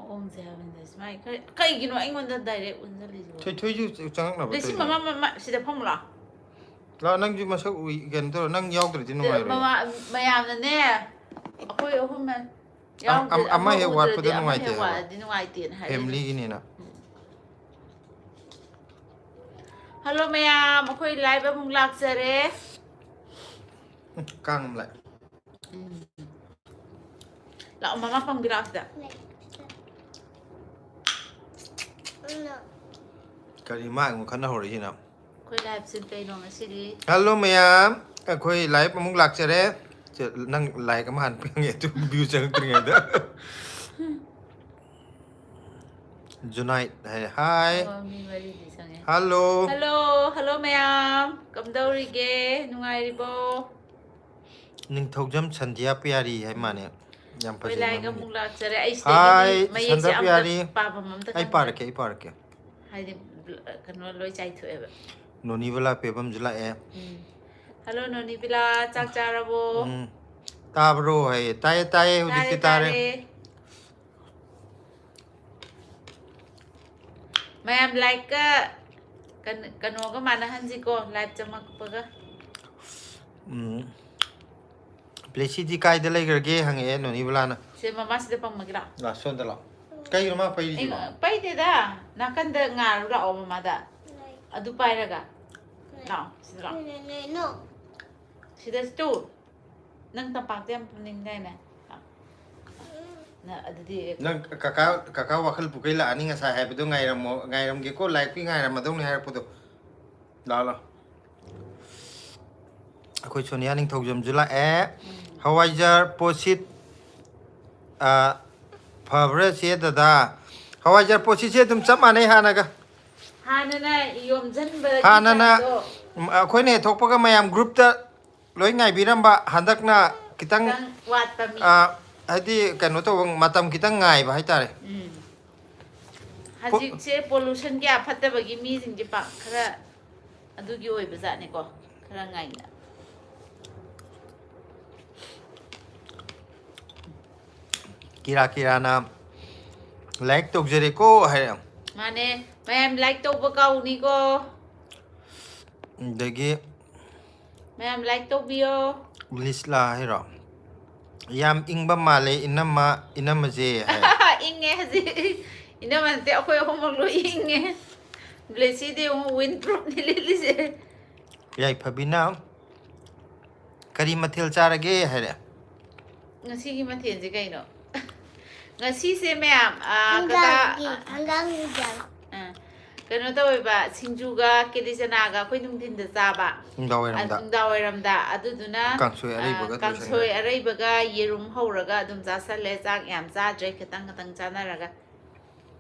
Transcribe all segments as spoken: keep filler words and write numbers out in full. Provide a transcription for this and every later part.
ꯑꯣꯡꯁꯦ ꯍꯥꯏꯕꯅꯤꯗ ꯁꯨꯃꯥꯏ ꯈꯔ ꯀꯩꯒꯤꯅꯣ ꯑꯩꯉꯣꯟꯗ ꯗꯥꯏꯔꯦꯛ ꯑꯣꯟꯁꯤꯜꯂꯤꯁꯤꯕꯣ? ꯊꯣꯏꯊꯣꯏꯁꯨ ꯆꯪꯉꯛꯅꯕ ꯂꯩꯁꯤ ꯇꯧꯔꯤꯗꯣ꯫ ꯃꯃꯥ ꯃꯃꯥ ꯁꯤꯗ ꯐꯝꯃꯨ ꯂꯥꯎ꯫ ꯂꯥꯛꯑꯣ, ꯅꯪꯁꯨ ꯃꯁꯛ ꯎꯏ ꯀꯩꯅꯣ ꯇꯧꯔꯣ, ꯅꯪ ꯌꯥꯎꯗ꯭ꯔꯗꯤ ꯅꯨꯡꯉꯥꯏꯔꯣꯏ꯫ ꯃꯃꯥ ꯃꯌꯥꯝꯅꯅꯦ ꯑꯩꯈꯣꯏ ꯑꯍꯨꯝ ꯑꯃ ꯍꯦꯛ ꯋꯥꯠꯄꯗ ꯅꯨꯡꯉꯥꯏꯇꯦ ꯍꯥꯏꯕ꯫ ꯋꯥꯠꯂꯗꯤ ꯅꯨꯡꯉꯥꯏꯇꯦꯅ ꯍꯥꯏꯔꯛꯏꯅꯦ꯫ ꯐꯦꯃꯤꯂꯤꯒꯤꯅꯤꯅ꯫ ꯍꯜꯂꯣ ꯃꯌꯥꯝ, ꯑꯩꯈꯣꯏ ꯂꯥꯏꯚ ꯑꯃꯨꯛ ꯂꯥꯛꯆꯔꯦ꯫ ꯀꯥꯡ ꯑꯃ ꯂꯥꯛꯑꯦ꯫ ꯂꯥꯛꯑꯣ ꯃꯃꯥ ꯄꯪꯕꯤ ꯂꯥꯛꯑꯣ ꯁꯤꯗ꯫ ꯀꯔꯤ ꯃꯥ ꯑꯩꯉꯣꯟꯗ ꯈꯠꯅ ꯍꯧꯔꯛꯏꯁꯤꯅ? ꯑꯩꯈꯣꯏ ꯂꯥꯏꯚꯁꯦ ꯀꯩꯅꯣ ꯉꯁꯤꯗꯤ? ꯍꯜꯂꯣ ꯃꯌꯥꯝ, ꯑꯩꯈꯣꯏ ꯂꯥꯏꯚ ꯑꯃꯨꯛ ꯂꯥꯛꯆꯔꯦ꯫ ꯁꯦ, ꯅꯪ ꯂꯥꯏꯛ ꯑꯃ ꯍꯥꯟꯅ ꯄꯤꯔꯝꯒꯦ, ꯑꯗꯨ ꯚ꯭ꯌꯨ ꯆꯪꯉꯛꯇ꯭ꯔꯤꯉꯩꯗ꯫ ꯖꯨꯅꯥꯏꯠ ꯍꯥꯏ, ꯍꯥꯏ꯫ ꯑꯣ, ꯃꯤ ꯃꯔꯤꯗꯤ ꯆꯪꯉꯦ꯫ ꯍꯜꯂꯣ꯫ ꯍꯜꯂꯣ, ꯍꯜꯂꯣ ꯃꯌꯥꯝ, ꯀꯝꯗꯧꯔꯤꯒꯦ? ꯅꯨꯡꯉꯥꯏꯔꯤꯕꯣ? ꯅꯤꯡꯊꯧꯖꯝ ꯁꯟꯙ꯭ꯌꯥ ꯄꯤꯌꯥꯔꯤ ꯍꯥꯏ ꯃꯥꯅꯦ꯫ ꯌꯥꯝ ꯑꯩꯈꯣꯏ ꯐꯖꯩ ꯂꯥꯏꯛ ꯃꯃꯤꯡ꯫ ꯑꯃꯨꯛ ꯂꯥꯛꯆꯔꯦ꯫ ꯍꯥꯏ, ꯑꯩꯁꯤꯗꯒꯤꯗꯤ ꯃꯌꯦꯛꯁꯦ ꯁꯟꯙ꯭ꯌꯥ ꯑꯝꯇ ꯄꯤꯌꯥꯔꯤ꯫ ꯄꯥꯐꯝ ꯑꯝꯇ ꯑꯩ ꯈꯪꯗ꯭ꯔꯦ꯫ ꯄꯥꯔꯛꯀꯦ, ꯑꯩ ꯄꯥꯔꯛꯀꯦ꯫ ꯍꯥꯏꯗꯤ ꯀꯩꯅꯣ ꯂꯣꯏ ꯆꯥꯏꯊꯣꯛꯑꯦꯕ꯫ ꯅꯣꯅꯤꯕꯂꯥ ꯄꯦꯕꯝꯁꯨ ꯂꯥꯛꯑꯦ꯫ ꯎꯝ꯫ ꯍꯜꯂꯣ ꯅꯣꯅꯤꯕꯤꯂꯥ, ꯆꯥꯛ ꯆꯥꯔꯕꯣ? ꯎꯝ꯫ ꯇꯥꯕ꯭ꯔꯣ ꯍꯥꯏꯌꯦ꯫ ꯇꯥꯏꯌꯦ, ꯇꯥꯏꯌꯦ, ꯍꯧꯖꯤꯛꯇꯤ ꯇꯥꯔꯦ꯫ ꯃꯌꯥꯝ ꯂꯥꯏꯛꯀ ꯀꯩꯅꯣꯒ ꯃꯥꯟꯅꯍꯟꯁꯤꯀꯣ, ꯂꯥꯏꯚ ꯆꯪꯉꯛꯄꯒ꯫ ꯎꯝ꯫ ꯕ꯭ꯂꯦꯁꯤꯗꯤ ꯀꯥꯏꯗ ꯂꯩꯈ꯭ꯔꯒꯦ ꯍꯪꯉꯛꯑꯦ ꯅꯣꯅꯤꯕꯂꯥꯅ꯫ ꯁꯦ ꯃꯃꯥꯁꯤꯗ ꯄꯪꯕꯒꯤ ꯂꯥꯛꯑꯣ꯫ ꯂꯥꯛꯑꯣ, ꯁꯣꯝꯗ ꯂꯥꯛꯑꯣ꯫ ꯀꯩꯅꯣ ꯃꯥ ꯄꯩꯔꯤꯁꯤꯕꯣ? ꯑꯩ ꯄꯩꯗꯦꯗ, ꯅꯥꯀꯟꯗ ꯉꯥꯔꯨ ꯂꯥꯛꯑꯣ ꯃꯃꯥꯗ꯫ ꯑꯗꯨ ꯄꯥꯏꯔꯒ꯫ ꯂꯥꯛꯑꯣ, ꯁꯤꯗ ꯂꯥꯛꯑꯣ꯫ ꯁꯤꯗ ꯇꯨ꯫ ꯅꯪ ꯇꯝꯄꯥꯛꯇ ꯌꯥꯝ ꯄꯨꯅꯤꯡꯗꯥꯏꯅꯦ? ꯅꯪ ꯑꯗꯨꯗꯤ ꯅꯪ ꯀꯀꯥ, ꯀꯀꯥ ꯋꯥꯈꯜ ꯄꯨꯈꯩ ꯂꯥꯛꯑꯅꯤ ꯉꯁꯥꯏ ꯍꯥꯏꯕꯗꯣ ꯉꯥꯏꯔꯝꯃꯣ, ꯉꯥꯏꯔꯝꯒꯦꯀꯣ, ꯂꯥꯏꯛꯀꯤ ꯉꯥꯏꯔꯝꯃꯗꯧꯅꯤ ꯍꯥꯏꯔꯛꯄꯗꯣ꯫ ꯂꯥꯛꯑꯣ, ꯂꯥꯛꯑꯣ꯫ ꯑꯩꯈꯣꯏ ꯁꯣꯅꯤꯌꯥ ꯅꯤꯡꯊꯧꯖꯝꯁꯨ ꯂꯥꯛꯑꯦ꯫ ꯍꯋꯥꯏꯖꯥꯔ ꯄꯣꯠꯁꯤꯠ, ꯑ, ꯐꯕ꯭ꯔꯥ ꯆꯦ ꯗꯗꯥ? ꯍꯋꯥꯏꯖꯥꯔ ꯄꯣꯠꯁꯤꯠꯁꯦ ꯑꯗꯨꯝ ꯆꯞ ꯃꯥꯟꯅꯩ ꯍꯥꯟꯅꯒ꯫ ꯍꯥꯟꯅꯅ ꯌꯣꯝꯁꯤꯟꯕꯒꯤ ꯍꯥꯟꯅꯅ, ꯆꯥꯡꯗꯣ꯫ ꯎꯝ, ꯑꯩꯈꯣꯏꯅ ꯍꯦꯛ ꯊꯣꯛꯄꯒ ꯃꯌꯥꯝ ꯒ꯭ꯔꯨꯞꯇ ꯂꯣꯏ ꯉꯥꯏꯕꯤꯔꯝꯕ, ꯍꯟꯗꯛꯅ ꯈꯤꯇꯪ, ꯈꯤꯇꯪ ꯋꯥꯠꯄ ꯃꯤ꯫ ꯑ, ꯍꯥꯏꯗꯤ ꯀꯩꯅꯣ ꯇꯧꯕ, ꯃꯇꯝ ꯈꯤꯇꯪ ꯉꯥꯏꯕ ꯍꯥꯏꯇꯥꯔꯦ꯫ ꯎꯝ꯫ ꯍꯧꯖꯤꯛꯁꯦ ꯄꯣꯂꯨꯁꯟ ꯀꯌꯥ ꯐꯠꯇꯕꯒꯤ ꯃꯤꯁꯤꯡꯁꯦ ꯄꯥꯛ ꯈꯔ ꯑꯗꯨꯒꯤ ꯑꯣꯏꯕ ꯖꯥꯠꯅꯤꯀꯣ, ꯈꯔ ꯉꯥꯏꯅ꯫ ꯀꯤꯔꯥ ꯀꯤꯔꯥꯅ ꯂꯥꯏꯛ ꯇꯧꯖꯔꯦꯀꯣ ꯍꯥꯏꯔꯦ꯫ ꯃꯥꯅꯦ, ꯃꯌꯥꯝ ꯂꯥꯏꯛ ꯇꯧꯕ ꯀꯥꯎꯅꯤꯀꯣ꯫ ꯑꯗꯒꯤ ꯃꯌꯥꯝ ꯂꯥꯏꯛ ꯇꯧꯕꯤꯌꯣ꯫ ꯂꯤꯁꯂꯥ ꯍꯥꯏꯔꯣ? "ꯌꯥꯝ ꯏꯪꯕ ꯃꯥꯜꯂꯦ ꯏꯅꯝꯃ, ꯏꯅꯝꯃꯁꯦ" ꯍꯥꯏ꯫ ꯏꯪꯉꯦ ꯍꯧꯖꯤꯛ꯫ ꯏꯅꯝꯃ ꯅꯠꯇꯦ, ꯑꯩꯈꯣꯏ ꯑꯍꯨꯝꯃꯛ ꯂꯣꯏ ꯏꯪꯉꯦ꯫ ꯕ꯭ꯂꯦꯁꯤꯗꯤ ꯑꯃꯨꯛ ꯋꯤꯟ ꯄ꯭ꯔꯨꯞꯅꯤ ꯂꯤꯠꯂꯤꯁꯦ꯫ ꯌꯥꯏꯐꯕꯤꯅ "ꯀꯔꯤ ꯃꯊꯦꯜ ꯆꯥꯔꯒꯦ?" ꯍꯥꯏꯔꯦ꯫ ꯉꯁꯤꯒꯤ ꯃꯊꯦꯜꯁꯦ ꯀꯩꯅꯣ? ꯉꯁꯤꯁꯦ ꯃꯌꯥꯝ, ꯑꯥ, ꯀꯀꯥ, ꯍꯪꯒꯥꯝꯒꯤ ꯍꯪꯒꯥꯝꯒꯤ ꯏꯟꯖꯥꯡ꯫ ꯑꯥ, ꯀꯩꯅꯣ ꯇꯧꯋꯦꯕ, ꯁꯤꯡꯖꯨꯒ ꯀꯦꯂꯤ ꯆꯅꯥꯒ ꯑꯩꯈꯣꯏ ꯅꯨꯡꯊꯤꯟꯗ ꯆꯥꯕ꯫ ꯅꯨꯡꯗꯥꯡ ꯋꯥꯏꯔꯝꯗ꯫ ꯑ, ꯅꯨꯡꯗꯥꯡ ꯋꯥꯏꯔꯝꯗ꯫ ꯑꯗꯨꯗꯨꯅ, ꯀꯥꯡꯁꯣꯏ ꯑ, ꯑꯔꯩꯕꯒ ꯑꯗꯨ ꯀꯥꯡꯁꯣꯏ ꯆꯥꯅꯤꯡꯉꯦ꯫ ꯑꯔꯩꯕꯒ ꯌꯦꯔꯨꯝ ꯍꯧꯔꯒ ꯑꯗꯨꯝ ꯆꯥꯁꯜꯂꯦ꯫ ꯆꯥꯛ ꯌꯥꯝ ꯆꯥꯗ꯭ꯔꯦ, ꯈꯤꯇꯪ ꯈꯤꯇꯪ ꯆꯥꯅꯔꯒ꯫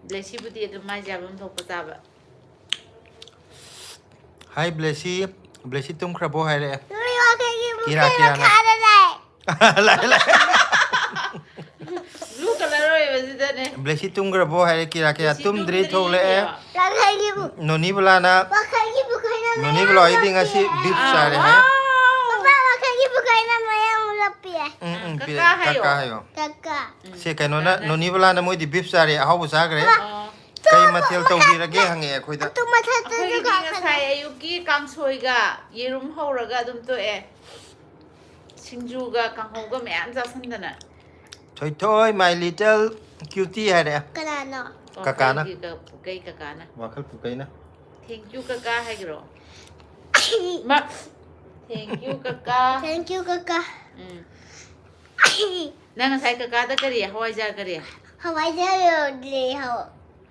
ꯕ꯭ꯂꯦꯁꯤꯕꯨꯗꯤ ꯑꯗꯨꯝ ꯃꯥꯏ ꯆꯥꯐꯝ ꯊꯣꯛꯄ ꯆꯥꯕ꯫ "ꯍꯥꯏ ꯕ꯭ꯂꯦꯁꯤ, ꯕ꯭ꯂꯦꯁꯤ ꯇꯨꯝꯈ꯭ꯔꯕꯣ?" ꯍꯥꯏꯔꯛꯑꯦ꯫ ꯅꯣꯏ ꯋꯥꯈꯩꯒꯤ ꯀꯤꯔꯥ, ꯃꯈꯩ ꯀꯤꯔꯥꯅ꯫ ꯃꯈꯥꯗ ꯂꯩ꯫ ꯂꯥꯛꯑꯦ, ꯂꯥꯛꯑꯦ꯫ Blue colour ꯑꯣꯏꯕꯁꯤꯗꯅꯦ꯫ "ꯕ꯭ꯂꯦꯁꯤ ꯇꯨꯝꯈ꯭ꯔꯕꯣ?" ꯍꯥꯏꯔꯦ, ꯀꯤꯔꯥ, ꯀꯤꯔꯥ꯫ ꯕ꯭ꯂꯦꯁꯤ "ꯇꯨꯝꯗ꯭ꯔꯤ, ꯇꯨꯝꯗ꯭ꯔꯤ ꯊꯣꯛꯂꯛꯑꯦ"꯫ ꯍꯥꯏꯌꯣ꯫ ꯋꯥꯈꯩꯒꯤꯕꯨ ꯅꯣꯅꯤꯕꯂꯥꯅ, ꯋꯥꯈꯩꯒꯤꯕꯨ ꯀꯩꯅꯣ ꯅꯣꯅꯤꯕꯂꯥ ꯍꯣꯏꯗꯤ ꯉꯁꯤ ꯕꯤꯐ ꯑꯥ, ꯆꯥꯔꯦ ꯍꯥꯏ꯫ ꯋꯥꯎ! ꯄꯄꯥ ꯋꯥꯈꯩꯒꯤꯕꯨ ꯀꯩꯅꯣ ꯃꯌꯥꯝ ꯂꯞꯄꯤꯌꯦ꯫ ꯎꯝ, ꯎꯝ, ꯀꯀꯥ ꯄꯤꯔꯛꯑꯦ꯫ ꯍꯥꯏꯌꯣ꯫ ꯀꯀꯥ ꯍꯥꯏꯌꯣ꯫ ꯀꯀꯥ꯫ ꯁꯦ, ꯀꯩꯅꯣꯅ, ꯀꯀꯥꯅ꯫ ꯅꯣꯅꯤꯕꯂꯥꯅ ꯃꯣꯏꯗꯤ ꯕꯤꯐ ꯆꯥꯔꯦ, ꯑꯍꯥꯎꯕ ꯆꯥꯈ꯭ꯔꯦ꯫ ꯑꯣ꯫ "ꯀꯩ ꯃꯊꯦꯜ ꯇꯧꯕꯤꯔꯒꯦ?" ꯍꯪꯉꯛꯑꯦ ꯑꯩꯈꯣꯏꯗ꯫ ꯑꯗꯨ ꯃꯊꯛꯇꯁꯨ ꯑꯩꯈꯣꯏꯒꯤꯗꯤ ꯀꯥꯈꯠꯂꯦ꯫ ꯉꯁꯥꯏ ꯑꯌꯨꯛꯀꯤ ꯀꯥꯡꯁꯣꯏꯒ ꯌꯦꯔꯨꯝ ꯍꯧꯔꯒ ꯑꯗꯨꯝ ꯇꯣꯛꯑꯦ꯫ ꯁꯤꯡꯖꯨꯒ ꯀꯥꯡꯍꯧꯒ ꯃꯌꯥꯝ ꯆꯥꯁꯟꯗꯅ꯫ "ꯊꯣꯏꯊꯣꯏ, my little cutie" ꯍꯥꯏꯔꯛꯑꯦ꯫ ꯀꯅꯥꯅꯣ? ꯑꯣ, ꯀꯀꯥꯅ꯫ ꯀꯩꯒꯤ ꯀ-, ꯀꯩ ꯀꯀꯥꯅ? ꯋꯥꯈꯜ ꯄꯨꯀꯩꯅ꯫ Thank you ꯀꯀꯥ ꯍꯥꯏꯈ꯭ꯔꯣ? ꯃ-, thank you ꯀꯀꯥ꯫ Thank you ꯀꯀꯥ꯫ ꯎꯝ꯫ ꯅꯪ ꯉꯁꯥꯏ ꯀꯀꯥꯗ ꯀꯔꯤ? ꯍꯋꯥꯏꯖꯥꯔ ꯀꯔꯤ? ꯍꯋꯥꯏꯖꯥꯔ ꯌꯣꯟꯗ꯭ꯔꯦ ꯍꯥꯏꯌꯣ꯫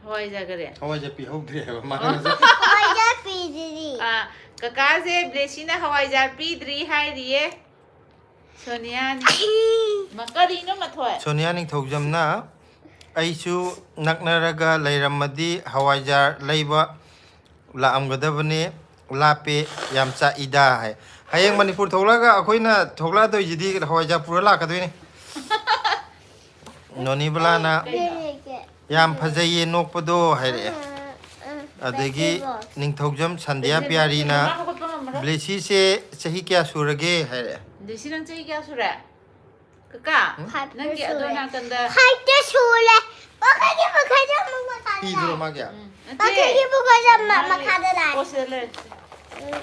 ꯍꯋꯥꯏꯖꯥꯔ ꯀꯔꯤ? ꯍꯋꯥꯏꯖꯥꯔ ꯄꯤꯍꯧꯗ꯭ꯔꯦ ꯍꯥꯏꯕ ꯃꯥꯅ ꯑꯣ꯫ ꯉꯁꯥꯏ꯫ ꯍꯋꯥꯏꯖꯥꯔ ꯄꯤꯗ꯭ꯔꯤ꯫ ꯑꯥ, ꯀꯀꯥꯁꯦ ꯕ꯭ꯂꯦꯁꯤꯅ ꯍꯋꯥꯏꯖꯥꯔ ꯄꯤꯗ꯭ꯔꯤ ꯍꯥꯏꯔꯤꯌꯦ꯫ ꯁꯣꯅꯤꯌꯥꯅꯤ꯫ ꯃ-, ꯀꯔꯤꯅꯣ ꯃꯊꯣꯏ? ꯁꯣꯅꯤꯌꯥ ꯅꯤꯡꯊꯧꯖꯝꯅ, "ꯑꯩꯁꯨ ꯅꯛꯅꯔꯒ ꯂꯩꯔꯝꯃꯗꯤ ꯍꯋꯥꯏꯖꯥꯔ ꯂꯩꯕ ꯂꯥꯛꯑꯝꯒꯗꯕꯅꯦ, ꯂꯥꯞꯄꯦ, ꯌꯥꯝ ꯆꯥꯛꯏꯗ" ꯍꯥꯏ꯫ ꯍꯌꯦꯡ ꯃꯅꯤꯄꯨꯔ ꯊꯣꯛꯂꯛꯑꯒ ꯑꯩꯈꯣꯏꯅ ꯊꯣꯛꯂꯛꯑꯗꯣꯏꯁꯤꯗꯤ ꯍꯋꯥꯏꯖꯥꯔ ꯄꯨꯔ ꯂꯥꯛꯀꯗꯣꯏꯅꯤ꯫ ꯅꯣꯅꯤꯕꯂꯥꯅ, ꯀꯩꯅꯣ? "ꯌꯥꯝ ꯐꯖꯩꯌꯦ ꯅꯣꯛꯄꯗꯣ" ꯍꯥꯏꯔꯛꯑꯦ꯫ ꯑꯗꯒꯤ ꯅꯤꯡꯊꯧꯖꯝ ꯁꯟꯙ꯭ꯌꯥ ꯄꯤꯌꯥꯔꯤꯅ, ꯃꯥ ꯍꯧꯒꯠꯄ ꯉꯝꯃꯔꯣꯏ꯫ "ꯕ꯭ꯂꯦꯁꯤꯁꯦ ꯆꯍꯤ ꯀꯌꯥ ꯁꯨꯔꯒꯦ?" ꯍꯥꯏꯔꯛꯑꯦ꯫ ꯕ꯭ꯂꯦꯁꯤ, ꯅꯪ ꯆꯍꯤ ꯀꯌꯥ ꯁꯨꯔꯦ? ꯀꯀꯥ, Five ꯅꯪꯒꯤ ꯁꯨꯔꯦ꯫ ꯑꯗꯣꯝ ꯅꯥꯀꯟꯗ Five ꯁꯨꯔꯦ꯫ ꯋꯥꯈꯩꯒꯤ ꯃꯥꯒꯤ? ꯎꯝ, ꯃꯈꯥꯒꯤ ꯄꯨꯈꯩꯁꯦ ꯃ- ꯃꯈꯥꯗ ꯂꯥꯛꯑꯦ꯫ ꯑꯣ, ꯁꯤꯗ ꯂꯩꯔꯦ꯫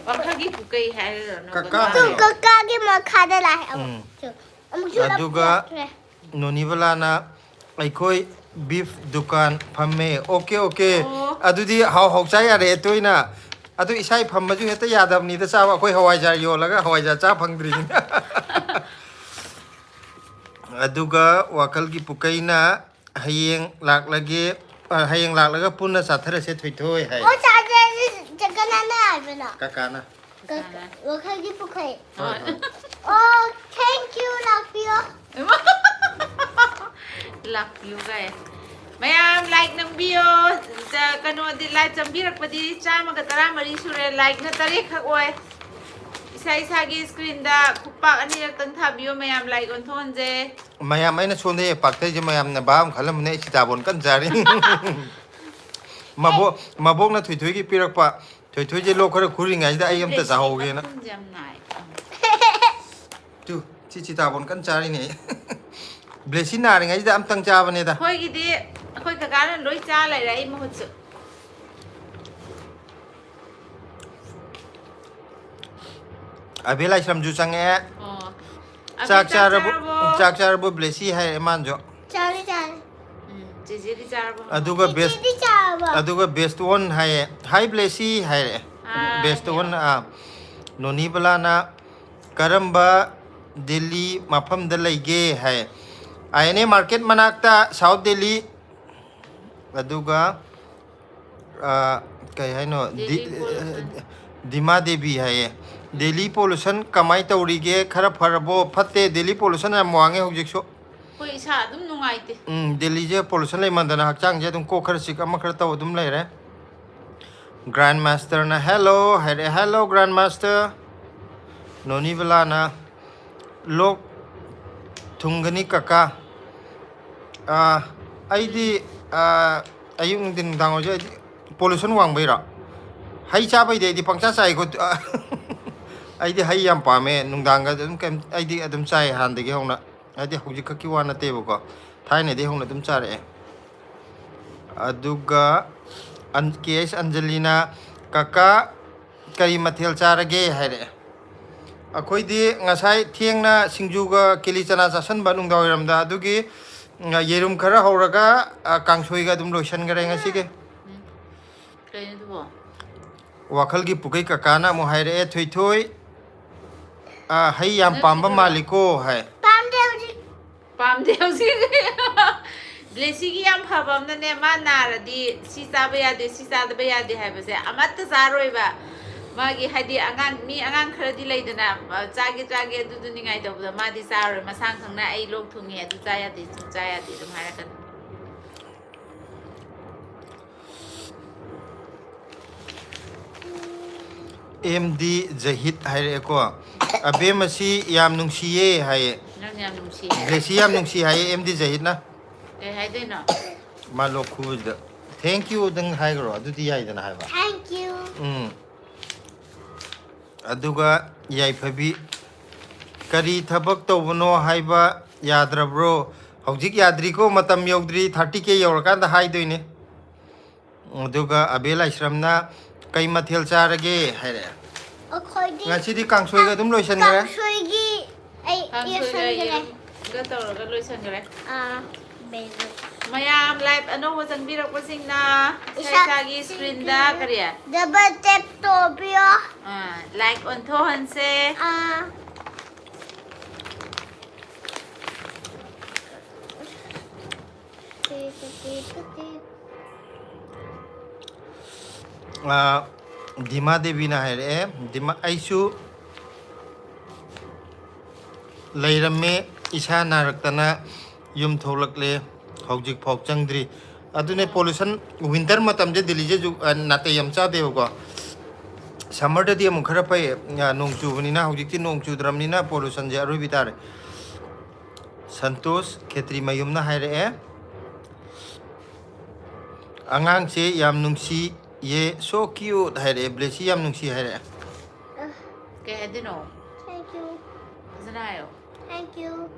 ꯋꯥꯈꯜꯒꯤ ꯄꯨꯀꯩ ꯍꯥꯏꯔꯤꯔꯣ? ꯀꯀꯥ ꯇꯨ ꯍꯥꯏꯌꯣ꯫ ꯀꯀꯥꯒꯤ ꯃꯈꯥꯗ ꯂꯥꯛꯑꯦ꯫ ꯑꯃꯨꯛ ꯎꯝ꯫ ꯇꯨ꯫ ꯑꯃꯨꯛꯁꯨ ꯂꯥꯛ- ꯑꯗꯨꯒ ꯂꯥꯛꯈ꯭ꯔꯦ꯫ ꯅꯣꯅꯤꯕꯂꯥꯅ ꯑꯩꯈꯣꯏ ꯕꯤꯐ ꯗꯨꯀꯥꯟ ꯐꯝꯃꯦ꯫ Okay, okay. ꯑꯣ꯫ ꯑꯗꯨꯗꯤ ꯍꯥꯎ ꯍꯥꯎ ꯆꯥ ꯌꯥꯔꯦ ꯇꯣꯏꯅ꯫ ꯑꯗꯨ ꯏꯁꯥ ꯐꯝꯕꯁꯨ ꯍꯦꯛꯇ ꯌꯥꯗꯕꯅꯤꯗ ꯆꯥꯕ꯫ ꯑꯩꯈꯣꯏ ꯍꯋꯥꯏꯖꯥꯔ ꯌꯣꯜꯂꯒ ꯍꯋꯥꯏꯖꯥꯔ ꯆꯥ ꯐꯪꯗ꯭ꯔꯤꯅꯤ꯫ ꯑꯗꯨꯒ ꯋꯥꯈꯜꯒꯤ ꯄꯨꯀꯩꯅ ꯍꯌꯦꯡ ꯂꯥꯛꯂꯒꯦ, ꯑ, ꯍꯌꯦꯡ ꯂꯥꯛꯂꯒ ꯄꯨꯟꯅ ꯆꯥꯊꯔꯁꯦ ꯊꯣꯏꯊꯣꯏ ꯍꯥꯏ꯫ ꯑꯣ ꯆꯥꯖꯦ꯫ ꯀꯅꯥꯅ ꯍꯥꯏꯕꯅꯣ? ꯀꯀꯥꯅ꯫ ꯀ- ꯋꯥꯈꯜꯒꯤ ꯄꯨꯈꯩ꯫ ꯍꯣꯏ, ꯍꯣꯏ꯫ ꯑꯣ thank you ꯂꯥꯛꯄꯤꯌꯣ꯫ ꯂꯥꯛꯄꯤꯌꯨ ꯀꯥꯏ꯫ ꯃꯌꯥꯝ ꯂꯥꯏꯛ ꯅꯝꯕꯤꯌꯣ꯫ ꯆ- ꯀꯩꯅꯣꯗꯤ ꯂꯥꯏꯛ ꯆꯪꯕꯤꯔꯛꯄꯗꯤ ꯆꯥꯝꯃꯒ ꯇꯔꯥꯃꯔꯤ ꯁꯨꯔꯦ, ꯂꯥꯏꯛꯅ ꯇꯔꯦꯠ ꯈꯛ ꯑꯣꯏ꯫ ꯏꯁꯥ ꯏꯁꯥꯒꯤ ꯁ꯭ꯀ꯭ꯔꯤꯟꯗ ꯈꯨꯄꯥꯛ ꯑꯅꯤꯔꯛꯇꯪ ꯊꯥꯕꯤꯌꯣ ꯃꯌꯥꯝ, ꯂꯥꯏꯛ ꯑꯣꯟꯊꯣꯛꯍꯟꯁꯦ꯫ ꯃꯌꯥꯝ ꯑꯩꯅ ꯁꯣꯝꯗ ꯍꯦꯛ ꯄꯥꯛꯊꯩꯁꯦ ꯃꯌꯥꯝꯅ ꯚꯥꯞ ꯑꯃ ꯈꯜꯂꯝꯃꯅꯤ ꯑꯩ ꯁꯤꯇꯥꯕꯣꯟ ꯀꯟꯅ ꯆꯥꯔꯤ꯫ ꯃꯕꯣꯛ ꯃꯕꯣꯛꯅ ꯊꯣꯏꯊꯣꯏꯒꯤ ꯄꯤꯔꯛꯄ ꯊꯣꯏꯊꯣꯏꯁꯦ ꯂꯣꯛ ꯈꯔ ꯈꯨꯔꯤꯉꯩꯁꯤꯗ ꯑꯩ ꯑꯝꯇ ꯆꯥꯍꯧꯒꯦꯅ꯫ ꯃꯈꯨꯝꯁꯦ ꯌꯥꯝ ꯅꯥꯏ꯫ ꯇꯨ ꯁꯤ ꯁꯤꯇꯥꯕꯣꯟ ꯀꯟꯅ ꯆꯥꯔꯤꯅꯦ ꯑꯩ꯫ ꯕ꯭ꯂꯦꯁꯤ ꯅꯥꯔꯤꯉꯩꯁꯤꯗ ꯑꯝꯇꯪ ꯆꯥꯕꯅꯦꯗ꯫ ꯑꯩꯈꯣꯏꯒꯤꯗꯤ ꯑꯩꯈꯣꯏ ꯀꯀꯥꯅ ꯂꯣꯏ ꯆꯥ ꯂꯩꯔꯦ ꯑꯩ ꯃꯍꯨꯠꯁꯨ꯫ ꯑꯕꯦ ꯂꯥꯏꯁ꯭ꯔꯝꯁꯨ ꯆꯪꯉꯛꯑꯦ꯫ ꯑꯣ꯫ ꯆꯥꯛ ꯑꯕꯦ, ꯆꯥꯔꯕꯣ? ꯆꯥꯔꯕꯣ? ꯆꯥꯛ ꯆꯥꯔꯕꯣ ꯕ꯭ꯂꯦꯁꯤ ꯍꯥꯏꯔꯛꯑꯦ ꯃꯥꯅꯁꯨ꯫ ꯆꯥꯔꯦ ꯆꯥꯔꯦ꯫ ꯎꯝ, ꯆꯦꯆꯦꯗꯤ ꯆꯥꯔꯕꯣ? ꯑꯗꯨꯒ ꯕꯦꯁ ꯆꯦꯆꯦꯗꯤ ꯆꯥꯔꯕꯣ? ꯑꯗꯨꯒ ꯕꯦꯁꯇꯣꯟ ꯍꯥꯏꯌꯦ꯫ ꯍꯥꯏ ꯕ꯭ꯂꯦꯁꯤ ꯍꯥꯏꯔꯛꯑꯦ꯫ ꯑꯥ, ꯕꯦꯁꯇꯣꯟ ꯑꯥ ꯅꯣꯅꯤꯕꯂꯥꯅ ꯀꯔꯝꯕ ꯗꯤꯜꯂꯤ ꯃꯐꯝꯗ ꯂꯩꯒꯦ ꯍꯥꯏ꯫ ꯑꯥꯏ ꯑꯦꯟ ꯑꯦ ꯃꯥꯔꯀꯦꯠ ꯃꯅꯥꯛꯇ ꯁꯥꯎꯠ ꯗꯤꯜꯂꯤ꯫ ꯑꯗꯨꯒ ꯑ, ꯀꯩ ꯍꯥꯏꯅꯣ? ꯗꯤ- ꯗꯤꯜꯂꯤ ꯄꯣꯂꯨꯁꯟ꯫ ꯗꯤꯃꯥ ꯗꯦꯕꯤ ꯍꯥꯏꯌꯦ꯫ ꯗꯤꯜꯂꯤ ꯄꯣꯂꯨꯁꯟ ꯀꯃꯥꯏꯅ ꯇꯧꯔꯤꯒꯦ? ꯈꯔ ꯐꯔꯕꯣ? ꯐꯠꯇꯦ, ꯗꯤꯜꯂꯤ ꯄꯣꯂꯨꯁꯟ ꯌꯥꯝ ꯋꯥꯡꯉꯦ ꯍꯧꯖꯤꯛꯁꯨ꯫ ꯑꯩꯈꯣꯏ ꯏꯁꯥ ꯑꯗꯨꯝ ꯅꯨꯡꯉꯥꯏꯇꯦ꯫ ꯎꯝ, ꯗꯤꯜꯂꯤꯁꯦ ꯄꯣꯂꯨꯁꯟ ꯂꯩꯃꯟꯗꯅ ꯍꯛꯆꯥꯡꯁꯦ ꯑꯗꯨꯝ ꯀꯣꯛ ꯈꯔ ꯆꯤꯛ ꯑꯃ ꯈꯔ ꯇꯧ ꯑꯗꯨꯝ ꯂꯩꯔꯦ꯫ ꯒ꯭ꯔꯥꯟ ꯃꯥꯁꯇꯔꯅ ꯍꯦꯜꯂꯣ ꯍꯥꯏꯔꯛꯑꯦ꯫ ꯍꯦꯜꯂꯣ ꯒ꯭ꯔꯥꯟ ꯃꯥꯁꯇꯔ꯫ ꯅꯣꯅꯤꯕꯂꯥꯅ ꯂꯣꯛ ꯊꯨꯡꯒꯅꯤ ꯀꯀꯥ꯫ ꯑꯥ, ꯑꯩꯗꯤ, ꯑꯥ, ꯑꯌꯨꯛ ꯅꯨꯡꯊꯤꯟ ꯅꯨꯡꯗꯥꯡ ꯑꯣꯏꯔꯁꯨ ꯑꯩꯗꯤ ꯄꯣꯂꯨꯁꯟ ꯋꯥꯡꯕꯩꯔꯣ? ꯍꯩ ꯆꯥꯕꯩꯗꯤ ꯑꯩꯗꯤ ꯄꯪꯆꯥ ꯆꯥꯏꯀꯣ꯫ ꯑꯩꯗꯤ ꯍꯩ ꯌꯥꯝ ꯄꯥꯝꯃꯦ꯫ ꯅꯨꯡꯗꯥꯡꯒ ꯑꯗꯨꯝ ꯀꯩꯝ, ꯑꯩꯗꯤ ꯑꯗꯨꯝ ꯆꯥꯏ ꯍꯥꯟꯅꯗꯒꯤ ꯍꯧꯅ꯫ ꯍꯥꯏꯗꯤ ꯍꯧꯖꯤꯛ ꯈꯛꯀꯤ ꯋꯥ ꯅꯠꯇꯦꯕꯀꯣ꯫ ꯊꯥꯏꯅꯗꯒꯤ ꯍꯧꯅ ꯑꯗꯨꯝ ꯆꯥꯔꯛꯑꯦ꯫ ꯑꯗꯨꯒ ꯑꯟ-, ꯀꯦ ꯑꯦꯁ ꯑꯟꯖꯂꯤꯅ, "ꯀꯀꯥ, ꯀꯔꯤ ꯃꯊꯦꯜ ꯆꯥꯔꯒꯦ?" ꯍꯥꯏꯔꯛꯑꯦ꯫ ꯑꯩꯈꯣꯏꯗꯤ ꯉꯁꯥꯏ ꯊꯦꯡꯅ ꯁꯤꯡꯖꯨꯒ ꯀꯤꯂꯤ ꯆꯅꯥ ꯆꯥꯁꯟꯕ ꯅꯨꯡꯗꯥꯡꯋꯥꯏꯔꯝꯗ, ꯑꯗꯨꯒꯤ, ꯎꯝ, ꯌꯦꯔꯨꯝ ꯈꯔ ꯍꯧꯔꯒ, ꯑ, ꯀꯥꯡꯁꯣꯏꯒ ꯑꯗꯨꯝ ꯂꯣꯏꯁꯟꯈ꯭ꯔꯦ ꯉꯁꯤꯒꯤ꯫ ꯎꯝ꯫ ꯀꯩꯅꯣ ꯑꯗꯨꯕꯣ? ꯋꯥꯈꯜꯒꯤ ꯄꯨꯀꯩ ꯀꯀꯥꯅ ꯑꯃꯨꯛ ꯍꯥꯏꯔꯛꯑꯦ, "ꯊꯣꯏꯊꯣꯏ, ꯑ, ꯍꯩ ꯌꯥꯝ ꯅꯪ ꯄꯥꯝꯕ ꯊꯣꯏꯊꯣꯏꯔꯣ? ꯃꯥꯜꯂꯤꯀꯣ" ꯍꯥꯏ꯫ ꯄꯥꯝꯗꯦ ꯍꯧꯖꯤꯛ꯫ ꯄꯥꯝꯗꯦ ꯍꯧꯖꯤꯛ꯫ ꯕ꯭ꯂꯦꯁꯤꯒꯤ ꯌꯥꯝ ꯐꯕ ꯑꯃꯅꯅꯦ, ꯃꯥ ꯅꯥꯔꯗꯤ ꯁꯤ ꯆꯥꯕ ꯌꯥꯗꯦ, ꯁꯤ ꯆꯥꯗꯕ ꯌꯥꯗꯦ ꯍꯥꯏꯕꯁꯦ ꯑꯃꯠꯇ ꯆꯥꯔꯣꯏꯕ꯫ ꯃꯥꯒꯤ, ꯍꯥꯏꯗꯤ, ꯑꯉꯥꯡ, ꯃꯤ ꯑꯉꯥꯡ ꯈꯔꯗꯤ ꯂꯩꯗꯅ, ꯑ, ꯆꯥꯒꯦ ꯆꯥꯒꯦ ꯑꯗꯨꯗꯨ ꯅꯤꯡꯉꯥꯏ ꯇꯧꯕꯗ ꯃꯥꯗꯤ ꯆꯥꯔꯣꯏ꯫ ꯃꯁꯥ ꯈꯪꯅ "ꯑꯩ ꯂꯣꯛ ꯊꯨꯡꯉꯦ, ꯑꯗꯨ ꯆꯥ ꯌꯥꯗꯦ, ꯁꯨꯝ ꯆꯥ ꯌꯥꯗꯦ" ꯑꯗꯨꯝ ꯍꯥꯏꯔꯛꯀꯅꯤ꯫ ꯑꯦꯝ ꯗꯤ ꯖꯍꯤꯠ ꯍꯥꯏꯔꯛꯑꯦꯀꯣ, "ꯑꯕꯦꯝ ꯑꯁꯤ ꯌꯥꯝ ꯅꯨꯡꯁꯤꯌꯦ" ꯍꯥꯏꯌꯦ꯫ ꯅꯪ ꯌꯥꯝ ꯅꯨꯡꯁꯤ ꯍꯥꯏ꯫ ꯕ꯭ꯂꯦꯁꯤ ꯌꯥꯝ ꯅꯨꯡꯁꯤ ꯍꯥꯏꯌꯦ ꯑꯦꯝ ꯗꯤ ꯖꯍꯤꯠꯅ꯫ ꯀꯩ ꯍꯥꯏꯗꯣꯏꯅꯣ? ꯃꯥ ꯂꯣꯛ ꯈꯨꯕꯁꯤꯗ "ꯊꯦꯡꯀ꯭ꯌꯨ" ꯗꯪ ꯍꯥꯏꯈ꯭ꯔꯣ, ꯑꯗꯨꯗꯤ ꯌꯥꯏꯗꯅ ꯍꯥꯏꯕ꯫ Thank you. ꯎꯝ꯫ ꯑꯗꯨꯒ ꯌꯥꯏꯐꯕꯤ, "ꯀꯔꯤ ꯊꯕꯛ ꯇꯧꯕꯅꯣ ꯍꯥꯏꯕ ꯌꯥꯗ꯭ꯔꯕ꯭ꯔꯣ?" ꯍꯧꯖꯤꯛ ꯌꯥꯗ꯭ꯔꯤꯀꯣ, ꯃꯇꯝ ꯌꯧꯗ꯭ꯔꯤ, ꯊꯥꯔꯇꯤ ꯀꯦ ꯌꯧꯔꯀꯥꯟꯗ ꯍꯥꯏꯗꯣꯏꯅꯦ꯫ ꯑꯗꯨꯒ ꯑꯕꯦ ꯂꯥꯏꯁ꯭ꯔꯝꯅ, "ꯀꯩ ꯃꯊꯦꯜ ꯆꯥꯔꯒꯦ?" ꯍꯥꯏꯔꯛꯑꯦ꯫ ꯑꯩꯈꯣꯏꯗꯤ ꯉꯁꯤꯗꯤ ꯀꯥꯡꯁꯣꯏꯒ ꯑꯗꯨꯝ ꯂꯣꯏꯁꯟꯈ꯭ꯔꯦ꯫ ꯀꯥꯡꯁꯣꯏꯒꯤ ꯑꯩ ꯀꯥꯡꯁꯣꯏꯒ ꯏꯔꯣꯟꯁꯟꯈ꯭ꯔꯦ꯫ ꯌꯦꯔꯨꯝꯒ ꯇꯧꯔꯒ ꯂꯣꯏꯁꯟꯈ꯭ꯔꯦ꯫ ꯑꯥ, ꯕꯦꯂꯦ꯫ ꯃꯌꯥꯝ ꯂꯥꯏꯚ ꯑꯅꯧꯕ ꯆꯪꯕꯤꯔꯛꯄꯁꯤꯡꯅ ꯏꯁꯥ ꯏꯁꯥꯒꯤ ꯁ꯭ꯀ꯭ꯔꯤꯟꯗ ꯀꯔꯤ? ꯗꯕꯜ ꯇꯦꯞ ꯇꯧꯕꯤꯌꯣ꯫ ꯑꯥ, ꯂꯥꯏꯛ ꯑꯣꯟꯊꯣꯛꯍꯟꯁꯦ꯫ ꯑꯥ꯫ ꯑꯥ, ꯗꯤꯃꯥ ꯗꯦꯕꯤꯅ ꯍꯥꯏꯔꯛꯑꯦ, ꯗꯤꯃꯥ, "ꯑꯩꯁꯨ ꯂꯩꯔꯝꯃꯦ, ꯏꯁꯥ ꯅꯥꯔꯛꯇꯅ ꯌꯨꯝ ꯊꯣꯛꯂꯛꯂꯦ, ꯍꯧꯖꯤꯛꯐꯥꯎ ꯆꯪꯗ꯭ꯔꯤ"꯫ ꯑꯗꯨꯅꯦ, ꯎꯝ꯫ Pollution, winter ꯃꯇꯝꯁꯦ ꯗꯤꯜꯂꯤꯁꯦ ꯖꯨ-, ꯑ, ꯅꯥꯇꯩ ꯌꯥꯝ ꯆꯥꯗꯦꯕꯀꯣ꯫ Summerꯗꯗꯤ ꯑꯃꯨꯛ ꯈꯔ ꯐꯩ, ꯑ, ꯅꯣꯡ ꯆꯨꯕꯅꯤꯅ꯫ ꯍꯧꯖꯤꯛꯇꯤ ꯅꯣꯡ ꯆꯨꯗ꯭ꯔꯕꯅꯤꯅ pollutionꯁꯦ ꯑꯔꯣꯏꯕꯤ ꯇꯥꯔꯦ꯫ ꯁꯟꯇꯣꯁ ꯈꯦꯇ꯭ꯔꯤꯃꯌꯨꯝꯅ ꯍꯥꯏꯔꯛꯑꯦ, "ꯑꯉꯥꯡꯁꯦ ꯌꯥꯝ ꯅꯨꯡꯁꯤꯌꯦ, so cute" ꯍꯥꯏꯔꯛꯑꯦ꯫ ꯕ꯭ꯂꯦꯁꯤ ꯌꯥꯝ ꯅꯨꯡꯁꯤ ꯍꯥꯏꯔꯛꯑꯦ꯫ ꯀꯩ ꯍꯥꯏꯗꯣꯏꯅꯣ? Thank you. ꯐꯖꯅ ꯍꯥꯏꯌꯣ꯫ Thank you.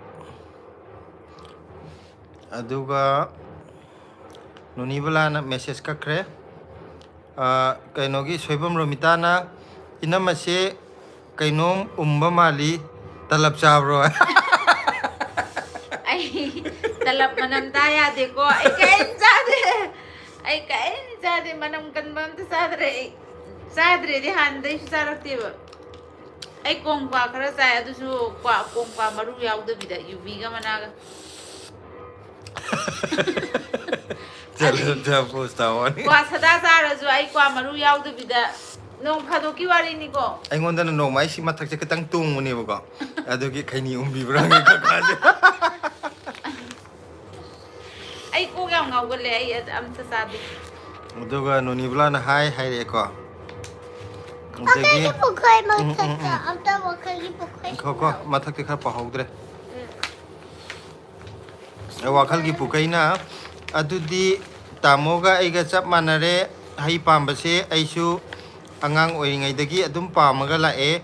ꯑꯗꯨꯒ ꯅꯣꯅꯤꯕꯂꯥꯅ ꯃꯦꯁꯦꯖ ꯀꯛꯈ꯭ꯔꯦ꯫ ꯑ, ꯀꯩꯅꯣꯒꯤ ꯁꯣꯏꯕꯝ ꯔꯣꯃꯤꯇꯥꯅ, "ꯏꯅꯝꯃꯁꯦ ꯀꯩꯅꯣꯝ ꯎꯝꯕ ꯃꯥꯜꯂꯤ, ꯇꯂꯞ ꯆꯥꯕ꯭ꯔꯣ?" ꯑꯩ ꯇꯂꯞ ꯃꯅꯝ ꯇꯥ ꯌꯥꯗꯦꯀꯣ꯫ ꯑꯩ ꯀꯔꯤꯝ ꯆꯥꯗꯦ꯫ ꯑꯩ ꯀꯔꯤꯝ ꯆꯥꯗꯦ꯫ ꯃꯅꯝ ꯀꯟꯕ ꯑꯝꯇ ꯆꯥꯗ꯭ꯔꯦ ꯑꯩ꯫ ꯆꯥꯗ꯭ꯔꯦꯗꯤ ꯍꯥꯟꯅꯗꯩꯁꯨ ꯆꯥꯔꯛꯇꯦꯕ꯫ ꯑꯩ ꯀꯣꯡ ꯀ꯭ꯋꯥ ꯈꯔ ꯆꯥꯏ, ꯑꯗꯨꯁꯨ ꯀ꯭ꯋꯥ, ꯀꯣꯡ ꯀ꯭ꯋꯥ ꯃꯔꯨ ꯌꯥꯎꯗꯕꯤꯗ, ꯌꯨꯕꯤꯒ ꯃꯅꯥꯒ꯫ ꯆꯠꯂꯣ, ꯆꯠꯂꯣ, ꯄꯣꯁ ꯇꯥꯋꯥꯅꯤ꯫ ꯀ꯭ꯋꯥ ꯁꯗꯥ ꯆꯥꯔꯁꯨ ꯑꯩ ꯀ꯭ꯋꯥ ꯃꯔꯨ ꯌꯥꯎꯗꯕꯤꯗ, ꯅꯣꯡ ꯐꯥꯗꯣꯛꯀꯤ ꯋꯥꯔꯤꯅꯤꯀꯣ꯫ ꯑꯩꯉꯣꯟꯗꯅ ꯅꯣꯡꯃ ꯑꯩ ꯁꯤ ꯃꯊꯛꯁꯦ ꯈꯤꯇꯪ ꯇꯣꯡꯕꯅꯦꯕꯀꯣ, ꯑꯗꯨꯒꯤ ꯈꯩꯅꯤ ꯎꯝꯕꯤꯕ꯭ꯔꯥ ꯍꯪꯉꯦ ꯀꯀꯥꯁꯦ꯫ ꯑꯩ ꯀꯣꯛ ꯌꯥꯝ ꯉꯥꯎꯒꯜꯂꯦ, ꯑꯩ ꯑꯝꯇ ꯆꯥꯗꯦ꯫ ꯑꯗꯨꯒ ꯅꯣꯅꯤꯕꯂꯥꯅ ꯍꯥꯏ ꯍꯥꯏꯔꯛꯑꯦꯀꯣ꯫ ꯑꯗꯒꯤ ꯋꯥꯈꯜꯒꯤ ꯄꯨꯈꯩ ꯎꯝ, ꯎꯝ, ꯃꯊꯛꯇ, ꯎꯝ꯫ ꯑꯝꯇ ꯋꯥꯈꯜꯒꯤ ꯄꯨꯈꯩ ꯉꯥꯏꯈꯣꯀꯣ, ꯁꯤꯟꯅꯧ꯫ ꯃꯊꯛꯇꯤ ꯈꯔ ꯄꯥꯍꯧꯗ꯭ꯔꯦ꯫ ꯎꯝ꯫ ꯋꯥꯈꯜꯒꯤ ꯄꯨꯀꯩꯅ, "ꯑꯗꯨꯗꯤ ꯇꯥꯃꯣꯒ ꯑꯩꯒ ꯆꯞ ꯃꯥꯟꯅꯔꯦ, ꯍꯩ ꯄꯥꯝꯕꯁꯦ ꯑꯩꯁꯨ ꯑꯉꯥꯡ ꯑꯣꯏꯔꯤꯉꯩꯗꯒꯤ ꯑꯗꯨꯝ ꯄꯥꯝꯃꯒ ꯂꯥꯛꯑꯦ,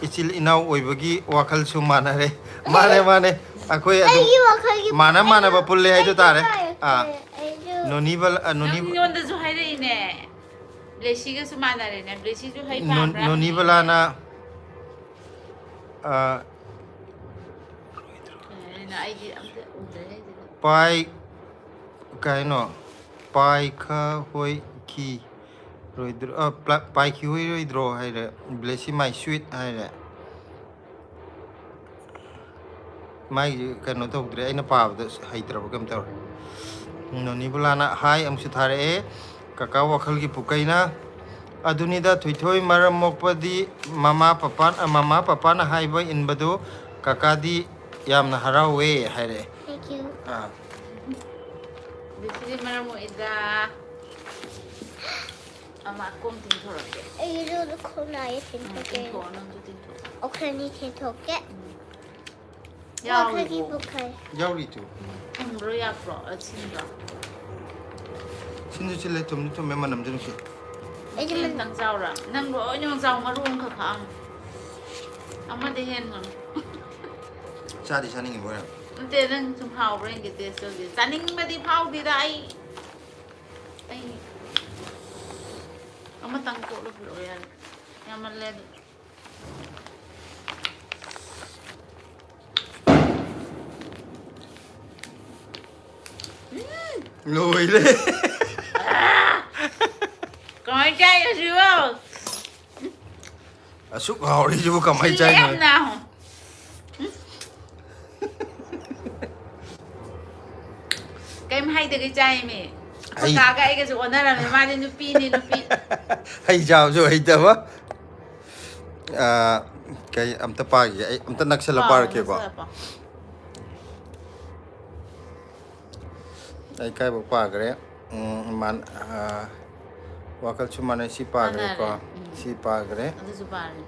ꯏꯆꯤꯜ ꯏꯅꯥꯎ ꯑꯣꯏꯕꯒꯤ ꯋꯥꯈꯜꯁꯨ ꯃꯥꯟꯅꯔꯦ꯫" ꯃꯥꯅꯦ, ꯃꯥꯅꯦ, ꯑꯩꯈꯣꯏ ꯑꯗꯨꯝ ꯑꯩꯒꯤ ꯋꯥꯈꯜꯒꯤ ꯃꯥꯟꯅ ꯄꯨꯈꯩ ꯃꯥꯟꯅꯕ ꯄꯨꯜꯂꯦ ꯍꯥꯏꯗꯣ ꯑꯩꯁꯨ ꯇꯥꯔꯦ꯫ ꯍꯥꯏꯔꯛꯀꯦ, ꯑꯥ꯫ ꯑꯩꯁꯨ ꯅꯣꯅꯤꯕꯜ-, ꯑ, ꯅꯣꯅꯤ-, ꯅꯪꯉꯣꯟꯗꯁꯨ ꯍꯥꯏꯔꯛꯏꯅꯦ꯫ ꯕ꯭ꯂꯦꯁꯤꯒꯁꯨ ꯃꯥꯟꯅꯔꯦꯅꯦ꯫ ꯕ꯭ꯂꯦꯁꯤꯁꯨ ꯍꯩ ꯅꯣ-, ꯄꯥꯝꯕ꯭ꯔꯥ? ꯅꯣꯅꯤꯕꯂꯥꯅ, ꯑ, ꯀꯩꯅꯣ, ꯑꯩꯗꯤ ꯑꯝꯇ ꯎꯗ꯭ꯔꯦ ꯍꯥꯏꯁꯤꯕꯣ꯫ ꯄꯥꯏ-, ꯀꯩꯅꯣ, ꯄꯥꯏꯈ ꯍꯣꯏ ꯈꯤ ꯔꯣꯏꯗ꯭ꯔꯣ, ꯑ, ꯄ꯭ꯂ-, ꯄꯥꯏꯈꯤ ꯍꯣꯏꯔꯣꯏꯗ꯭ꯔꯣ ꯍꯥꯏꯔꯦ꯫ ꯕ꯭ꯂꯦꯁꯤ ꯃꯥꯏ ꯁ꯭ꯋꯤꯠ ꯍꯥꯏꯔꯦ꯫ ꯃꯥꯏꯁꯦ ꯀꯩꯅꯣ ꯇꯧꯗ꯭ꯔꯦ, ꯑꯩꯅ ꯄꯥꯕꯗ ꯍꯩꯇ꯭ꯔꯕ ꯀꯩꯅꯣꯝ ꯇꯧꯔꯦ꯫ ꯅꯣꯅꯤꯕꯂꯥꯅ ꯍꯥꯏ ꯑꯃꯨꯛꯁꯨ ꯊꯥꯔꯛꯑꯦ꯫ ꯀꯀꯥ ꯋꯥꯈꯜꯒꯤ ꯄꯨꯀꯩꯅ, "ꯑꯗꯨꯅꯤꯗ ꯊꯣꯏꯊꯣꯏ, ꯃꯔꯝ ꯃꯣꯛꯄꯗꯤ ꯃꯃꯥ ꯄꯄꯥ, ꯃꯃꯥ ꯄꯄꯥꯅ ꯍꯥꯏꯕ ꯏꯟꯕꯗꯨ ꯀꯀꯥꯗꯤ ꯌꯥꯝꯅ ꯍꯔꯥꯎꯋꯦ" ꯍꯥꯏꯔꯛꯑꯦ꯫ Thank you꯫ ꯑꯥ꯫ ꯑꯗꯨ ꯁꯤꯗꯤ ꯃꯔꯝ ꯃꯣꯛꯏꯗ꯫ ꯑꯃ ꯀꯣꯝ ꯇꯤꯡꯊꯣꯔꯛꯀꯦ꯫ ꯑꯩꯁꯨ ꯈꯣꯡ ꯅꯥꯏꯌꯦ, ꯎꯝ, ꯇꯤꯡꯊꯣꯛꯀꯦ꯫ ꯇꯤꯡꯊꯣꯛꯑꯣ, ꯅꯪꯁꯨ ꯇꯤꯡꯊꯣꯛꯑꯣ꯫ ꯑꯩꯈꯣꯏ ꯑꯅꯤ ꯇꯤꯡꯊꯣꯛꯀꯦ꯫ ꯎꯝ꯫ ꯌꯥꯎꯔꯤꯕꯣ? ꯋꯥꯈꯜꯒꯤ ꯄꯨꯈꯩ꯫ ꯌꯥꯎꯔꯤ ꯇꯨ꯫ ꯊꯨꯝꯕ꯭ꯔꯣ, ꯌꯥꯛꯄ꯭ꯔꯣ? ꯑ, ꯁꯤꯟꯕ꯭ꯔꯣ? ꯁꯤꯟꯁꯨ ꯁꯤꯜꯂꯦ, ꯊꯨꯝꯁꯨ ꯊꯨꯝꯃꯦ, ꯃꯅꯝꯁꯨ ꯅꯨꯡꯁꯤ꯫ ꯑꯩꯗꯤ ꯃꯅꯝ ꯑꯝꯇꯪ ꯆꯥꯎꯔꯥ? ꯅꯪ ꯂꯣꯏꯅꯃꯛ ꯆꯥꯎ, ꯃꯔꯨ ꯑꯃꯈꯛ ꯈꯥꯛꯑꯝꯃꯦ꯫ ꯑꯃꯗ ꯍꯦꯟꯒꯅꯨ꯫ ꯆꯥꯗꯤ ꯆꯥꯅꯤꯡꯉꯤꯕꯣ ꯌꯥꯝ? ꯅꯠꯇꯦ, ꯅꯪ ꯁꯨꯝ ꯍꯥꯎꯕ꯭ꯔꯥ ꯌꯦꯡꯒꯦ, taste ꯇꯧꯒꯦ꯫ ꯆꯥꯅꯤꯡꯕꯗꯤ ꯐꯥꯎꯗꯦꯗ ꯑꯩ꯫ ꯑꯩ ꯑꯃꯇꯪ ꯀꯣꯠꯂ ꯄꯨꯔꯛꯑꯣ ꯌꯥꯔꯦ꯫ ꯌꯥꯝꯃꯜꯂꯦ ꯑꯗꯨ꯫ ꯂꯣꯏꯔꯦ꯫ ꯀꯃꯥꯏ ꯆꯥꯏꯅꯣ ꯁꯤꯕꯣ? ꯑꯁꯨꯛ ꯍꯥꯎꯔꯤꯁꯤꯕꯨ ꯀꯃꯥꯏ ꯁꯤꯜꯂꯦ ꯆꯥꯏꯅꯣ? ꯌꯥꯝꯅ꯫ ꯀꯩꯝ ꯍꯥꯏꯗꯒꯩ ꯆꯥꯏꯃꯤ꯫ ꯑꯩꯈꯣꯏ ꯑꯩ ꯀꯥꯒ ꯑꯩꯒꯁꯨ ꯑꯣꯟꯅꯔꯝꯃꯦ꯫ ꯃꯥꯗꯤ ꯅꯨꯄꯤꯅꯤ, ꯅꯨꯄꯤ꯫ ꯍꯩ ꯆꯥꯕꯁꯨ ꯍꯩꯇꯕ꯫ ꯑꯥ, ꯀꯩ ꯑꯝꯇ ꯄꯥꯒꯦ ꯑꯩ, ꯑꯝꯇ ꯅꯛꯁꯜꯂ ꯑꯥ, ꯄꯥꯔꯛꯀꯦꯀꯣ꯫ ꯅꯛꯁꯜꯂ ꯄꯥꯎ꯫ ꯑꯩ ꯀꯥꯏꯕꯨꯛ ꯄꯥꯈ꯭ꯔꯦ? ꯎꯝ, ꯏꯃꯥꯟ-, ꯑꯥ, ꯋꯥꯈꯜꯁꯨ ꯃꯥꯟꯅꯩ꯫ ꯁꯤ ꯄꯥꯈ꯭ꯔꯦꯀꯣ꯫ ꯃꯥꯟꯅꯔꯦ꯫ ꯎꯝ꯫ ꯁꯤ ꯄꯥꯈ꯭ꯔꯦ꯫ ꯑꯗꯨꯁꯨ ꯄꯥꯔꯦ꯫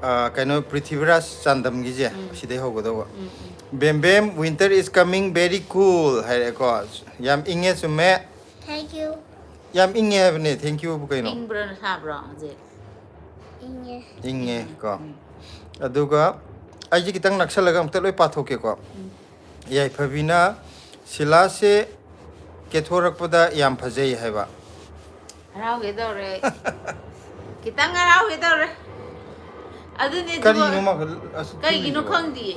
ꯑꯥ, ꯀꯩꯅꯣ, ꯄ꯭ꯔꯤꯊꯤꯕꯤꯔꯥꯖ ꯆꯥꯟꯗꯝꯒꯤꯁꯦ ꯎꯝ꯫ ꯁꯤꯗꯩ ꯍꯧꯒꯗꯧꯕ꯫ ꯎꯝ, ꯎꯝ꯫ "ꯕꯦꯝ ꯕꯦꯝ, winter is coming, very cool" ꯍꯥꯏꯔꯛꯑꯦꯀꯣ꯫ ꯌꯥꯝ ꯏꯪꯉꯦ, ꯆꯨꯝꯃꯦ꯫ Thank you. ꯌꯥꯝ ꯏꯪꯉꯦ ꯍꯥꯏꯕꯅꯦ, thank you ꯕꯨ ꯀꯩꯅꯣ? ꯏꯪꯕ꯭ꯔꯣ ꯁꯥꯕ꯭ꯔꯣ ꯍꯧꯖꯤꯛ? ꯏꯪꯉꯦ꯫ ꯏꯪꯉꯦ ꯀꯣ꯫ ꯎꯝ꯫ ꯑꯗꯨꯒ ꯑꯩꯁꯦ ꯈꯤꯇꯪ ꯅꯛꯁꯜꯂꯒ ꯑꯃꯨꯛꯇ ꯂꯣꯏ ꯄꯥꯊꯣꯛꯀꯦꯀꯣ꯫ ꯎꯝ꯫ ꯌꯥꯏꯐꯕꯤꯅ "ꯁꯤꯂꯥꯁꯦ ꯀꯦꯊꯣꯔꯛꯄꯗ ꯌꯥꯝ ꯐꯖꯩ" ꯍꯥꯏꯕ꯫ ꯍꯔꯥꯎꯒꯦ ꯇꯧꯔꯦ꯫ ꯈꯤꯇꯪ ꯍꯔꯥꯎꯒꯦ ꯇꯧꯔꯦ꯫ ꯑꯗꯨꯅꯦ ꯑꯗꯨꯒ ꯀꯔꯤꯅꯣ ꯃꯥ ꯑꯁꯨꯛ ꯀꯩꯒꯤꯅꯣ ꯊꯤꯜꯂꯤꯁꯤꯕꯣ? ꯈꯪꯗꯤꯌꯦ꯫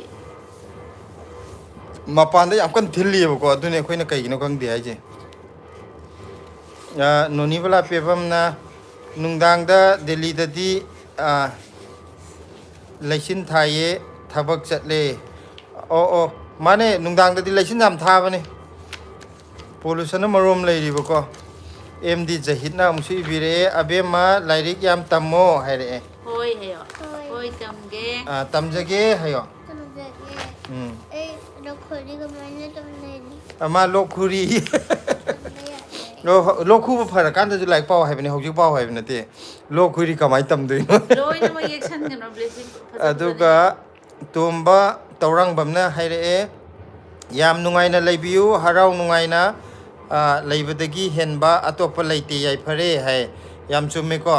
ꯃꯄꯥꯟꯗ ꯌꯥꯝ ꯀꯟꯅ ꯊꯤꯜꯂꯤꯑꯕꯀꯣ, ꯑꯗꯨꯅꯦ ꯑꯩꯈꯣꯏꯅ ꯀꯩꯒꯤꯅꯣ ꯈꯪꯗꯦ ꯍꯥꯏꯁꯦ꯫ ꯑ, ꯅꯣꯅꯤꯕꯂꯥ ꯄꯦꯕꯝꯅ "ꯅꯨꯡꯗꯥꯡꯗ ꯗꯦꯜꯂꯤꯗꯗꯤ, ꯑ, ꯂꯩꯆꯤꯟ ꯊꯥꯏꯌꯦ, ꯊꯕꯛ ꯆꯠꯂꯦ"꯫ ꯑꯣ, ꯑꯣ, ꯃꯥꯅꯦ, ꯅꯨꯡꯗꯥꯡꯗꯗꯤ ꯂꯩꯆꯤꯟ ꯌꯥꯝ ꯊꯥꯕꯅꯦ꯫ Pollutionꯅ ꯃꯔꯣꯝ ꯂꯩꯔꯤꯕꯀꯣ꯫ ꯑꯦꯝ ꯗꯤ ꯖꯍꯤꯠꯅ ꯑꯃꯨꯛꯁꯨ ꯏꯕꯤꯔꯛꯑꯦ, "ꯑꯕꯦꯝꯃ, ꯂꯥꯏꯔꯤꯛ ꯌꯥꯝ ꯇꯝꯃꯣ" ꯍꯥꯏꯔꯛꯑꯦ꯫ ꯍꯣꯏ ꯍꯥꯏꯌꯣ꯫ ꯍꯣꯏ꯫ ꯍꯣꯏ ꯇꯝꯒꯦ꯫ ꯑ, "ꯇꯝꯖꯒꯦ" ꯍꯥꯏꯌꯣ꯫ ꯇꯝꯖꯒꯦ꯫ ꯎꯝ꯫ ꯑꯩ ꯂꯣꯛ ꯈꯨꯔꯤ ꯀꯃꯥꯏꯅ ꯇꯧꯅꯤ? ꯑ, ꯃꯥ ꯂꯣꯛ ꯈꯨꯔꯤ꯫ ꯇꯝꯕ ꯌꯥꯗꯦ꯫ ꯂꯣ-, ꯂꯣꯛ ꯈꯨꯕ ꯐꯔꯀꯥꯟꯗꯁꯨ ꯂꯥꯏꯔꯤꯛ ꯄꯥꯎ ꯍꯥꯏꯕꯅꯦ, ꯍꯧꯖꯤꯛ ꯄꯥꯎ ꯍꯥꯏꯕ ꯅꯠꯇꯦ꯫ ꯂꯣꯛ ꯈꯨꯔꯤ ꯀꯃꯥꯏꯅ ꯇꯝꯗꯣꯏꯅꯣ? ꯂꯣꯏꯅꯃꯛ ꯌꯦꯛꯁꯟꯒꯅꯣ, ꯕ꯭ꯂꯦꯁꯤ꯫ ꯐꯖ ꯑꯗꯨꯒ ꯇꯣꯝꯕ ꯇꯧꯔꯥꯡꯕꯝꯅ ꯍꯥꯏꯔꯛꯑꯦ, "ꯌꯥꯝ ꯅꯨꯡꯉꯥꯏꯅ ꯂꯩꯕꯤꯌꯨ, ꯍꯔꯥꯎ ꯅꯨꯡꯉꯥꯏꯅ, ꯑ, ꯂꯩꯕꯗꯒꯤ ꯍꯦꯟꯕ ꯑꯇꯣꯞꯄ ꯂꯩꯇꯦ, ꯌꯥꯏꯐꯔꯦ" ꯍꯥꯏ꯫ ꯌꯥꯝ ꯆꯨꯝꯃꯦꯀꯣ꯫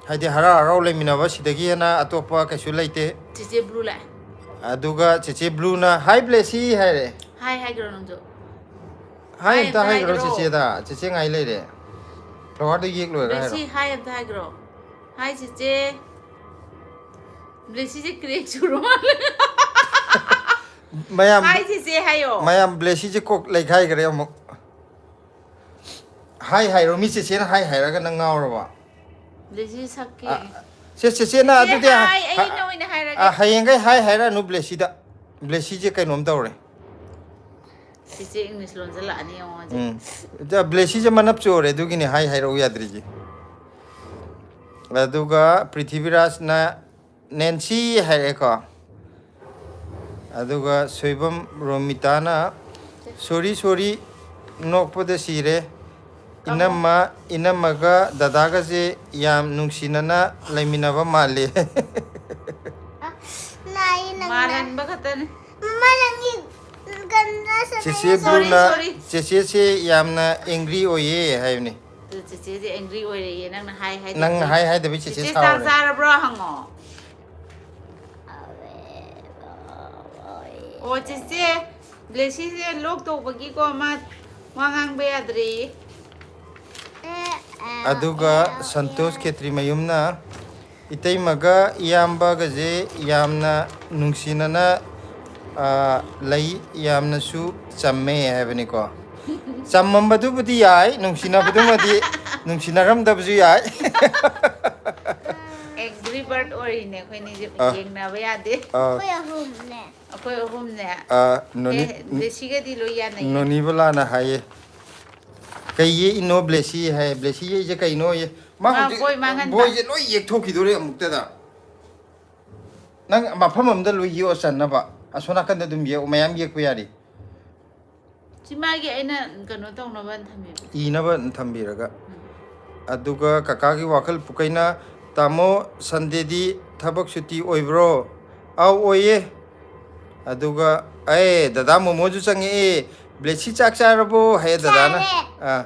ꯍꯥꯏꯗꯤ ꯍꯔꯥꯎ ꯍꯔꯥꯎ ꯂꯩꯃꯤꯟꯅꯕ ꯁꯤꯗꯒꯤ ꯍꯦꯟꯅ ꯑꯇꯣꯞꯄ ꯀꯩꯁꯨ ꯂꯩꯇꯦ꯫ ꯆꯦꯆꯦ ꯕ꯭ꯂꯨ ꯂꯥꯛꯑꯦ꯫ ꯑꯗꯨꯒ ꯆꯦꯆꯦ ꯕ꯭ꯂꯨꯅ, "ꯍꯥꯏ ꯕ꯭ꯂꯦꯁꯤ" ꯍꯥꯏꯔꯦ꯫ ꯍꯥꯏ ꯍꯥꯏꯒ꯭ꯔꯣ ꯅꯪꯁꯨ꯫ ꯍꯥꯏ ꯍꯥꯏ ꯑꯝꯇ ꯑꯝꯇ ꯍꯥꯏꯒ꯭ꯔꯣ ꯍꯥꯏꯒ꯭ꯔꯣ꯫ ꯆꯦꯆꯦꯗ, ꯆꯦꯆꯦ ꯉꯥꯏ ꯂꯩꯔꯦ꯫ ꯐ꯭ꯂꯥꯋꯔꯗ ꯌꯦꯛ ꯂꯣꯏꯔꯒ ꯍꯥꯏꯔꯣ꯫ ꯕ꯭ꯂꯦꯁꯤ ꯍꯥꯏ ꯑꯝꯇ ꯍꯥꯏꯈ꯭ꯔꯣ꯫ ꯍꯥꯏ ꯆꯤꯆꯦ꯫ ꯕ꯭ꯂꯦꯁꯤꯁꯦ ꯀ꯭ꯔꯦꯛ ꯁꯨꯔ ꯃꯥꯜꯂꯦ꯫ ꯃꯌꯥꯝ ꯍꯥꯏ ꯆꯤꯆꯦ ꯍꯥꯏꯌꯣ꯫ ꯃꯌꯥꯝ ꯕ꯭ꯂꯦꯁꯤꯁꯦ ꯀꯣꯛ ꯂꯩꯈꯥꯏꯈ꯭ꯔꯦ ꯑꯃꯨꯛ꯫ ꯍꯥꯏ ꯍꯥꯏꯔꯣ, ꯃꯤ ꯆꯦꯆꯦꯅ ꯍꯥꯏ ꯍꯥꯏꯔꯒ ꯅꯪ ꯉꯥꯎꯔꯕ? ꯕ꯭ꯂꯦꯁꯤ ꯁꯛꯀꯦ꯫ ꯑ, ꯁꯦ ꯆꯦꯆꯦꯅ ꯆꯤꯆꯦ ꯑꯗꯨꯗꯤ ꯍꯥꯏ, ꯍ- ꯑꯩꯅ ꯑꯣꯏꯅ ꯍꯥꯏꯔꯒꯦ꯫ ꯑ, ꯍꯌꯦꯡꯈꯩ ꯍꯥꯏ ꯍꯥꯏꯔꯛꯑꯅꯨ ꯕ꯭ꯂꯦꯁꯤꯗ꯫ ꯕ꯭ꯂꯦꯁꯤꯁꯦ ꯀꯩꯅꯣꯝ ꯇꯧꯔꯦ꯫ ꯆꯤꯆꯦ ꯏꯪꯂꯤꯁ ꯂꯣꯟꯁꯤꯜꯂꯛꯑꯅꯤ ꯌꯦꯡꯉꯣ ꯍꯧꯖꯤꯛ꯫ ꯎꯝ꯫ ꯑꯗ ꯕ꯭ꯂꯦꯁꯤꯁꯦ ꯃꯅꯞ ꯆꯣꯔꯦ, ꯑꯗꯨꯒꯤꯅꯤ ꯍꯥꯏ ꯍꯥꯏꯔꯛꯎ ꯌꯥꯗ꯭ꯔꯤꯁꯦ꯫ ꯑꯗꯨꯒ ꯄ꯭ꯔꯤꯊꯤꯕꯤꯔꯥꯖꯅ ꯅꯦꯟꯁꯤ ꯍꯥꯏꯔꯛꯑꯦꯀꯣ꯫ ꯑꯗꯨꯒ ꯁꯣꯏꯕꯝ ꯔꯣꯃꯤꯇꯥꯅ ꯁꯣꯔꯤ ꯁꯣꯔꯤ ꯅꯣꯛꯄꯗ ꯁꯤꯔꯦ꯫ ꯏꯅꯝꯃ ꯏꯅꯝꯃꯒ ꯗꯗꯥꯒꯁꯦ ꯌꯥꯝ ꯅꯨꯡꯁꯤꯅꯅ ꯂꯩꯃꯤꯟꯅꯕ ꯃꯥꯜꯂꯤ꯫ ꯂꯥꯛꯏ ꯅꯪꯅ꯫ ꯃꯥꯜꯍꯟꯕ ꯈꯛꯇꯅꯤ꯫ ꯃꯃꯥ ꯅꯪꯒꯤ ꯀꯟꯅ ꯆꯦꯆꯦ ꯁꯥꯟꯅꯩ꯫ Sorry, ꯕ꯭ꯂꯨꯅ sorry. ꯆꯦꯆꯦꯁꯦ ꯌꯥꯝꯅ ꯑꯦꯡꯒ꯭ꯔꯤ ꯑꯣꯏꯌꯦ ꯍꯥꯏꯕꯅꯤ꯫ ꯑꯗꯨ ꯆꯦꯆꯦꯁꯦ ꯑꯦꯡꯒ꯭ꯔꯤ ꯑꯣꯏꯔꯦꯌꯦ ꯅꯪꯅ ꯍꯥꯏ ꯍꯥꯏꯗꯕꯤ꯫ ꯅꯪꯅ ꯍꯥꯏ ꯍꯥꯏꯗꯕꯤ ꯆꯦꯆꯦ ꯆꯦꯆꯦ ꯆꯥꯛ ꯁꯥꯎꯔꯦ꯫ ꯆꯥꯔꯕ꯭ꯔꯣ ꯍꯪꯉꯣ꯫ ꯑꯣ ꯆꯦꯆꯦ, ꯕ꯭ꯂꯦꯁꯤꯁꯦ ꯂꯣꯛ ꯇꯧꯕꯒꯤꯀꯣ ꯃꯥ ꯋꯥ ꯉꯥꯡꯕ ꯌꯥꯗ꯭ꯔꯦꯌꯦ꯫ ꯑꯗꯨꯒ ꯁꯟꯇꯣꯁ ꯈꯦꯇ꯭ꯔꯤꯃꯌꯨꯝꯅ ꯏꯇꯩꯃꯒ ꯏꯌꯥꯝꯕꯒꯁꯦ ꯌꯥꯝꯅ ꯅꯨꯡꯁꯤꯅꯅ, ꯑ, ꯂꯩ, ꯌꯥꯝꯅꯁꯨ ꯆꯝꯃꯦ ꯍꯥꯏꯕꯅꯤꯀꯣ꯫ ꯆꯝꯃꯝꯕꯗꯨꯕꯨꯗꯤ ꯌꯥꯏ, ꯅꯨꯡꯁꯤꯅꯕꯗꯨꯃꯗꯤ, ꯅꯨꯡꯁꯤꯅꯔꯝꯗꯕꯁꯨ ꯌꯥꯏ꯫ ꯑꯦꯡꯒ꯭ꯔꯤ ꯕꯥꯔꯠ ꯑꯣꯏꯔꯤꯅꯦ ꯑꯩꯈꯣꯏꯅꯤꯁꯦ꯫ ꯑ꯫ ꯌꯦꯡꯅꯕ ꯌꯥꯗꯦ꯫ ꯑ, ꯑꯩꯈꯣꯏ ꯑꯍꯨꯝꯅꯦ꯫ ꯑꯩꯈꯣꯏ ꯑꯍꯨꯝꯅꯦ꯫ ꯑ, ꯅꯣꯅꯤ-, ꯑꯦ, ꯕ꯭ꯂꯦꯁꯤꯒꯗꯤ ꯂꯣꯏ ꯌꯥꯅꯩꯌꯦ꯫ ꯅꯣꯅꯤꯕꯂꯥꯅ ꯍꯥꯏꯌꯦ, "ꯀꯩ ꯌꯦꯛꯏꯅꯣ ꯕ꯭ꯂꯦꯁꯤ?" ꯍꯥꯏ꯫ ꯕ꯭ꯂꯦꯁꯤ ꯌꯦꯛꯏꯁꯦ ꯀꯩꯅꯣ ꯌꯦ? ꯃꯥ ꯃꯥ ꯍꯧꯖꯤꯛ ꯕꯣꯏ ꯃꯥꯡꯍꯟꯕ꯫ ꯕꯣꯏꯁꯦ ꯂꯣꯏ ꯌꯦꯛꯊꯣꯛꯈꯤꯗꯣꯔꯦ ꯑꯃꯨꯛꯇꯗ꯫ ꯅꯪ ꯃꯐꯝ ꯑꯃꯗ ꯂꯣꯏ ꯌꯦꯛꯑꯣ ꯆꯟꯅꯕ꯫ ꯑꯁꯣꯝ ꯅꯥꯀꯟꯗ ꯑꯗꯨꯝ ꯌꯦꯛꯑꯣ, ꯃꯌꯥꯝ ꯌꯦꯛꯄ ꯌꯥꯔꯤ꯫ ꯁꯤ ꯃꯥꯒꯤ ꯑꯩꯅ ꯀꯩꯅꯣ ꯇꯧꯅꯕ ꯊꯝꯃꯤꯕ꯫ ꯏꯅꯕ ꯊꯝꯕꯤꯔꯒ꯫ ꯑꯗꯨꯒ ꯀꯀꯥꯒꯤ ꯋꯥꯈꯜ ꯄꯨꯀꯩꯅ, "ꯇꯥꯃꯣ, ꯁꯟꯗꯦꯗꯤ ꯊꯕꯛ ꯁꯨꯇꯤ ꯑꯣꯏꯕ꯭ꯔꯣ?" "ꯑꯥꯎ, ꯑꯣꯏꯌꯦ"꯫ ꯑꯗꯨꯒ, "ꯑꯦ, ꯗꯗꯥ ꯃꯣꯃꯣꯁꯨ ꯆꯪꯉꯛꯑꯦ, ꯕ꯭ꯂꯦꯁꯤ ꯆꯥꯛ ꯆꯥꯔꯕꯣ?" ꯍꯥꯏꯌꯦ ꯗꯗꯥꯅ꯫ ꯆꯥꯔꯦ꯫ ꯑꯥ꯫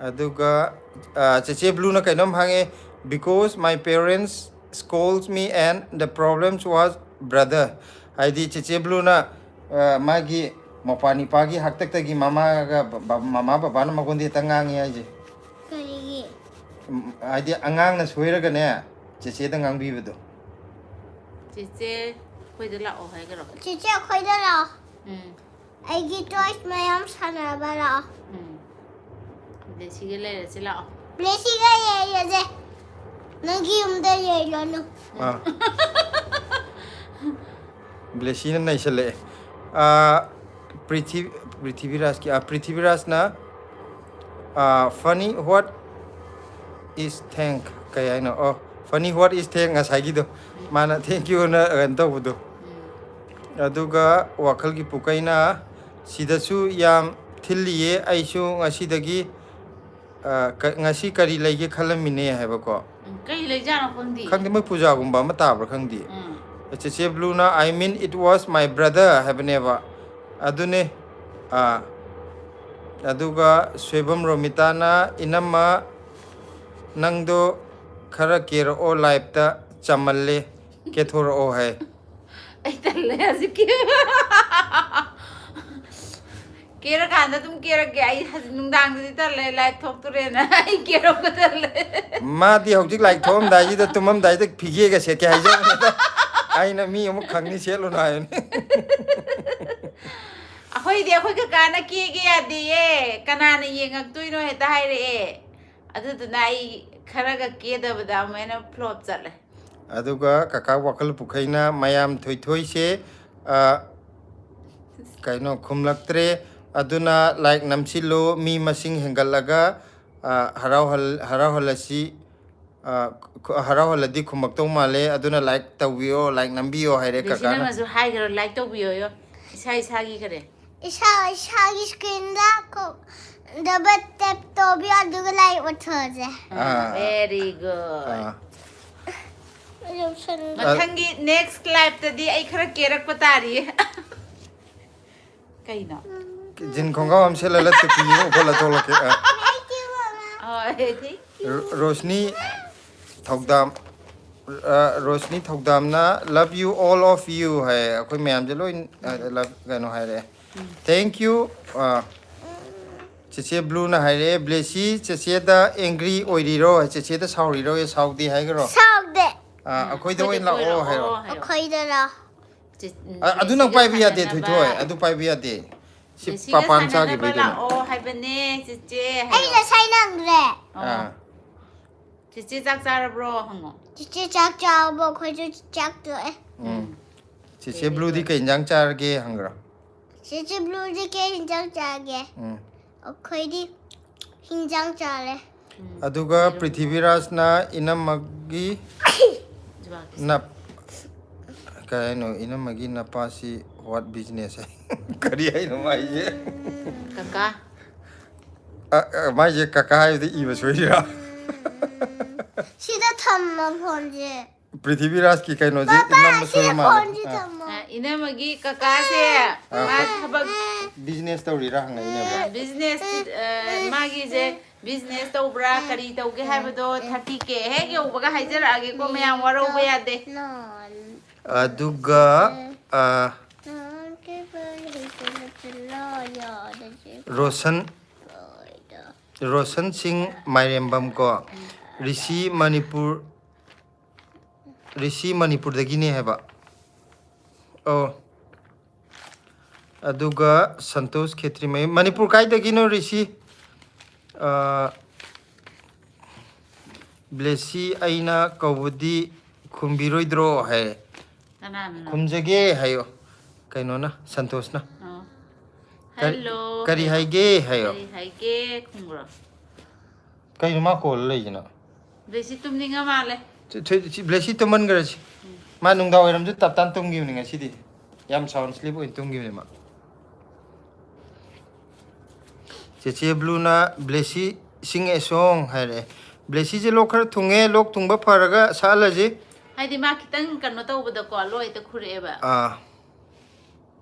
ꯑꯗꯨꯒ, ꯑ, ꯆꯦꯆꯦ ꯕ꯭ꯂꯨꯅ ꯀꯩꯅꯣꯝ ꯍꯪꯉꯦ, "Because my parents scolds me and the problems was brother." ꯍꯥꯏꯗꯤ ꯆꯦꯆꯦ ꯕ꯭ꯂꯨꯅ, ꯑ, ꯃꯥꯒꯤ ꯃꯄꯥ ꯅꯤꯄꯥꯒꯤ ꯍꯥꯛꯇꯛꯇꯒꯤ ꯃꯃꯥꯒ ꯕ-, ꯕ-, ꯃꯃꯥ ꯕꯕꯥꯅ ꯃꯉꯣꯟꯗ ꯍꯦꯛꯇ ꯉꯥꯡꯉꯤ ꯍꯥꯏꯁꯦ꯫ ꯀꯔꯤꯒꯤ? ꯎꯝ, ꯍꯥꯏꯗꯤ ꯑꯉꯥꯡꯅ ꯁꯣꯏꯔꯒꯅꯦ, ꯆꯦꯆꯦꯗ ꯉꯥꯡꯕꯤꯕꯗꯣ꯫ ꯆꯦꯆꯦ ꯑꯩꯈꯣꯏꯗ ꯂꯥꯛꯑꯣ ꯍꯥꯏꯈ꯭ꯔꯣ? ꯆꯦꯆꯦ, ꯑꯩꯈꯣꯏꯗ ꯂꯥꯛꯑꯣ꯫ ꯎꯝ ꯑꯩꯒꯤ ꯇꯣꯏꯁ ꯃꯌꯥꯝ ꯁꯥꯟꯅꯕ ꯂꯥꯛꯑꯣ꯫ ꯎꯝ ꯕ꯭ꯂꯦꯁꯤꯒ ꯂꯩꯔꯁꯤ ꯂꯥꯛꯑꯣ꯫ ꯕ꯭ꯂꯦꯁꯤꯒ ꯌꯩꯔꯁꯦ꯫ ꯅꯪꯒꯤ ꯌꯨꯝꯗ ꯌꯩꯔꯅꯨ꯫ ꯑꯥ꯫ ꯕ꯭ꯂꯦꯁꯤꯅ ꯅꯩꯁꯜꯂꯛꯑꯦ꯫ ꯑꯥ, ꯄ꯭ꯔꯤꯊꯤ-, ꯄ꯭ꯔꯤꯊꯤꯕꯤꯔꯥꯖꯀꯤ, ꯑꯥ, ꯄ꯭ꯔꯤꯊꯤꯕꯤꯔꯥꯖꯅ, ꯑꯥ, funny what is thank ꯀꯩ ꯍꯥꯏꯅꯣ? ꯑꯣ, funny what is thank ꯉꯁꯥꯏꯒꯤꯗꯣ꯫ ꯃꯥꯅ thank youꯅ ꯀꯩꯅꯣ ꯇꯧꯕꯗꯣ꯫ ꯑꯗꯨꯒ ꯋꯥꯈꯜꯒꯤ ꯄꯨꯀꯩꯅ ꯁꯤꯗꯁꯨ ꯌꯥꯝ ꯊꯤꯜꯂꯤꯌꯦ, ꯑꯩꯁꯨ ꯉꯁꯤꯗꯒꯤ, ꯑ, ꯀ-, ꯉꯁꯤ ꯀꯔꯤ ꯂꯩꯒꯦ ꯈꯜꯂꯝꯃꯤꯅꯦ ꯍꯥꯏꯕꯀꯣ꯫ ꯎꯝ, ꯀꯩ ꯂꯩꯖꯥꯠꯅꯣ ꯈꯪꯗꯦ꯫ ꯈꯪꯗꯦ, ꯃꯣꯏ ꯄꯨꯖꯥꯒꯨꯝꯕ ꯑꯃ ꯇꯥꯕ꯭ꯔꯥ ꯈꯪꯗꯦ꯫ ꯎꯝ ꯆꯦꯆꯦ ꯕ꯭ꯂꯨꯅ, "I mean it was my brother" ꯍꯥꯏꯕꯅꯦꯕ꯫ ꯑꯗꯨꯅꯦ꯫ ꯑꯥ꯫ ꯑꯗꯨꯒ ꯁꯣꯏꯕꯝ ꯔꯣꯃꯤꯇꯥꯅ, "ꯏꯅꯝꯃ, ꯅꯪꯗꯣ ꯈꯔ ꯀꯦꯔꯛꯑꯣ, ꯂꯥꯏꯞꯇ ꯆꯝꯃꯜꯂꯦ, ꯀꯦꯊꯣꯔꯛꯑꯣ" ꯍꯥꯏ꯫ ꯑꯩ ꯇꯜꯂꯦ ꯍꯧꯖꯤꯛꯀꯤ꯫ ꯀꯦꯔꯀꯥꯟꯗ ꯑꯗꯨꯝ ꯀꯦꯔꯛꯀꯦ꯫ ꯑꯩ ꯍꯧꯖꯤꯛ ꯅꯨꯡꯗꯥꯡꯗꯗꯤ ꯇꯜꯂꯦ, ꯂꯥꯏꯞ ꯊꯣꯛꯇꯣꯔꯦꯅ ꯑꯩ ꯀꯦꯔꯛꯄ ꯇꯜꯂꯦ꯫ ꯃꯥꯗꯤ ꯍꯧꯖꯤꯛ ꯂꯥꯏꯔꯤꯛ ꯊꯣꯛꯑꯝꯗꯥꯏꯁꯤꯗ ꯇꯨꯝꯃꯝꯗꯥꯏꯗ ꯐꯤꯒꯦꯒ ꯁꯦꯠꯀꯦ ꯍꯥꯏꯖꯕꯅꯤꯗ꯫ ꯑꯩꯅ ꯃꯤ ꯑꯃꯨꯛ ꯈꯪꯅꯤ ꯁꯦꯠꯂꯨꯅꯨ ꯍꯥꯏꯕꯅꯤ꯫ ꯑꯩꯈꯣꯏꯗꯤ ꯑꯩꯈꯣꯏ ꯀꯀꯥꯅ ꯀꯦꯒꯦ ꯌꯥꯗꯦꯌꯦ, ꯀꯅꯥꯅ ꯌꯦꯡꯉꯛꯇꯣꯏꯅꯣ ꯍꯦꯛꯇ ꯍꯥꯏꯔꯛꯑꯦ꯫ ꯑꯗꯨꯗꯨꯅ ꯑꯩ ꯈꯔꯒ ꯀꯦꯗꯕꯗ ꯑꯃꯨꯛ ꯍꯦꯟꯅ ꯐ꯭ꯂꯣꯞ ꯆꯠꯂꯦ꯫ ꯑꯗꯨꯒ ꯀꯀꯥ ꯋꯥꯈꯜ ꯄꯨꯈꯩꯅ, "ꯃꯌꯥꯝ ꯊꯣꯏꯊꯣꯏꯁꯦ, ꯑ, ꯀꯩꯅꯣ, ꯈꯨꯝꯂꯛꯇ꯭ꯔꯦ, ꯑꯗꯨꯅ ꯂꯥꯏꯛ ꯅꯝꯁꯤꯜꯂꯨ, ꯃꯤ ꯃꯁꯤꯡ ꯍꯦꯟꯒꯠꯂꯒ, ꯑ, ꯍꯔꯥꯎꯍꯜ-, ꯍꯔꯥꯎꯍꯜꯂꯁꯤ, ꯑ, ꯈꯨ-, ꯍꯔꯥꯎꯍꯜꯂꯗꯤ ꯈꯨꯝꯃꯛꯇꯧ ꯃꯥꯜꯂꯦ, ꯑꯗꯨꯅ ꯂꯥꯏꯛ ꯇꯧꯕꯤꯌꯣ, ꯂꯥꯏꯛ ꯅꯝꯕꯤꯌꯣ" ꯍꯥꯏꯔꯦ ꯑꯗꯩ ꯁꯤ ꯀꯀꯥꯅ꯫ ꯅꯪꯅꯁꯨ ꯍꯥꯏꯈ꯭ꯔꯣ, ꯂꯥꯏꯛ ꯇꯧꯕꯤꯌꯣꯌꯣ, ꯏꯁꯥ ꯏꯁꯥꯒꯤ ꯈꯔꯦ꯫ ꯏꯁꯥ ꯏꯁꯥꯒꯤ ꯁ꯭ꯀ꯭ꯔꯤꯟꯗ ꯗꯕꯜ ꯇꯦꯞ ꯇꯧꯕꯤꯌꯨ, ꯑꯗꯨꯒ ꯂꯥꯏꯛ ꯑꯣꯠꯊꯣꯛꯑꯁꯦ꯫ ꯑꯥ꯫ Very good. ꯑꯥ꯫ ꯃꯊꯪꯒꯤ ꯅꯦꯛꯁ ꯂꯥꯏꯞꯇꯗꯤ ꯑꯩ ꯈꯔ ꯀꯦꯔꯛꯄ ꯇꯥꯔꯤꯌꯦ꯫ ꯀꯩꯅꯣ? ꯖꯤꯟ ꯈꯣꯡꯒ꯭ꯔꯥꯎ ꯑꯃ ꯁꯦꯠꯂꯒ ꯇꯨꯄꯤ ꯑꯃ ꯎꯞꯍꯜꯂ ꯊꯣꯛꯂꯛꯀꯦ꯫ ꯑꯥ꯫ ꯍꯣꯏ, thank you. ꯔꯣ-, ꯔꯣꯁꯅꯤ ꯊꯧꯗꯥꯝ, ꯑ, Roshni ꯊꯧꯗꯥꯝꯅ, "Love you, all of you" ꯍꯥꯏ꯫ ꯑꯩꯈꯣꯏ ꯃꯌꯥꯝꯁꯦ ꯂꯣꯏ, ꯑ, love, ꯀꯩꯅꯣ ꯍꯥꯏꯔꯛꯑꯦ꯫ Thank you. ꯑ, ꯆꯦꯆꯦ ꯕ꯭ꯂꯨꯅ ꯍꯥꯏꯔꯛꯑꯦ, "ꯕ꯭ꯂꯦꯁꯤ ꯆꯦꯆꯦꯗ ꯑꯦꯡꯒ꯭ꯔꯤ ꯑꯣꯏꯔꯤꯔꯣ? ꯆꯦꯆꯦꯗ ꯁꯥꯎꯔꯤꯔꯣ?" ꯑꯦ, ꯁꯥꯎꯗꯦ ꯍꯥꯏꯈ꯭ꯔꯣ? ꯁꯥꯎꯗꯦ꯫ ꯑ, "ꯑꯩꯈꯣꯏꯗ ꯑꯣꯏꯅ ꯂꯥꯛꯑꯣ" ꯍꯥꯏꯔꯣ꯫ ꯑꯩꯈꯣꯏꯗ ꯂꯥꯛꯑꯣ꯫ ꯑꯩꯈꯣꯏꯗ ꯂꯥꯛꯑꯣ꯫ ꯆꯦ-, ꯑ, ꯑꯗꯨ ꯅꯪ ꯆꯦꯆꯦꯒ ꯄꯥꯏꯕ ꯌꯥꯗꯦ, ꯁꯥꯟꯅꯅꯕ꯫ ꯊꯣꯏꯊꯣꯏ, ꯑꯗꯨ ꯄꯥꯏꯕ ꯌꯥꯗꯦ꯫ ꯁꯤ ꯆꯦꯆꯦꯒ ꯄꯥꯄꯥꯅ ꯁꯥꯟꯅꯅꯕ ꯆꯥꯈꯤꯕꯩꯗꯨꯅꯦ꯫ ꯂꯥꯛꯑꯣ ꯍꯥꯏꯕꯅꯦ, ꯆꯦꯆꯦ ꯍꯥꯏꯌꯣ꯫ ꯑꯩꯅ ꯁꯥꯏꯅꯈ꯭ꯔꯦ꯫ ꯑꯣ꯫ ꯑꯥ꯫ ꯆꯦꯆꯦ ꯆꯥꯛ ꯆꯥꯔꯕ꯭ꯔꯣ ꯍꯪꯉꯣ꯫ ꯆꯦꯆꯦ ꯆꯥꯛ ꯆꯥꯔꯕꯣ? ꯑꯩꯈꯣꯏꯁꯨ ꯆꯥꯛ ꯇꯣꯛꯑꯦ꯫ ꯎꯝ꯫ ꯎꯝ꯫ ꯆꯦꯆꯦ ꯕ꯭ꯂꯨꯗꯤ ꯀꯩ ꯏꯟꯖꯥꯡ ꯆꯥꯔꯒꯦ ꯍꯪꯈ꯭ꯔꯣ? ꯆꯦꯆꯦ ꯕ꯭ꯂꯨꯗꯤ ꯀꯩ ꯏꯟꯖꯥꯡ ꯆꯥꯒꯦ? ꯎꯝ꯫ ꯑꯩꯈꯣꯏꯗꯤ ꯍꯤꯟꯖꯥꯡ ꯆꯥꯔꯦ꯫ ꯎꯝ꯫ ꯑꯗꯨꯒ ꯌꯦꯔꯨꯝ꯫ ꯄ꯭ꯔꯤꯊꯤꯕꯤꯔꯥꯖꯅ ꯏꯅꯝꯃꯒꯤ ꯖꯨꯕꯥꯛꯀꯤꯁꯦ꯫ ꯅꯞ-, ꯀꯩ ꯍꯥꯏꯅꯣ? ꯏꯅꯝꯃꯒꯤ ꯅꯄꯥꯁꯤ what business ꯍꯥꯏ? ꯀꯔꯤ ꯍꯥꯏꯅꯣ ꯃꯥꯏꯁꯦ? ꯀꯀꯥ꯫ ꯑ, ꯑ, ꯃꯥꯏꯁꯦ ꯀꯀꯥ ꯍꯥꯏꯕꯗꯤ ꯏꯕ ꯁꯣꯏꯔꯤꯔꯥ? ꯁꯤꯗ ꯊꯝꯃꯣ ꯐꯣꯟꯁꯦ꯫ ꯄ꯭ꯔꯤꯊꯤꯕꯤꯔꯥꯖꯀꯤ ꯀꯩꯅꯣꯁꯦ ꯄꯥꯄꯥ, ꯏꯅꯝꯃ ꯁꯤ ꯁꯣꯏꯕ ꯃꯥꯜꯂꯦ꯫ ꯐꯣꯟꯁꯦ ꯑꯥ꯫ ꯊꯝꯃꯣ꯫ ꯑ, ꯏꯅꯝꯃꯒꯤ ꯀꯀꯥꯁꯦ, ꯑꯥ꯫ ꯃꯥ ꯊꯕꯛ business ꯇꯧꯔꯤꯔꯥ ꯍꯪꯉꯛꯏꯅꯦꯕ꯫ ꯑ, business, ꯑ, ꯃꯥꯒꯤꯁꯦ business ꯇꯧꯕ꯭ꯔꯥ, ꯀꯔꯤ ꯇꯧꯒꯦ ꯍꯥꯏꯕꯗꯣ thirty K ꯍꯦꯛ ꯌꯧꯕꯒ ꯍꯥꯏꯖꯔꯛꯑꯒꯦꯀꯣ, ꯃꯌꯥꯝ ꯋꯥꯔꯧꯕ ꯌꯥꯗꯦ꯫ ꯑꯗꯨꯒ, ꯑ, ꯔꯣꯁꯟ, ꯔꯣꯁꯟ ꯁꯤꯡ ꯃꯥꯏꯔꯦꯝꯕꯝ ꯀꯣ, ꯔꯤꯁꯤ ꯃꯅꯤꯄꯨꯔ, ꯔꯤꯁꯤ ꯃꯅꯤꯄꯨꯔꯗꯒꯤꯅꯦ ꯍꯥꯏꯕ꯫ ꯑꯣ꯫ ꯑꯗꯨꯒ ꯁꯟꯇꯣꯁ ꯈꯦꯇ꯭ꯔꯤꯃꯌꯨꯝ, ꯃꯅꯤꯄꯨꯔ ꯀꯥꯏꯗꯒꯤꯅꯣ ꯔꯤꯁꯤ? ꯑ, ꯕ꯭ꯂꯦꯁꯤ ꯑꯩꯅ ꯀꯧꯕꯗꯤ ꯈꯨꯝꯕꯤꯔꯣꯏꯗ꯭ꯔꯣ ꯍꯥꯏ꯫ ꯀꯅꯥꯅꯅꯣ? ꯈꯨꯝꯖꯒꯦ ꯍꯥꯏꯌꯣ꯫ ꯀꯩꯅꯣꯅ, ꯁꯟꯇꯣꯁꯅ꯫ ꯑꯣ꯫ ꯀꯔꯤ, hello ꯀꯔꯤ ꯍꯥꯏꯌꯣ꯫ ꯍꯥꯏꯒꯦ ꯍꯥꯏꯌꯣ꯫ ꯀꯔꯤ ꯍꯥꯏꯒꯦ ꯈꯨꯝꯈ꯭ꯔꯣ꯫ ꯀꯩꯅꯣ ꯃꯥ call ꯂꯩꯁꯤꯅ? ꯕ꯭ꯂꯦꯁꯤ ꯇꯨꯝꯅꯤꯡꯉ ꯃꯥꯜꯂꯦ꯫ ꯊꯨ-, ꯊꯨ-, ꯁꯤ ꯕ꯭ꯂꯦꯁꯤ ꯇꯨꯝꯍꯟꯈ꯭ꯔꯁꯤ꯫ ꯎꯝ꯫ ꯃꯥ ꯅꯨꯡꯗꯥꯡ ꯋꯥꯏꯔꯝꯁꯨ ꯇꯞ ꯇꯥꯅ ꯇꯨꯝꯈꯤꯕꯅꯤ ꯉꯁꯤꯗꯤ꯫ ꯌꯥꯝ sound sleep ꯑꯣꯏꯅ ꯇꯨꯝꯈꯤꯕꯅꯤ ꯃꯥ꯫ ꯆꯦꯆꯦ ꯕ꯭ꯂꯨꯅ "ꯕ꯭ꯂꯦꯁꯤ sing a song" ꯍꯥꯏꯔꯛꯑꯦ꯫ ꯕ꯭ꯂꯦꯁꯤꯁꯦ ꯂꯣꯛ ꯈꯔ ꯊꯨꯡꯉꯦ, ꯂꯣꯛ ꯊꯨꯡꯕ ꯐꯔꯒ ꯁꯛꯍꯜꯂꯁꯤ꯫ ꯍꯥꯏꯗꯤ ꯃꯥ ꯈꯤꯇꯪ ꯀꯩꯅꯣ ꯇꯧꯕꯗꯀꯣ, ꯂꯣꯛ ꯍꯦꯛꯇ ꯈꯨꯔꯛꯑꯦꯕ꯫ ꯑꯥ꯫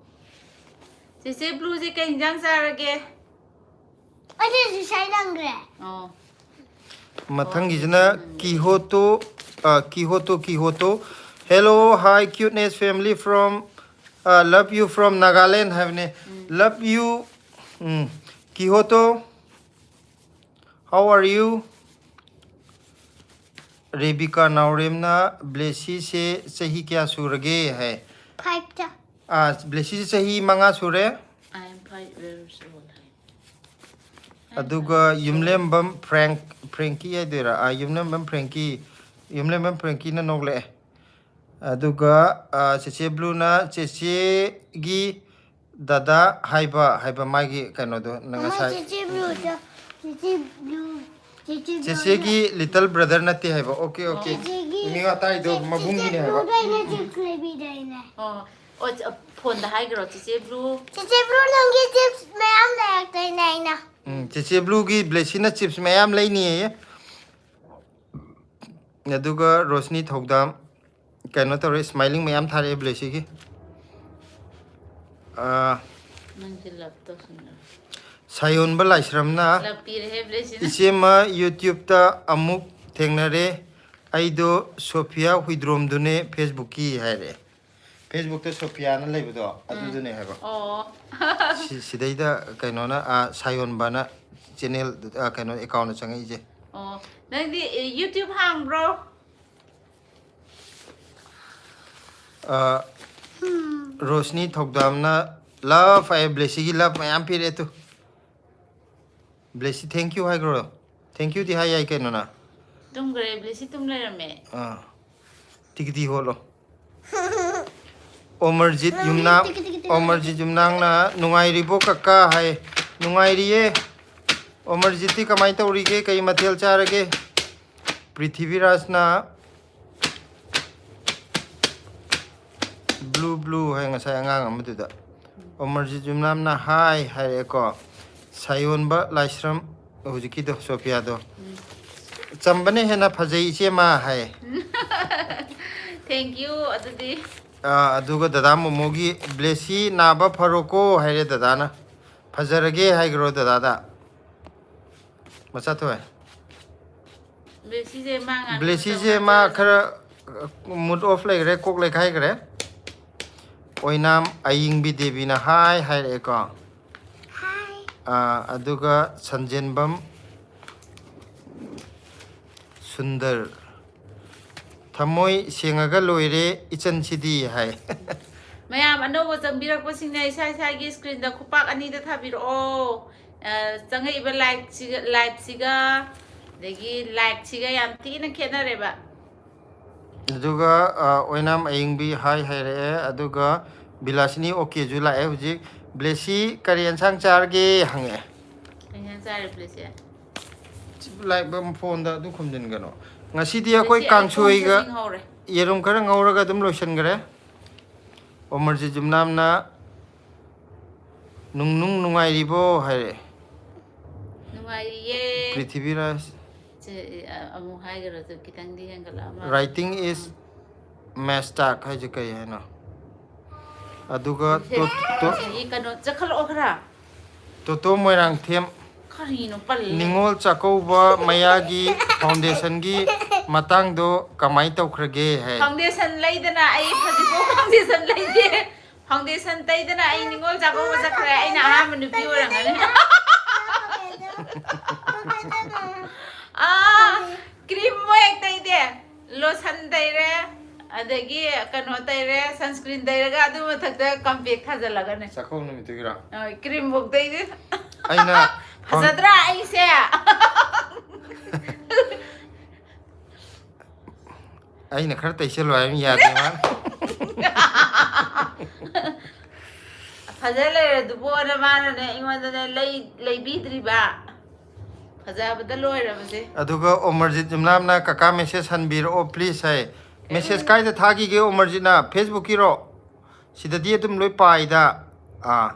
ꯆꯦꯆꯦ ꯕ꯭ꯂꯨꯁꯦ ꯀꯩ ꯏꯟꯖꯥꯡ ꯆꯥꯔꯒꯦ? ꯑꯩꯗꯤ ꯉꯁꯥꯏ ꯅꯪꯈ꯭ꯔꯦ꯫ ꯑꯣ꯫ ꯃꯊꯪꯒꯤꯁꯤꯅ ꯑꯣ, ꯀꯤꯍꯣꯇꯣ, ꯑ, ꯀꯤꯍꯣꯇꯣ, ꯀꯤꯍꯣꯇꯣ꯫ "Hello, hi, cuteness family from ꯑ, love you from Nagaland ꯍꯥꯏꯕꯅꯦ꯫ Love you꯫ Um. Kihoto, how are you? Rebika ꯅꯥꯎꯔꯦꯝꯅ ꯕ꯭ꯂꯦꯁꯤꯁꯦ ꯆꯍꯤ ꯀꯌꯥ ꯁꯨꯔꯒꯦ ꯍꯥꯏ꯫ ꯐꯥꯏꯚꯇ꯫ ꯑꯥ, ꯕ꯭ꯂꯦꯁꯤꯁꯦ ꯆꯍꯤ ꯃꯉꯥ ꯁꯨꯔꯦ꯫ I am five years old. ꯑꯗꯨꯒ ꯌꯨꯝꯂꯦꯝꯕꯝ ꯐ꯭ꯔꯦꯡ ꯐ꯭ꯔꯦꯡꯀꯤ ꯍꯥꯏꯗꯣꯏꯔꯥ? ꯑꯥ, ꯌꯨꯝꯂꯦꯝꯕꯝ ꯐ꯭ꯔꯦꯡꯀꯤ, ꯌꯨꯝꯂꯦꯝꯕꯝ ꯐ꯭ꯔꯦꯡꯀꯤꯅ ꯅꯣꯛꯂꯛꯑꯦ꯫ ꯑꯗꯨꯒ, ꯑꯥ, ꯆꯦꯆꯦ ꯕ꯭ꯂꯨꯅ ꯆꯦꯆꯦꯒꯤ ꯗꯗꯥ ꯍꯥꯏꯕ ꯍꯥꯏꯕ ꯃꯥꯒꯤ ꯀꯩꯅꯣꯗꯣ ꯅꯪ ꯉꯁꯥꯏ꯫ ꯆꯦꯆꯦ ꯕ꯭ꯂꯨꯗ꯫ ꯆꯦꯆꯦ ꯕ꯭ꯂꯨ꯫ ꯆꯦꯆꯦ ꯕ꯭ꯂꯨꯗ꯫ ꯆꯦꯆꯦꯒꯤ ꯂꯤꯇꯜ ꯕ꯭ꯔꯗꯔ ꯅꯠꯇꯦ ꯍꯥꯏꯕ꯫ Okay, okay. ꯆꯦꯆꯦꯒꯤ ꯃꯤ ꯋꯥ ꯇꯥꯏꯗꯣ ꯆꯦ- ꯃꯕꯨꯡꯒꯤꯅꯦ ꯆꯦꯆꯦ ꯍꯥꯏꯕ꯫ ꯕ꯭ꯂꯨꯗ ꯑꯩꯅ ꯆꯤꯞꯁ ꯂꯩꯕꯤꯗꯣꯏꯅꯦ꯫ ꯑꯣ ꯑꯣ ꯆ- ꯐꯣꯟꯗ ꯍꯥꯏꯈ꯭ꯔꯣ ꯆꯦꯆꯦ ꯕ꯭ꯂꯨ꯫ ꯆꯦꯆꯦ ꯕ꯭ꯂꯨ, ꯅꯪꯒꯤ ꯆꯤꯞꯁ ꯃꯌꯥꯝ ꯂꯩꯔꯛꯇꯣꯏꯅꯦ ꯑꯩꯅ꯫ ꯎꯝ, ꯆꯦꯆꯦ ꯕ꯭ꯂꯨꯒꯤ ꯕ꯭ꯂꯦꯁꯤꯅ ꯆꯤꯞꯁ ꯃꯌꯥꯝ ꯂꯩꯅꯤꯌꯦ꯫ ꯑꯗꯨꯒ ꯔꯣꯁꯅꯤ ꯊꯧꯗꯥꯝ ꯀꯩꯅꯣ ꯇꯧꯔꯦ, ꯁ꯭ꯃꯥꯏꯂꯤꯡ ꯃꯌꯥꯝ ꯊꯥꯔꯛꯑꯦ ꯕ꯭ꯂꯦꯁꯤꯒꯤ꯫ ꯑꯥ, ꯅꯪꯁꯦ ꯂꯞ ꯇꯧꯁꯤꯟꯅ꯫ ꯁꯥꯌꯣꯟꯕ ꯂꯥꯏꯁ꯭ꯔꯝꯅ, ꯂꯞ ꯄꯤꯔꯦꯍꯦ ꯕ꯭ꯂꯦꯁꯤꯅ꯫ "ꯏꯆꯦꯃ, ꯌꯨꯇ꯭ꯌꯨꯕꯇ ꯑꯃꯨꯛ ꯊꯦꯡꯅꯔꯦ, ꯑꯩꯗꯣ ꯁꯣꯐꯤꯌꯥ ꯍꯨꯏꯗ꯭ꯔꯣꯝꯗꯨꯅꯦ ꯐꯦꯁꯕꯨꯛꯀꯤ" ꯍꯥꯏꯔꯦ꯫ ꯐꯦꯁꯕꯨꯛꯇ ꯁꯣꯐꯤꯌꯥꯅ ꯂꯩꯕꯗꯣ ꯑꯗꯨꯗꯨꯅꯦ ꯍꯥꯏꯕ꯫ ꯑꯣ꯫ ꯁꯤ- ꯁꯤꯗꯩꯗ ꯀꯩꯅꯣꯅ, ꯑꯥ, ꯁꯥꯌꯣꯟꯕꯅ ꯆꯦꯅꯦꯜ, ꯑꯥ, ꯀꯩꯅꯣ ꯑꯦꯀꯥꯎꯟꯗ ꯆꯪꯉꯛꯏꯁꯦ꯫ ꯑꯣ ꯅꯪꯗꯤ ꯌꯨꯇ꯭ꯌꯨꯕ ꯍꯥꯡꯕ꯭ꯔꯣ? ꯑꯥ, ꯔꯣꯁꯅꯤ ꯊꯧꯗꯥꯝꯅ ꯂꯞ ꯍꯥꯏ, ꯕ꯭ꯂꯦꯁꯤꯒꯤ ꯂꯞ ꯃꯌꯥꯝ ꯄꯤꯔꯛꯑꯦ ꯇꯨ꯫ ꯕ꯭ꯂꯦꯁꯤ thank you ꯍꯥꯏꯈ꯭ꯔꯣ꯫ Thank youꯗꯤ ꯍꯥꯏ ꯌꯥꯏ ꯀꯩꯅꯣꯅ꯫ ꯇꯨꯝꯈ꯭ꯔꯦ ꯕ꯭ꯂꯦꯁꯤ ꯇꯨꯝ ꯂꯩꯔꯝꯃꯦ꯫ ꯑꯥ, ꯇꯤꯛ ꯇꯤꯛ ꯍꯣꯠꯂꯣ꯫ ꯑꯣꯃꯔꯖꯤꯠ ꯌꯨꯝꯅꯥꯝ, ꯑꯣꯃꯔꯖꯤꯠ ꯌꯨꯝꯅꯥꯝꯅ "ꯅꯨꯡꯉꯥꯏꯔꯤꯕꯣ ꯀꯀꯥ?" ꯍꯥꯏ꯫ ꯅꯨꯡꯉꯥꯏꯔꯤꯌꯦ꯫ ꯑꯣꯃꯔꯖꯤꯠꯇꯤ ꯀꯃꯥꯏꯅ ꯇꯧꯔꯤꯒꯦ? ꯀꯩ ꯃꯊꯦꯜ ꯆꯥꯔꯒꯦ? ꯄ꯭ꯔꯤꯊꯤꯕꯤꯔꯥꯖꯅ "ꯕ꯭ꯂꯨ ꯕ꯭ꯂꯨ" ꯍꯥꯏ ꯉꯁꯥꯏ ꯑꯉꯥꯡ ꯑꯃꯗꯨꯗ꯫ ꯑꯣꯃꯔꯖꯤꯠ ꯌꯨꯝꯅꯥꯝꯅ "ꯍꯥꯏ" ꯍꯥꯏꯔꯛꯑꯦꯀꯣ꯫ ꯁꯥꯌꯣꯟꯕ ꯂꯥꯏꯁ꯭ꯔꯝ, ꯍꯧꯖꯤꯛꯀꯤꯗꯣ ꯁꯣꯐꯤꯌꯥꯗꯣ꯫ "ꯆꯝꯕꯅ ꯍꯦꯟꯅ ꯐꯖꯩ ꯏꯆꯦꯃ" ꯍꯥꯏ꯫ Thank you ꯑꯗꯨꯗꯤ꯫ ꯑꯥ, ꯑꯗꯨꯒ ꯗꯗꯥ ꯃꯣꯃꯣꯒꯤ "ꯕ꯭ꯂꯦꯁꯤ ꯅꯥꯕ ꯐꯔꯣꯀꯣ" ꯍꯥꯏꯔꯦ ꯗꯗꯥꯅ꯫ "ꯐꯖꯔꯒꯦ" ꯍꯥꯏꯈ꯭ꯔꯣ ꯗꯗꯥꯗ꯫ ꯃꯆꯥ ꯊꯣꯏ꯫ ꯕ꯭ꯂꯦꯁꯤꯁꯦ ꯃꯥ ꯉꯥꯡꯕ ꯕ꯭ꯂꯦꯁꯤꯁꯦ ꯃꯇꯝ ꯃꯥ ꯉꯥꯡꯖꯔꯁꯅꯨ꯫ ꯈꯔ mood off ꯂꯩꯈ꯭ꯔꯦ, ꯀꯣꯛ ꯂꯩꯈꯥꯏꯈ꯭ꯔꯦ꯫ ꯑꯣꯏꯅꯥꯝ ꯑꯌꯤꯡꯕꯤ ꯗꯦꯕꯤꯅ ꯍꯥꯏ ꯍꯥꯏꯔꯛꯑꯦꯀꯣ꯫ ꯑꯥ, ꯑꯗꯨꯒ ꯁꯟꯖꯦꯟꯕꯝ ꯁꯨꯟꯗꯔ, "ꯊꯃꯣꯏ ꯁꯦꯡꯉꯒ ꯂꯣꯏꯔꯦ ꯏꯆꯟꯁꯤꯗꯤ" ꯍꯥꯏ꯫ ꯃꯌꯥꯝ ꯑꯅꯧꯕ ꯆꯪꯕꯤꯔꯛꯄꯁꯤꯡꯅ ꯏꯁꯥ ꯏꯁꯥꯒꯤ ꯁ꯭ꯀ꯭ꯔꯤꯟꯗ ꯈꯨꯄꯥꯛ ꯑꯅꯤꯗ ꯊꯥꯕꯤꯔꯛꯑꯣ꯫ ꯑ, ꯆꯪꯉꯛꯏꯕ ꯂꯥꯏꯛꯁꯤꯒ, ꯂꯥꯏꯛꯁꯤꯒ, ꯑꯗꯒꯤ ꯂꯥꯏꯛꯁꯤꯒ ꯌꯥꯝ ꯊꯤꯅ ꯈꯦꯠꯅꯔꯦꯕ꯫ ꯑꯗꯨꯒ, ꯑ, ꯑꯣꯏꯅꯥꯝ ꯑꯌꯤꯡꯕꯤ ꯍꯥꯏ ꯍꯥꯏꯔꯛꯑꯦ꯫ ꯑꯗꯨꯒ ꯕꯤꯂꯥꯁꯤꯅꯤ ꯑꯣꯀꯦꯁꯨ ꯂꯥꯛꯑꯦ ꯍꯧꯖꯤꯛ꯫ "ꯕ꯭ꯂꯦꯁꯤ, ꯀꯔꯤ ꯑꯦꯟꯁꯥꯡ ꯆꯥꯔꯒꯦ?" ꯍꯪꯉꯛꯑꯦ꯫ ꯀꯩ ꯏꯟꯁꯥꯡ ꯆꯥꯔꯦ, ꯕ꯭ꯂꯦꯁꯤ? ꯁꯤ ꯂꯥꯏꯛ ꯕꯝ ꯐꯣꯟꯗ ꯑꯗꯨ ꯈꯨꯝꯖꯤꯟꯒꯅꯣ꯫ ꯉꯁꯤꯗꯤ ꯑꯩꯈꯣꯏ ꯕ꯭ꯂꯦꯁꯤ, ꯑꯩ ꯀꯥꯡꯁꯣꯏꯒ ꯐꯣꯟꯁꯦ ꯆꯤꯡꯍꯧꯔꯦ꯫ ꯌꯦꯔꯨꯝ ꯈꯔ ꯉꯧꯔꯒ ꯑꯗꯨꯝ ꯂꯣꯏꯁꯤꯟꯈ꯭ꯔꯦ꯫ ꯑꯣꯃꯔꯖꯤꯠ ꯌꯨꯝꯅꯥꯝꯅ, "ꯅꯨꯡ, ꯅꯨꯡ ꯅꯨꯡꯉꯥꯏꯔꯤꯕꯣ?" ꯍꯥꯏꯔꯛꯑꯦ꯫ ꯅꯨꯡꯉꯥꯏꯔꯤꯌꯦ꯫ ꯄ꯭ꯔꯤꯊꯤꯕꯤꯔꯥꯖ꯫ ꯁꯦ, ꯑ-, ꯑꯃꯨꯛ ꯍꯥꯏꯈ꯭ꯔꯁꯨ ꯈꯤꯇꯪꯗꯤ ꯍꯦꯟꯒꯠꯂꯛꯑ ꯃꯥꯜꯂꯦ꯫ "Writing is mistake" ꯍꯥꯏꯁꯦ ꯀꯩ ꯍꯥꯏꯅꯣ? ꯑꯗꯨꯒ ꯁꯦ, ꯇꯣ-, ꯇꯣ-, ꯁꯤꯒꯤ ꯀꯩꯅꯣ ꯆꯠꯈꯠꯂꯛꯑꯣ ꯈꯔ꯫ ꯇꯣꯇꯣ ꯃꯣꯏꯔꯥꯡꯊꯦꯝ, ꯀꯔꯤꯅꯣ ꯄꯜꯂꯤ? "ꯅꯤꯉꯣꯜ ꯆꯥꯛꯀꯧꯕ ꯃꯌꯥꯒꯤ ꯐꯥꯎꯟꯗꯦꯁꯟꯒꯤ ꯃꯇꯥꯡꯗꯣ ꯀꯃꯥꯏ ꯇꯧꯈ꯭ꯔꯒꯦ?" ꯍꯥꯏ꯫ ꯐꯥꯎꯟꯗꯦꯁꯟ ꯂꯩꯗꯅ ꯑꯩ ꯍꯧꯖꯤꯛꯐꯥꯎ ꯐꯥꯎꯟꯗꯦꯁꯟ ꯂꯩꯇꯦ꯫ ꯐꯥꯎꯟꯗꯦꯁꯟ ꯇꯩꯗꯅ ꯑꯩ ꯅꯤꯉꯣꯜ ꯆꯥꯛꯀꯧꯕ ꯆꯠꯈ꯭ꯔꯦ꯫ ꯑꯩꯅ ꯑꯍꯥꯟꯕ ꯅꯨꯄꯤ ꯑꯣꯏꯔꯝꯒꯅꯤ꯫ ꯑꯥ, ꯀ꯭ꯔꯤꯝ ꯃꯣꯏ ꯇꯩꯗꯦ꯫ ꯂꯣꯁꯟ ꯇꯩꯔꯦ, ꯑꯗꯒꯤ ꯀꯩꯅꯣ ꯇꯩꯔꯦ, ꯁꯟꯁꯀ꯭ꯔꯤꯟ ꯇꯩꯔꯒ ꯑꯗꯨ ꯃꯊꯛꯇ ꯀꯝꯄꯦꯛ ꯊꯥꯖꯤꯜꯂꯒꯅꯦ꯫ ꯆꯥꯛꯀꯧꯕ ꯅꯨꯃꯤꯠꯇꯨꯒꯤꯔꯣ? ꯍꯣꯏ, ꯀ꯭ꯔꯤꯝ ꯐꯧ ꯇꯩꯗꯦ꯫ ꯑꯩꯅ ꯐꯖꯗ꯭ꯔꯥ ꯑꯩꯁꯦ? ꯑꯩꯅ ꯈꯔ ꯇꯩꯁꯜꯂꯣ ꯍꯥꯏꯕ ꯌꯥꯗꯦ ꯃꯥꯅ꯫ ꯐꯖ ꯂꯩꯔꯗꯨꯕꯣꯅ ꯃꯥꯅꯅꯦ ꯑꯩꯉꯣꯟꯗꯅꯦ ꯂꯩ-, ꯂꯩꯕꯤꯗ꯭ꯔꯤꯕ꯫ ꯐꯖꯕꯗ ꯂꯣꯏꯔꯕꯁꯦ꯫ ꯑꯗꯨꯒ ꯑꯣꯃꯔꯖꯤꯠ ꯌꯨꯝꯅꯥꯝꯅ, "ꯀꯀꯥ message ꯍꯟꯕꯤꯔꯛꯑꯣ please" ꯍꯥꯏ꯫ Message ꯀꯥꯏꯗ ꯊꯥꯈꯤꯒꯦ ꯑꯣꯃꯔꯖꯤꯠꯅ? Facebook-ꯀꯤꯔꯣ? ꯁꯤꯗꯗꯤ ꯑꯗꯨꯝ ꯂꯣꯏ ꯄꯥꯏꯗ꯫ ꯑꯥ꯫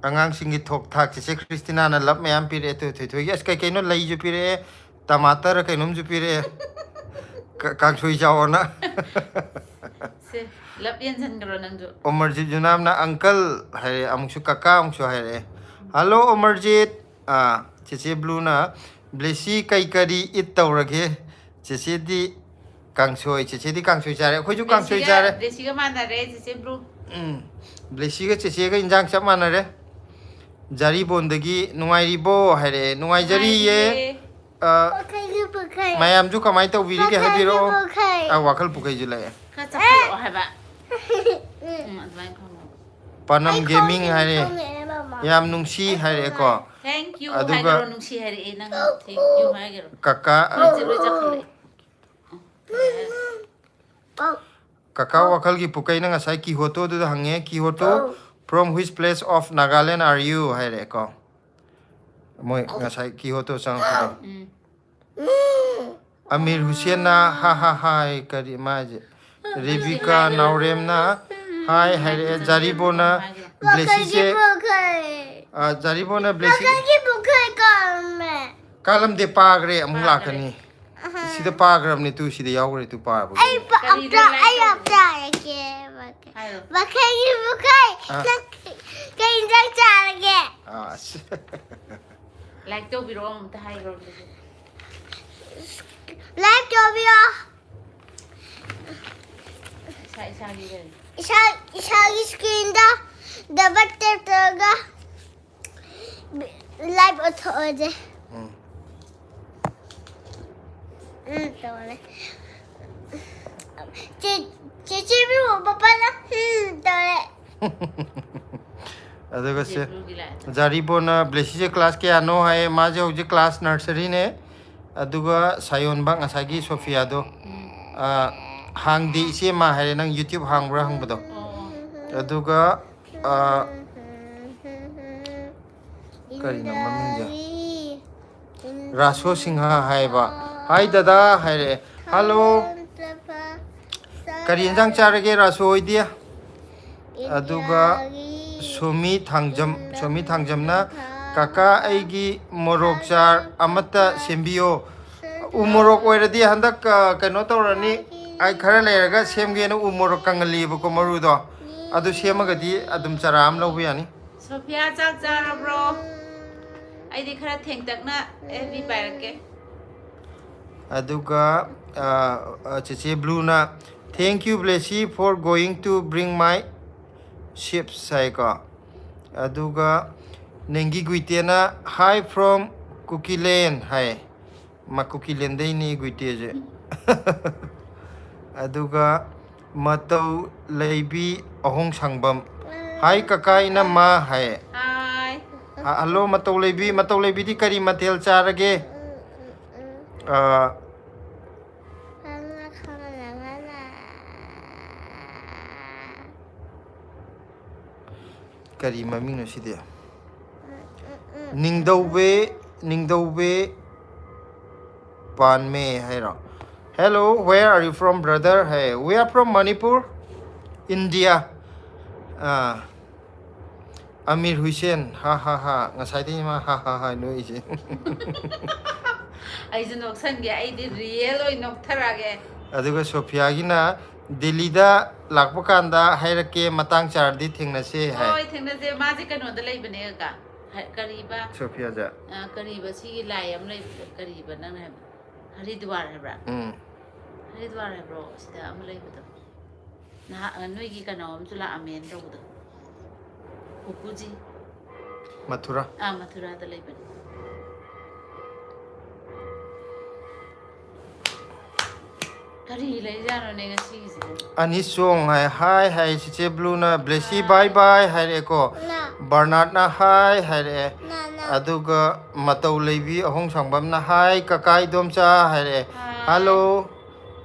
ꯑꯉꯥꯡꯁꯤꯡꯒꯤ ꯊꯣꯛ ꯊꯥꯛ ꯆꯦꯆꯦ ꯈ꯭ꯔꯤꯁꯇꯤꯅꯥꯅ love ꯃꯌꯥꯝ ꯄꯤꯔꯛꯑꯦ꯫ ꯇꯨ ꯊꯣꯏꯊꯣꯏꯒꯤ ꯑꯁ ꯀꯩ ꯀꯩꯅꯣ ꯂꯩꯁꯨ ꯄꯤꯔꯛꯑꯦ, ꯇꯃꯥꯇꯔ ꯀꯩꯅꯣꯝꯁꯨ ꯄꯤꯔꯛꯑꯦ꯫ ꯀ-, ꯀꯥꯡꯁꯣꯏ ꯆꯥꯎꯑꯣꯅ꯫ ꯁꯦ, love ꯌꯦꯟꯁꯤꯟꯈ꯭ꯔꯣ ꯅꯪꯁꯨ꯫ ꯑꯣꯃꯔꯖꯤꯠ ꯌꯨꯅꯥꯝꯅ uncle ꯍꯥꯏꯔꯛꯑꯦ, ꯑꯃꯨꯛꯁꯨ ꯀꯀꯥ ꯑꯃꯨꯛꯁꯨ ꯍꯥꯏꯔꯛꯑꯦ꯫ Hello ꯑꯣꯃꯔꯖꯤꯠ꯫ ꯑꯥ, ꯆꯦꯆꯦ ꯕ꯭ꯂꯨꯅ, "ꯕ꯭ꯂꯦꯁꯤ ꯀꯩ ꯀꯔꯤ eat ꯇꯧꯔꯒꯦ? ꯆꯦꯆꯦꯗꯤ ꯀꯥꯡꯁꯣꯏ, ꯆꯦꯆꯦꯗꯤ ꯀꯥꯡꯁꯣꯏ ꯆꯥꯔꯦ, ꯑꯩꯈꯣꯏꯁꯨ ꯀꯥꯡꯁꯣꯏ ꯆꯥꯔꯦ꯫ ꯕ꯭ꯂꯦꯁꯤꯒ ꯃꯥꯟꯅꯔꯦ, ꯆꯦꯆꯦ ꯕ꯭ꯂꯨ꯫ ꯎꯝ, ꯕ꯭ꯂꯦꯁꯤꯒ ꯆꯦꯆꯦꯒ ꯏꯟꯖꯥꯡ ꯆꯞ ꯃꯥꯟꯅꯔꯦ꯫ ꯖꯥꯔꯤꯕꯣꯟꯗꯒꯤ ꯅꯨꯡꯉꯥꯏꯔꯤꯕꯣ ꯍꯥꯏꯔꯛꯑꯦ꯫ ꯅꯨꯡꯉꯥꯏꯖꯔꯤꯌꯦ꯫ ꯅꯨꯡꯉꯥꯏꯔꯤꯌꯦ꯫ ꯑ, ꯄꯨꯈ꯭ꯔꯤꯒꯤ ꯄꯨꯈ꯭ꯔꯤ꯫ ꯃꯌꯥꯝꯁꯨ ꯀꯃꯥꯏꯅ ꯇꯧꯕꯤꯔꯤꯒꯦ ꯄꯨꯈ꯭ꯔꯤꯒꯤ ꯍꯥꯏꯕꯤꯔꯛꯑꯣ꯫ ꯄꯨꯈ꯭ꯔꯤ꯫ ꯑ, ꯋꯥꯈꯜ ꯄꯨꯈꯩꯁꯨ ꯂꯩꯑꯦ꯫ ꯈꯔ ꯆꯞꯈꯠꯂꯛꯑꯣ ꯍꯥꯏꯕ꯫ ꯎꯝ, ꯑꯗꯨꯃꯥꯏꯅ ꯈꯪꯉꯣ꯫ ꯄꯥꯅꯝ ꯑꯩ ꯒꯦꯃꯤꯡ ꯈꯣꯡꯁꯦ ꯍꯥꯏꯔꯦ꯫ ꯊꯣꯡꯉꯛꯑꯦ, ꯃꯃꯥ꯫ ꯌꯥꯝ ꯅꯨꯡꯁꯤ ꯍꯥꯏꯔꯛꯑꯦꯀꯣ꯫ Thank you ꯑꯗꯨꯒ ꯍꯥꯏꯒꯔꯣ, ꯅꯨꯡꯁꯤ ꯍꯥꯏꯔꯛꯑꯦ, ꯅꯪ thank you ꯍꯥꯏꯒꯔꯣ꯫ ꯀꯀꯥ ꯂꯣꯏ ꯆꯠ-, ꯂꯣꯏ ꯆꯠꯈꯠꯂꯛꯑꯦ꯫ ꯑꯧ꯫ ꯀꯀꯥ ꯋꯥꯈꯜꯒꯤ ꯄꯨꯀꯩꯅ ꯉꯁꯥꯏ ꯀꯤꯍꯣꯇꯣꯗꯨꯗ ꯍꯪꯉꯦ, "ꯀꯤꯍꯣꯇꯣ, from which place of Nagaland are you?" ꯍꯥꯏꯔꯛꯑꯦꯀꯣ꯫ ꯃꯣꯏ ꯉꯁꯥꯏ ꯀꯤꯍꯣꯇꯣ ꯆꯪꯉꯛꯄꯗꯣ꯫ ꯎꯝ꯫ ꯑꯃꯤꯔ ꯍꯨꯁꯦꯟꯅ ꯍꯥ ꯍꯥ ꯍꯥꯏ, ꯀꯔꯤ ꯃꯥꯁꯦ? ꯔꯦꯕꯤꯀꯥ ꯅꯥꯎꯔꯦꯝꯅ ꯍꯥꯏ ꯍꯥꯏꯔꯛꯑꯦ꯫ ꯖꯥꯔꯤꯕꯣꯅ ꯍꯥꯏꯒꯔꯣ꯫ ꯄꯨꯈ꯭ꯔꯤꯒꯤ ꯕ꯭ꯂꯦꯁꯤꯁꯦ, ꯄꯨꯈ꯭ꯔꯤ꯫ ꯑ, ꯖꯥꯔꯤꯕꯣꯅ ꯕ꯭ꯂꯦꯁꯤ ꯄꯨꯈ꯭ꯔꯤꯒꯤ ꯄꯨꯈ꯭ꯔꯤ ꯀꯥꯝꯃꯦ꯫ ꯀꯥꯂꯝꯗꯦ, ꯄꯥꯈ꯭ꯔꯦ, ꯑꯃꯨꯛ ꯄꯥꯈ꯭ꯔꯦ꯫ ꯂꯥꯛꯀꯅꯤ꯫ ꯁꯤꯗ ꯄꯥꯈ꯭ꯔꯕꯅꯦ, ꯇꯨ, ꯁꯤꯗ ꯌꯥꯎꯈ꯭ꯔꯦ, ꯇꯨ ꯄꯥꯕ꯫ ꯑꯩ ꯄ-, ꯀꯔꯤꯗ ꯑꯝꯇ, like ꯑꯩ ꯇꯧꯕ? ꯑꯝꯇ ꯍꯥꯏꯔꯛꯀꯦ꯫ ꯍꯥꯏꯔꯣ꯫ ꯄꯨꯈ꯭ꯔꯤꯒꯤ ꯄꯨꯈ꯭ꯔꯤ꯫ ꯑꯥ꯫ ꯅꯪ ꯀꯩ ꯏꯟꯖꯥꯡ ꯆꯥꯔꯒꯦ? ꯑꯁ꯫ Like ꯇꯧꯕꯤꯔꯛꯑꯣ, ꯑꯝꯇ ꯍꯥꯏꯈ꯭ꯔꯣ ꯑꯗꯨꯗꯤ꯫ Like ꯇꯧꯕꯤꯌꯣ꯫ ꯏꯁꯥ ꯏꯁꯥꯒꯤ ꯀꯩꯅꯣ꯫ ꯏꯁꯥ, ꯏꯁꯥꯒꯤ screenꯗ double tap ꯇꯧꯔꯒ live ꯑꯣꯟꯊꯣꯛꯑꯁꯦ꯫ ꯎꯝ꯫ ꯎꯝ, ꯇꯧꯔꯦ꯫ ꯆꯦ-, ꯆꯦꯆꯦꯕꯨ ꯄꯄꯥꯅ, ꯎꯝ, ꯇꯧꯔꯦ꯫ ꯑꯗꯨꯒ ꯁꯦ, ꯕ꯭ꯂꯨꯒꯤ light꯫ ꯖꯥꯔꯤꯕꯣꯅ ꯕ꯭ꯂꯦꯁꯤꯁꯦ class ꯀꯌꯥꯅꯣ ꯍꯥꯏꯌꯦ, ꯃꯥꯁꯦ ꯍꯧꯖꯤꯛ class nurseryꯅꯦ꯫ ꯑꯗꯨꯒ ꯁꯥꯌꯣꯟꯕ ꯉꯁꯥꯏꯒꯤ ꯁꯣꯐꯤꯌꯥꯗꯣ, ꯑ, ꯍꯥꯡꯗꯦ ꯏꯆꯦꯃ ꯍꯥꯏꯔꯦ, ꯅꯪ YouTube ꯍꯥꯡꯕ꯭ꯔꯥ ꯍꯪꯕꯗꯣ꯫ ꯑꯣ, ꯑꯣ꯫ ꯑꯗꯨꯒ, ꯑ, ꯀꯔꯤꯅꯣ ꯃꯃꯤꯡꯁꯦ? ꯔꯥꯁꯣ ꯁꯤꯡꯍ ꯍꯥꯏꯕ꯫ "Hi ꯗꯗꯥ" ꯍꯥꯏꯔꯛꯑꯦ꯫ Hello꯫ ꯀꯔꯤ ꯌꯦꯟꯖꯥꯡ ꯆꯥꯔꯒꯦ ꯔꯥꯁꯣ ꯍꯣꯏꯗꯤ? ꯑꯗꯨꯒ ꯁꯣꯃꯤ ꯊꯥꯡꯖꯝ, ꯁꯣꯃꯤ ꯊꯥꯡꯖꯝꯅ, "ꯀꯀꯥ, ꯑꯩꯒꯤ ꯃꯣꯔꯣꯛ ꯆꯥꯔ ꯑꯃꯠꯇ ꯁꯦꯝꯕꯤꯌꯣ"꯫ ꯎ ꯃꯣꯔꯣꯛ ꯑꯣꯏꯔꯗꯤ ꯍꯟꯗꯛ, ꯑ, ꯀꯩꯅꯣ ꯇꯧꯔꯅꯤ꯫ ꯑꯩ ꯈꯔ ꯂꯩꯔꯒ ꯁꯦꯝꯒꯦꯅ ꯎ ꯃꯣꯔꯣꯛ ꯀꯪꯍꯜꯂꯤꯕꯀꯣ, ꯃꯔꯨꯗꯣ꯫ ꯑꯗꯨ ꯁꯦꯝꯃꯒꯗꯤ ꯑꯗꯨꯝ ꯆꯔꯥ ꯑꯃ ꯂꯧꯕ ꯌꯥꯅꯤ꯫ ꯁꯣꯐꯤꯌꯥ, ꯆꯥꯛ ꯆꯥꯔꯕ꯭ꯔꯣ? ꯑꯩꯗꯤ ꯈꯔ ꯊꯦꯡꯇꯛꯅ F B ꯄꯥꯏꯔꯛꯀꯦ꯫ ꯑꯗꯨꯒ ꯑ, ꯑ, ꯆꯦꯆꯦ ꯕ꯭ꯂꯨꯅ, "Thank you, Blessy, for going to bring my chips" ꯍꯥꯏꯀꯣ꯫ ꯑꯗꯨꯒ ꯅꯦꯡꯒꯤ ꯒꯨꯏꯇꯦꯅ, "Hi from ꯀꯨꯀꯤꯂꯦꯟ" ꯍꯥꯏ꯫ ꯃꯥ ꯀꯨꯀꯤꯂꯦꯟꯗꯩꯅꯤ ꯒꯨꯏꯇꯦꯁꯦ꯫ ꯑꯗꯨꯒ ꯃꯇꯧ ꯂꯩꯕꯤ ꯑꯍꯣꯡ ꯁꯪꯕꯝ, "Hi ꯀꯀꯥ ꯏꯅꯝꯃ" ꯍꯥꯏ꯫ ꯍꯥꯏ꯫ ꯑ, ꯍꯜꯂꯣ ꯃꯇꯧ ꯂꯩꯕꯤ, ꯃꯇꯧ ꯂꯩꯕꯤꯗꯤ ꯀꯔꯤ ꯃꯊꯦꯜ ꯆꯥꯔꯒꯦ? ꯑ, ꯀꯔꯤ ꯃꯃꯤꯡꯅꯣ ꯁꯤꯗꯤ? ꯅꯤꯡꯗꯧꯕꯦ, ꯅꯤꯡꯗꯧꯕꯦ ꯄꯥꯟꯃꯦ ꯍꯥꯏꯔꯣ? "Hello, where are you from, brother?" High. "We are from Manipur, India." ꯑꯥ, ꯑꯃꯤꯔ ꯍꯨꯏꯁꯦꯟ, ꯍꯥ ꯍꯥ ꯍꯥ꯫ ꯉꯁꯥꯏꯗꯒꯤ ꯃꯥ ꯍꯥ ꯍꯥ ꯍꯥ ꯅꯣꯛꯏꯁꯦ꯫ ꯑꯩꯁꯨ ꯅꯣꯛꯁꯟꯒꯦ, ꯑꯩꯗꯤ ꯔꯤꯌꯦꯜ ꯑꯣꯏꯅ ꯅꯣꯛꯊꯔꯛꯑꯒꯦ꯫ ꯑꯗꯨꯒ ꯁꯣꯐꯤꯌꯥꯒꯤꯅ, "ꯗꯦꯜꯂꯤꯗ ꯂꯥꯛꯄ ꯀꯥꯟꯗ ꯍꯥꯏꯔꯛꯀꯦ, ꯃꯇꯥꯡ ꯆꯥꯔꯗꯤ ꯊꯦꯡꯅꯁꯦ" ꯍꯥꯏ꯫ ꯍꯣꯏ, ꯊꯦꯡꯅꯁꯦ꯫ ꯃꯥꯁꯦ ꯀꯩꯅꯣꯗ ꯂꯩꯕꯅꯦ ꯀꯀꯥ꯫ ꯍ-, ꯀꯔꯤꯕ? ꯁꯣꯐꯤꯌꯥꯁꯦ꯫ ꯑ, ꯀꯔꯤꯕ ꯁꯤꯒꯤ ꯂꯥꯏ ꯑꯃ ꯂꯩꯕꯗꯣ? ꯀꯔꯤꯕ ꯅꯪꯅ ꯍꯥꯏꯕ? ꯍꯔꯤꯗ꯭ꯋꯥꯔ ꯍꯥꯏꯕ꯭ꯔꯥ? ꯎꯝ꯫ ꯍꯔꯤꯗ꯭ꯋꯥꯔ ꯍꯥꯏꯕ꯭ꯔꯣ? ꯁꯤꯗ ꯑꯃ ꯂꯩꯕꯗꯣ꯫ ꯅꯍꯥꯛ, ꯑ, ꯅꯣꯏꯒꯤ ꯀꯩꯅꯣ ꯑꯃꯁꯨ ꯂꯥꯛꯑꯝꯃꯦꯅ ꯇꯧꯕꯗꯣ꯫ ꯄꯨꯄꯨꯖꯤ꯫ ꯃꯊꯨꯔꯥ꯫ ꯑꯥ, ꯃꯊꯨꯔꯥꯗ ꯂꯩꯕꯅꯦ꯫ ꯀꯔꯤ ꯂꯩꯖꯥꯠꯅꯣꯅꯦ ꯉꯁꯤꯒꯤꯁꯤꯕꯨ? ꯑꯅꯤꯁꯣꯡ ꯍꯥꯏ, "Hi" ꯍꯥꯏ, ꯆꯤꯆꯦ ꯕ꯭ꯂꯨꯅ꯫ "Blessy, bye bye" ꯍꯥꯏꯔꯛꯑꯦꯀꯣ꯫ ꯕꯔꯅꯥꯠꯅ "Hi" ꯍꯥꯏꯔꯛꯑꯦ꯫ ꯑꯗꯨꯒ ꯃꯇꯧ ꯂꯩꯕꯤ ꯑꯍꯣꯡ ꯁꯪꯕꯝꯅ, "Hi ꯀꯀꯥ ꯏꯗꯣꯝꯆꯥ" ꯍꯥꯏꯔꯛꯑꯦ꯫ "Hello"꯫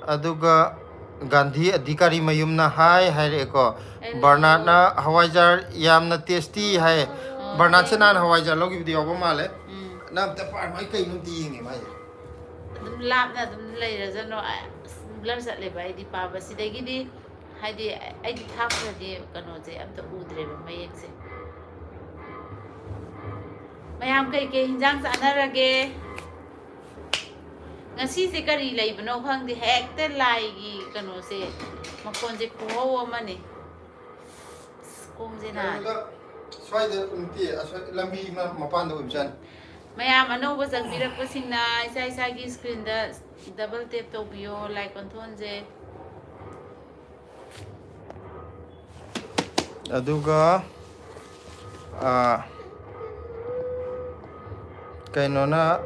ꯑꯗꯨꯒ ꯒꯥꯟꯙꯤ ꯑꯙꯤꯀꯥꯔꯤ ꯃꯌꯨꯝꯅ "Hi" ꯍꯥꯏꯔꯛꯑꯦꯀꯣ꯫ ꯕꯔꯅꯥꯠꯅ "ꯍꯋꯥꯏꯖꯥꯔ ꯌꯥꯝꯅ tasty" ꯍꯥꯏ꯫ ꯕꯔꯅꯥꯠꯁꯦ ꯅꯍꯥꯟ ꯍꯋꯥꯏꯖꯥꯔ ꯂꯧꯈꯤꯕꯗꯤ ꯌꯥꯎꯕ ꯃꯥꯜꯂꯦ꯫ ꯎꯝ꯫ ꯅꯪ ꯑꯝꯇ ꯄꯥꯔꯝꯃꯣ, ꯑꯩ ꯀꯩꯅꯣ ꯑꯝꯇ ꯌꯦꯡꯒꯦ ꯃꯥꯏꯁꯦ꯫ ꯑꯗꯨꯝ ꯂꯥꯞꯅ ꯑꯗꯨꯝ ꯂꯩꯔꯖꯅꯣ꯫ ꯑꯁ, blur ꯆꯠꯂꯦꯕ ꯑꯩꯗꯤ ꯄꯥꯕ꯫ ꯁꯤꯗꯒꯤꯗꯤ ꯍꯥꯏꯗꯤ ꯑꯩꯗꯤ ꯊꯥꯞꯈ꯭ꯔꯗꯤ ꯀꯩꯅꯣꯁꯦ ꯑꯝꯇ ꯎꯗ꯭ꯔꯦꯕ ꯃꯌꯦꯛꯁꯦ꯫ ꯃꯌꯥꯝ ꯀꯩꯀꯩ ꯍꯤꯟꯖꯥꯡ ꯆꯥꯅꯔꯒꯦ? ꯉꯁꯤꯁꯦ ꯀꯔꯤ ꯂꯩꯕꯅꯣ ꯈꯪꯗꯦ, ꯍꯦꯛꯇ ꯂꯥꯏꯒꯤ ꯀꯩꯅꯣꯁꯦ, ꯃꯈꯣꯟꯁꯦ ꯈꯨꯍꯧ ꯑꯃꯅꯤ꯫ ꯑꯁ, ꯈꯣꯡꯁꯦ ꯅꯥꯔꯦ꯫ ꯀꯩꯅꯣꯗ, ꯁ꯭ꯋꯥꯏꯗ ꯅꯠꯇꯦ, ꯑꯁ꯭ꯋꯥꯏ ꯂꯝꯕꯤ ꯃ-, ꯃꯄꯥꯟꯗ ꯑꯣꯏꯕꯖꯥꯠꯅꯤ꯫ ꯃꯌꯥꯝ ꯑꯅꯧꯕ ꯆꯪꯕꯤꯔꯛꯄꯁꯤꯡꯅ ꯏꯁꯥ ꯏꯁꯥꯒꯤ screenꯗ Double tap ꯇꯧꯕꯤꯌꯣ, ꯂꯥꯏꯛ ꯑꯣꯟꯊꯣꯛꯍꯟꯁꯦ꯫ ꯑꯗꯨꯒ ꯑꯥ, ꯀꯩꯅꯣꯅ,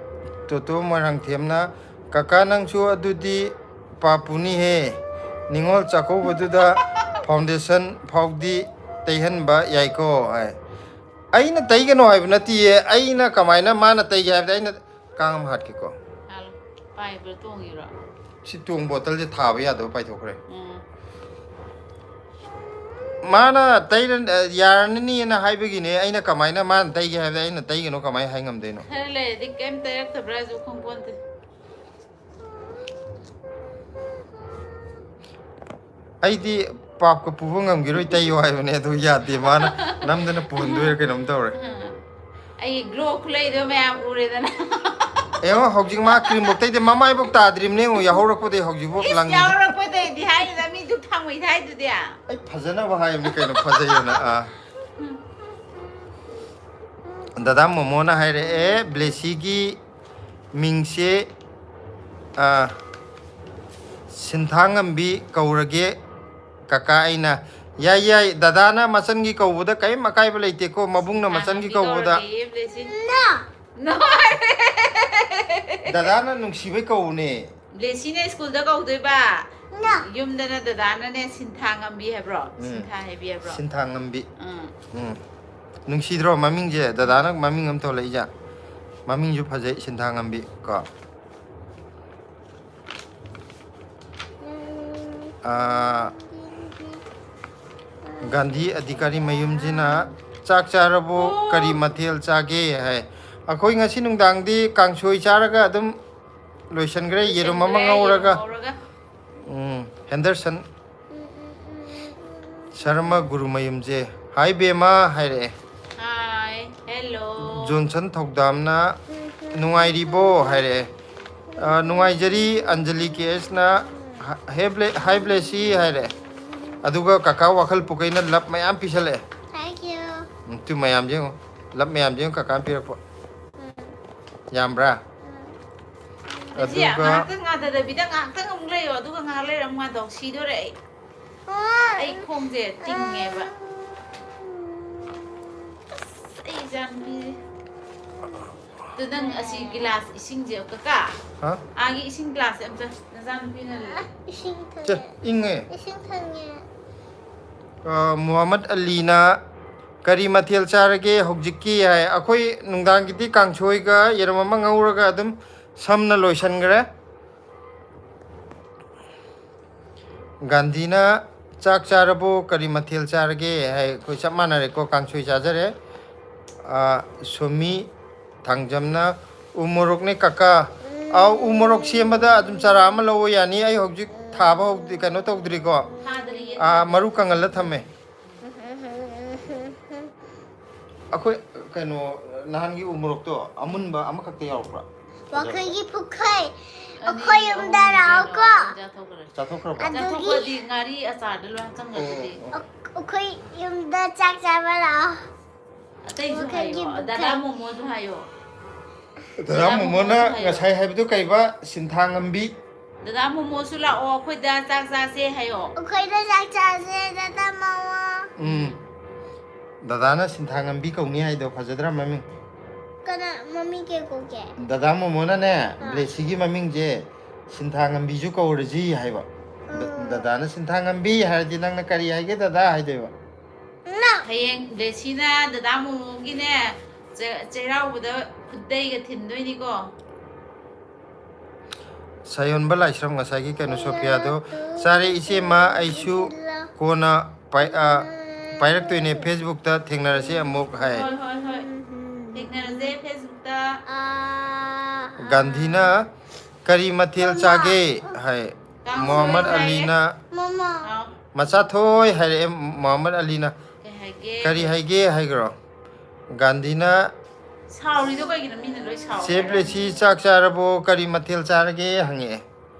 ꯇꯣꯇꯣ ꯃꯣꯏꯔꯥꯡꯊꯦꯝꯅ, "ꯀꯀꯥ ꯅꯪꯁꯨ ꯑꯗꯨꯗꯤ ꯄꯥꯞꯄꯨꯅꯤꯍꯦ, ꯅꯤꯉꯣꯜ ꯆꯥꯛꯀꯧꯕꯗꯨꯗ foundation ꯐꯥꯎꯗꯤ ꯇꯩꯍꯟꯕ ꯌꯥꯏꯀꯣ" ꯍꯥꯏ꯫ ꯑꯩꯅ ꯇꯩꯒꯅꯣ ꯍꯥꯏꯕ ꯅꯠꯇꯤꯌꯦ, ꯑꯩꯅ ꯀꯃꯥꯏꯅ ꯃꯥꯅ ꯇꯩꯒꯦ ꯍꯥꯏꯕꯗ ꯑꯩꯅ ꯀꯥꯡ ꯑꯃ ꯍꯥꯠꯀꯦꯀꯣ꯫ ꯍꯥꯠꯂꯣ꯫ ꯄꯥꯏꯕ꯭ꯔꯥ ꯇꯣꯡꯉꯤꯔꯣ? ꯁꯤ ꯇꯣꯡ ꯕꯣꯇꯜꯁꯦ ꯊꯥꯕ ꯌꯥꯗꯕ ꯄꯥꯏꯊꯣꯛꯈ꯭ꯔꯦ꯫ ꯎꯝ꯫ ꯃꯥꯅ ꯇꯩꯔ-, ꯌꯥꯔꯅꯤꯅ ꯍꯥꯏꯕꯒꯤꯅꯦ, ꯑꯩꯅ ꯀꯃꯥꯏꯅ ꯃꯥꯅ ꯇꯩꯒꯦ ꯍꯥꯏꯕꯗ ꯑꯩꯅ ꯇꯩꯒꯅꯣ ꯀꯃꯥꯏꯅ ꯍꯥꯏ ꯉꯝꯗꯣꯏꯅꯣ? ꯈꯔ ꯂꯩꯔꯗꯤ ꯀꯩꯝ ꯇꯩꯔꯛꯇꯕ꯭ꯔꯥꯁꯨ ꯈꯪꯄꯣꯟꯇꯦ꯫ ꯑꯩꯗꯤ ꯄꯥꯞꯀ ꯄꯨꯕ ꯉꯝꯈꯤꯔꯣꯏ, ꯇꯩꯌꯣ ꯍꯥꯏꯕꯅꯦ, ꯑꯗꯨ ꯌꯥꯗꯦ, ꯃꯥꯅ ꯅꯝꯗꯅ ꯄꯨꯍꯟꯗꯣꯏꯔꯥ ꯀꯩꯅꯣꯝ ꯇꯧꯔꯦ꯫ ꯑꯩ ꯒ꯭ꯂꯣ ꯈꯨꯂꯩꯗꯣ ꯃꯌꯥꯝ ꯎꯔꯦꯗꯅ꯫ ꯑꯦꯉꯣ, ꯍꯧꯖꯤꯛ ꯃꯥ ꯀ꯭ꯔꯤꯝꯐꯧ ꯇꯩꯗꯦ, ꯃꯃꯥꯏꯐꯧ ꯇꯥꯗ꯭ꯔꯤꯕꯅꯦ, ꯌꯦꯡꯉꯣ, ꯌꯥꯍꯧꯔꯛꯄꯗꯩ ꯍꯧꯖꯤꯛꯐꯥꯎ ꯏꯁ, ꯂꯪꯉꯤ꯫ ꯌꯥꯎꯔꯛꯄꯗꯩꯗꯤ ꯍꯥꯏꯗꯨꯗ ꯃꯤꯗꯨ ꯊꯥꯡꯉꯩ ꯍꯥꯏꯗꯨꯗꯤ꯫ ꯑꯩ ꯐꯖꯅꯕ ꯍꯥꯏꯕꯅꯤ ꯀꯩꯅꯣ, ꯐꯖꯩꯌꯦꯅ꯫ ꯑꯥ꯫ ꯗꯗꯥ ꯃꯣꯃꯣꯅ ꯍꯥꯏꯔꯛꯑꯦ, "ꯕ꯭ꯂꯦꯁꯤꯒꯤ ꯃꯤꯡꯁꯦ, ꯑꯥ, ꯁꯤꯟꯊꯥꯉꯝꯕꯤ ꯀꯧꯔꯒꯦ ꯀꯀꯥ ꯑꯩꯅ"꯫ ꯌꯥꯏ, ꯌꯥꯏ, ꯗꯗꯥꯅ ꯃꯆꯟꯒꯤ ꯀꯧꯕꯗ ꯀꯔꯤꯝ ꯑꯀꯥꯏꯕ ꯂꯩꯇꯦꯀꯣ, ꯃꯕꯨꯡꯅ ꯃꯆꯟꯒꯤ ꯀꯧꯕꯗ꯫ ꯀꯧꯔꯒꯦ, ꯕ꯭ꯂꯦꯁꯤ꯫ ꯗꯗꯥꯅ ꯅꯨꯡꯁꯤꯕꯩ ꯀꯧꯕꯅꯦ꯫ ꯕ꯭ꯂꯦꯁꯤꯅ ꯁ꯭ꯀꯨꯜꯗ ꯀꯧꯗꯣꯏꯕ꯫ ꯌꯨꯝꯗꯅ ꯗꯗꯥꯅꯅꯦ ꯁꯤꯟꯊꯥ ꯉꯝꯕꯤ ꯍꯥꯏꯕ꯭ꯔꯣ? ꯎꯝ꯫ ꯁꯤꯟꯊꯥ ꯍꯥꯏꯕꯤ ꯍꯥꯏꯕ꯭ꯔꯣ? ꯁꯤꯟꯊꯥ ꯉꯝꯕꯤ꯫ ꯎꯝ꯫ ꯎꯝ꯫ ꯅꯨꯡꯁꯤꯗ꯭ꯔꯣ ꯃꯃꯤꯡꯁꯦ? ꯗꯗꯥꯅ ꯃꯃꯤꯡ ꯑꯃ ꯊꯣꯜꯂꯛꯏꯁꯦ꯫ ꯃꯃꯤꯡꯁꯨ ꯐꯖꯩ, ꯁꯤꯟꯊꯥ ꯉꯝꯕꯤ ꯀꯣ꯫ ꯑꯥ, ꯒꯥꯟꯙꯤ ꯑꯙꯤꯀꯥꯔꯤ ꯃꯌꯨꯝꯁꯤꯅ, "ꯆꯥꯛ ꯆꯥꯔꯕꯣ? ꯀꯔꯤ ꯃꯊꯦꯜ ꯆꯥꯒꯦ?" ꯍꯥꯏ꯫ ꯑꯩꯈꯣꯏ ꯉꯁꯤ ꯅꯨꯡꯗꯥꯡꯗꯤ ꯀꯥꯡꯁꯣꯏ ꯆꯥꯔꯒ ꯑꯗꯨꯝ ꯂꯣꯏꯁꯟꯈ꯭ꯔꯦ, ꯌꯦꯔꯨꯝ ꯑꯃ ꯂꯣꯏꯁꯟꯈ꯭ꯔꯦ, ꯉꯧꯔꯒ꯫ ꯌꯦꯔꯨꯝ ꯉꯧꯔꯒ꯫ ꯎꯝ, ꯍꯦꯟꯗꯔꯁꯟ ꯁꯔꯃ ꯒꯨꯔꯨꯃꯌꯨꯝꯁꯦ, "ꯍꯥꯏ ꯕꯦꯃꯥ" ꯍꯥꯏꯔꯛꯑꯦ꯫ ꯍꯥꯏ, ꯍꯦꯜꯂꯣ꯫ ꯖꯣꯟꯁꯟ ꯊꯧꯗꯥꯝꯅ, "ꯅꯨꯡꯉꯥꯏꯔꯤꯕꯣ?" ꯍꯥꯏꯔꯛꯑꯦ꯫ ꯑ, "ꯅꯨꯡꯉꯥꯏꯖꯔꯤ"꯫ ꯑꯟꯖꯂꯤ ꯀꯦ ꯑꯦꯁꯅ, "ꯍ-, ꯍꯦ ꯕ꯭ꯂꯦ-, ꯍꯥꯏ ꯕ꯭ꯂꯦꯁꯤ" ꯍꯥꯏꯔꯛꯑꯦ꯫ ꯑꯗꯨꯒ ꯀꯀꯥ ꯋꯥꯈꯜ ꯄꯨꯀꯩꯅ ꯂꯞ ꯃꯌꯥꯝ ꯄꯤꯁꯜꯂꯛꯑꯦ꯫ Thank you. ꯎꯝ, ꯇꯨ ꯃꯌꯥꯝꯁꯦ ꯌꯦꯡꯉꯣ, ꯂꯞ ꯃꯌꯥꯝꯁꯦ ꯌꯦꯡꯉꯣ, ꯀꯀꯥꯅ ꯄꯤꯔꯛꯄ꯫ ꯌꯥꯝꯕ꯭ꯔꯥ? ꯑꯗꯨꯒ ꯉꯥꯏꯍꯥꯛꯇꯪ ꯉꯥꯊꯗꯕꯤꯗ ꯉꯥꯏꯍꯥꯛꯇꯪ ꯑꯃꯨꯛ ꯂꯩꯌꯣ, ꯑꯗꯨꯒ ꯉꯥꯏꯍꯥꯛ ꯂꯩꯔ ꯑꯃꯨꯛ ꯉꯥꯊꯧ꯫ ꯁꯤꯗꯣꯔꯦ ꯑꯩ꯫ ꯑꯩ ꯈꯣꯡꯁꯦ ꯇꯤꯡꯉꯦꯕ꯫ ꯑꯁ, ꯑꯩ ꯏꯆꯥꯅꯨꯄꯤꯁꯦ꯫ ꯑꯗꯨ ꯅꯪ ꯑꯁꯤ ꯒꯤꯂꯥꯁ ꯏꯁꯤꯡꯁꯦ, ꯀꯀꯥ, ꯍꯥ? ꯑꯥꯒꯤ ꯏꯁꯤꯡ ꯒꯤꯂꯥꯁꯁꯦ ꯑꯝꯇ ꯅꯆꯥꯅꯨꯄꯤꯅ ꯂꯩ꯫ ꯏꯁꯤꯡ ꯆꯦ, ꯊꯛꯑꯦ꯫ ꯏꯪꯉꯦ꯫ ꯏꯁꯤꯡ ꯊꯛꯅꯤꯡꯉꯦ꯫ ꯑ, ꯃꯨꯍꯝꯃꯗ ꯑꯂꯤꯅ "ꯀꯔꯤ ꯃꯊꯦꯜ ꯆꯥꯔꯒꯦ ꯍꯧꯖꯤꯛꯀꯤ?" ꯍꯥꯏ꯫ ꯑꯩꯈꯣꯏ ꯅꯨꯡꯗꯥꯡꯒꯤꯗꯤ ꯀꯥꯡꯁꯣꯏꯒ ꯌꯦꯔꯨꯝ ꯑꯃ ꯉꯧꯔꯒ ꯑꯗꯨꯝ ꯁꯝꯅ ꯂꯣꯏꯁꯤꯟꯈ꯭ꯔꯦ꯫ ꯒꯥꯟꯙꯤꯅ "ꯆꯥꯛ ꯆꯥꯔꯕꯣ? ꯀꯔꯤ ꯃꯊꯦꯜ ꯆꯥꯔꯒꯦ?" ꯍꯥꯏ꯫ ꯑꯩꯈꯣꯏ ꯆꯞ ꯃꯥꯟꯅꯔꯦꯀꯣ, ꯀꯥꯡꯁꯣꯏ ꯆꯥꯖꯔꯦ꯫ ꯑ, ꯁꯣꯃꯤ ꯊꯥꯡꯖꯝꯅ "ꯎ ꯃꯣꯔꯣꯛꯅꯦ ꯀꯀꯥ"꯫ ꯑꯥꯎ, ꯎ ꯃꯣꯔꯣꯛ ꯁꯦꯝꯕꯗ ꯑꯗꯨꯝ ꯆꯥꯔꯥ ꯑꯃ ꯂꯧꯕ ꯌꯥꯅꯤ꯫ ꯑꯩ ꯍꯧꯖꯤꯛ ꯊꯥꯕ ꯍꯧꯗ꯭ꯔꯤ, ꯀꯩꯅꯣ ꯇꯧꯗ꯭ꯔꯤꯀꯣ꯫ ꯊꯥꯗ꯭ꯔꯤꯌꯦ, ꯑꯥ, ꯊꯥꯗ꯭ꯔꯤ꯫ ꯃꯔꯨ ꯀꯪꯍꯜꯂ ꯊꯝꯃꯦ꯫ ꯑꯩꯈꯣꯏ ꯀꯩꯅꯣ, ꯅꯍꯥꯟꯒꯤ ꯎ ꯃꯣꯔꯣꯛꯇꯣ ꯑꯃꯨꯟꯕ ꯑꯃꯈꯛꯇ ꯌꯥꯎꯔꯛꯄ꯭ꯔꯥ? ꯋꯥꯡꯈꯩꯒꯤ ꯄꯨꯈꯩ꯫ ꯑꯅꯤ, ꯑꯩꯈꯣꯏ ꯌꯨꯝꯗ ꯑꯍꯨꯝ, ꯂꯥꯛꯑꯣꯀꯣ꯫ ꯂꯣꯏ ꯆꯥꯊꯣꯛꯈ꯭ꯔꯦ꯫ ꯆꯥꯊꯣꯛꯈ꯭ꯔꯕ? ꯑꯗꯨꯒꯤ ꯆꯥꯊꯣꯛꯄꯗꯤ ꯉꯥꯔꯤ ꯑꯆꯥꯔꯗ ꯂꯣꯏ ꯍꯥꯞꯆꯟꯈ꯭ꯔꯗꯨꯗꯤ꯫ ꯑꯣ, ꯑꯣ꯫ ꯑꯩꯈꯣꯏ ꯌꯨꯝꯗ ꯆꯥꯛ ꯆꯥꯕ ꯂꯥꯛꯑꯣ꯫ ꯑꯇꯩꯁꯨ ꯍꯥꯏꯌꯣ꯫ ꯋꯥꯡꯈꯩꯒꯤ ꯄꯨꯈꯩ꯫ ꯗꯗꯥ ꯃꯣꯃꯣꯁꯨ ꯍꯥꯏꯌꯣ꯫ ꯗꯗꯥ ꯗꯗꯥ ꯃꯣꯃꯣꯅ ꯃꯣꯃꯣꯁꯨ ꯍꯥꯏꯌꯣ꯫ ꯉꯁꯥꯏ ꯍꯥꯏꯕꯗꯨ ꯀꯩꯕ? ꯁꯤꯟꯊꯥꯡꯉꯝꯕꯤ꯫ ꯗꯗꯥ ꯃꯣꯃꯣꯁꯨ ꯂꯥꯛꯑꯣ, ꯑꯩꯈꯣꯏꯗ ꯆꯥꯛ ꯆꯥꯁꯦ ꯍꯥꯏꯌꯣ꯫ ꯑꯩꯈꯣꯏꯗ ꯆꯥꯛ ꯆꯥꯁꯦ, ꯗꯗꯥ ꯃꯣꯃꯣ꯫ ꯎꯝ꯫ ꯗꯗꯥꯅ ꯁꯤꯟꯊꯥꯡꯉꯝꯕꯤ ꯀꯧꯅꯤ ꯍꯥꯏꯗꯣ ꯐꯖꯗ꯭ꯔꯥ ꯃꯃꯤꯡ? ꯀꯅꯥ ꯃꯃꯤꯡ ꯀꯩ ꯀꯧꯒꯦ? ꯗꯗꯥ ꯃꯣꯃꯣꯅꯅꯦ, ꯑꯥ꯫ ꯕ꯭ꯂꯦꯁꯤꯒꯤ ꯃꯃꯤꯡꯁꯦ ꯁꯤꯟꯊꯥꯡꯉꯝꯕꯤꯁꯨ ꯀꯧꯔꯁꯤ ꯍꯥꯏꯕ꯫ ꯗ-, ꯑꯥ꯫ ꯗꯗꯥꯅ "ꯁꯤꯟꯊꯥꯡꯉꯝꯕꯤ" ꯍꯥꯏꯔꯗꯤ ꯅꯪꯅ "ꯀꯔꯤ ꯍꯥꯏꯒꯦ ꯗꯗꯥ?" ꯍꯥꯏꯗꯣꯏꯕ꯫ ꯅ꯫ ꯍꯌꯦꯡ ꯕ꯭ꯂꯦꯁꯤꯅ ꯗꯗꯥ ꯃꯣꯃꯣꯒꯤꯅꯦ, ꯆ-, ꯆꯩꯔꯥꯎꯕꯗ ꯈꯨꯗꯩꯒ ꯊꯤꯟꯗꯣꯏꯅꯤꯀꯣ꯫ ꯁꯥꯌꯣꯟꯕ ꯂꯥꯏꯁ꯭ꯔꯝ ꯉꯁꯥꯏꯒꯤ ꯀꯩꯅꯣ ꯁꯣꯐꯤꯌꯥꯗꯣ ꯆꯥꯔꯦ ꯏꯆꯦꯃ, ꯑꯩꯁꯨ ꯀꯣꯟꯅ ꯄꯥꯏ-, ꯑ, ꯄꯥꯏꯔꯛꯇꯣꯏꯅꯦ, Facebook-ꯇ ꯊꯦꯡꯅꯔꯁꯤ ꯑꯃꯨꯛ ꯍꯥꯏ꯫ ꯍꯣꯏ, ꯍꯣꯏ, ꯍꯣꯏ꯫ ꯊꯦꯡꯅꯔꯁꯦ Facebook-ꯇ꯫ ꯒꯥꯟꯙꯤꯅ "ꯀꯔꯤ ꯃꯊꯦꯜ ꯆꯥꯒꯦ?" ꯍꯥꯏ꯫ ꯀꯥꯡꯁꯣꯏ ꯃꯣꯍꯝꯃꯗ ꯆꯥꯏꯌꯦ꯫ ꯑꯂꯤꯅ ꯃꯃꯥ꯫ ꯑꯥꯎ꯫ "ꯃꯆꯥ ꯊꯣꯏ" ꯍꯥꯏꯔꯛꯑꯦ ꯃꯣꯍꯝꯃꯗ ꯑꯂꯤꯅ꯫ ꯀꯩ ꯍꯥꯏꯒꯦ? "ꯀꯔꯤ ꯍꯥꯏꯒꯦ?" ꯍꯥꯏꯈ꯭ꯔꯣ꯫ ꯒꯥꯟꯙꯤꯅ ꯁꯥꯎꯔꯤꯗꯣ ꯀꯩꯒꯤꯅꯣ? ꯃꯤꯅ ꯂꯣꯏ ꯁꯥꯎꯔꯦ꯫ "ꯆꯦ ꯕ꯭ꯂꯦꯁꯤ ꯆꯥꯛ ꯆꯥꯔꯕꯣ? ꯀꯔꯤ ꯃꯊꯦꯜ ꯆꯥꯔꯒꯦ?" ꯍꯪꯉꯛꯑꯦ꯫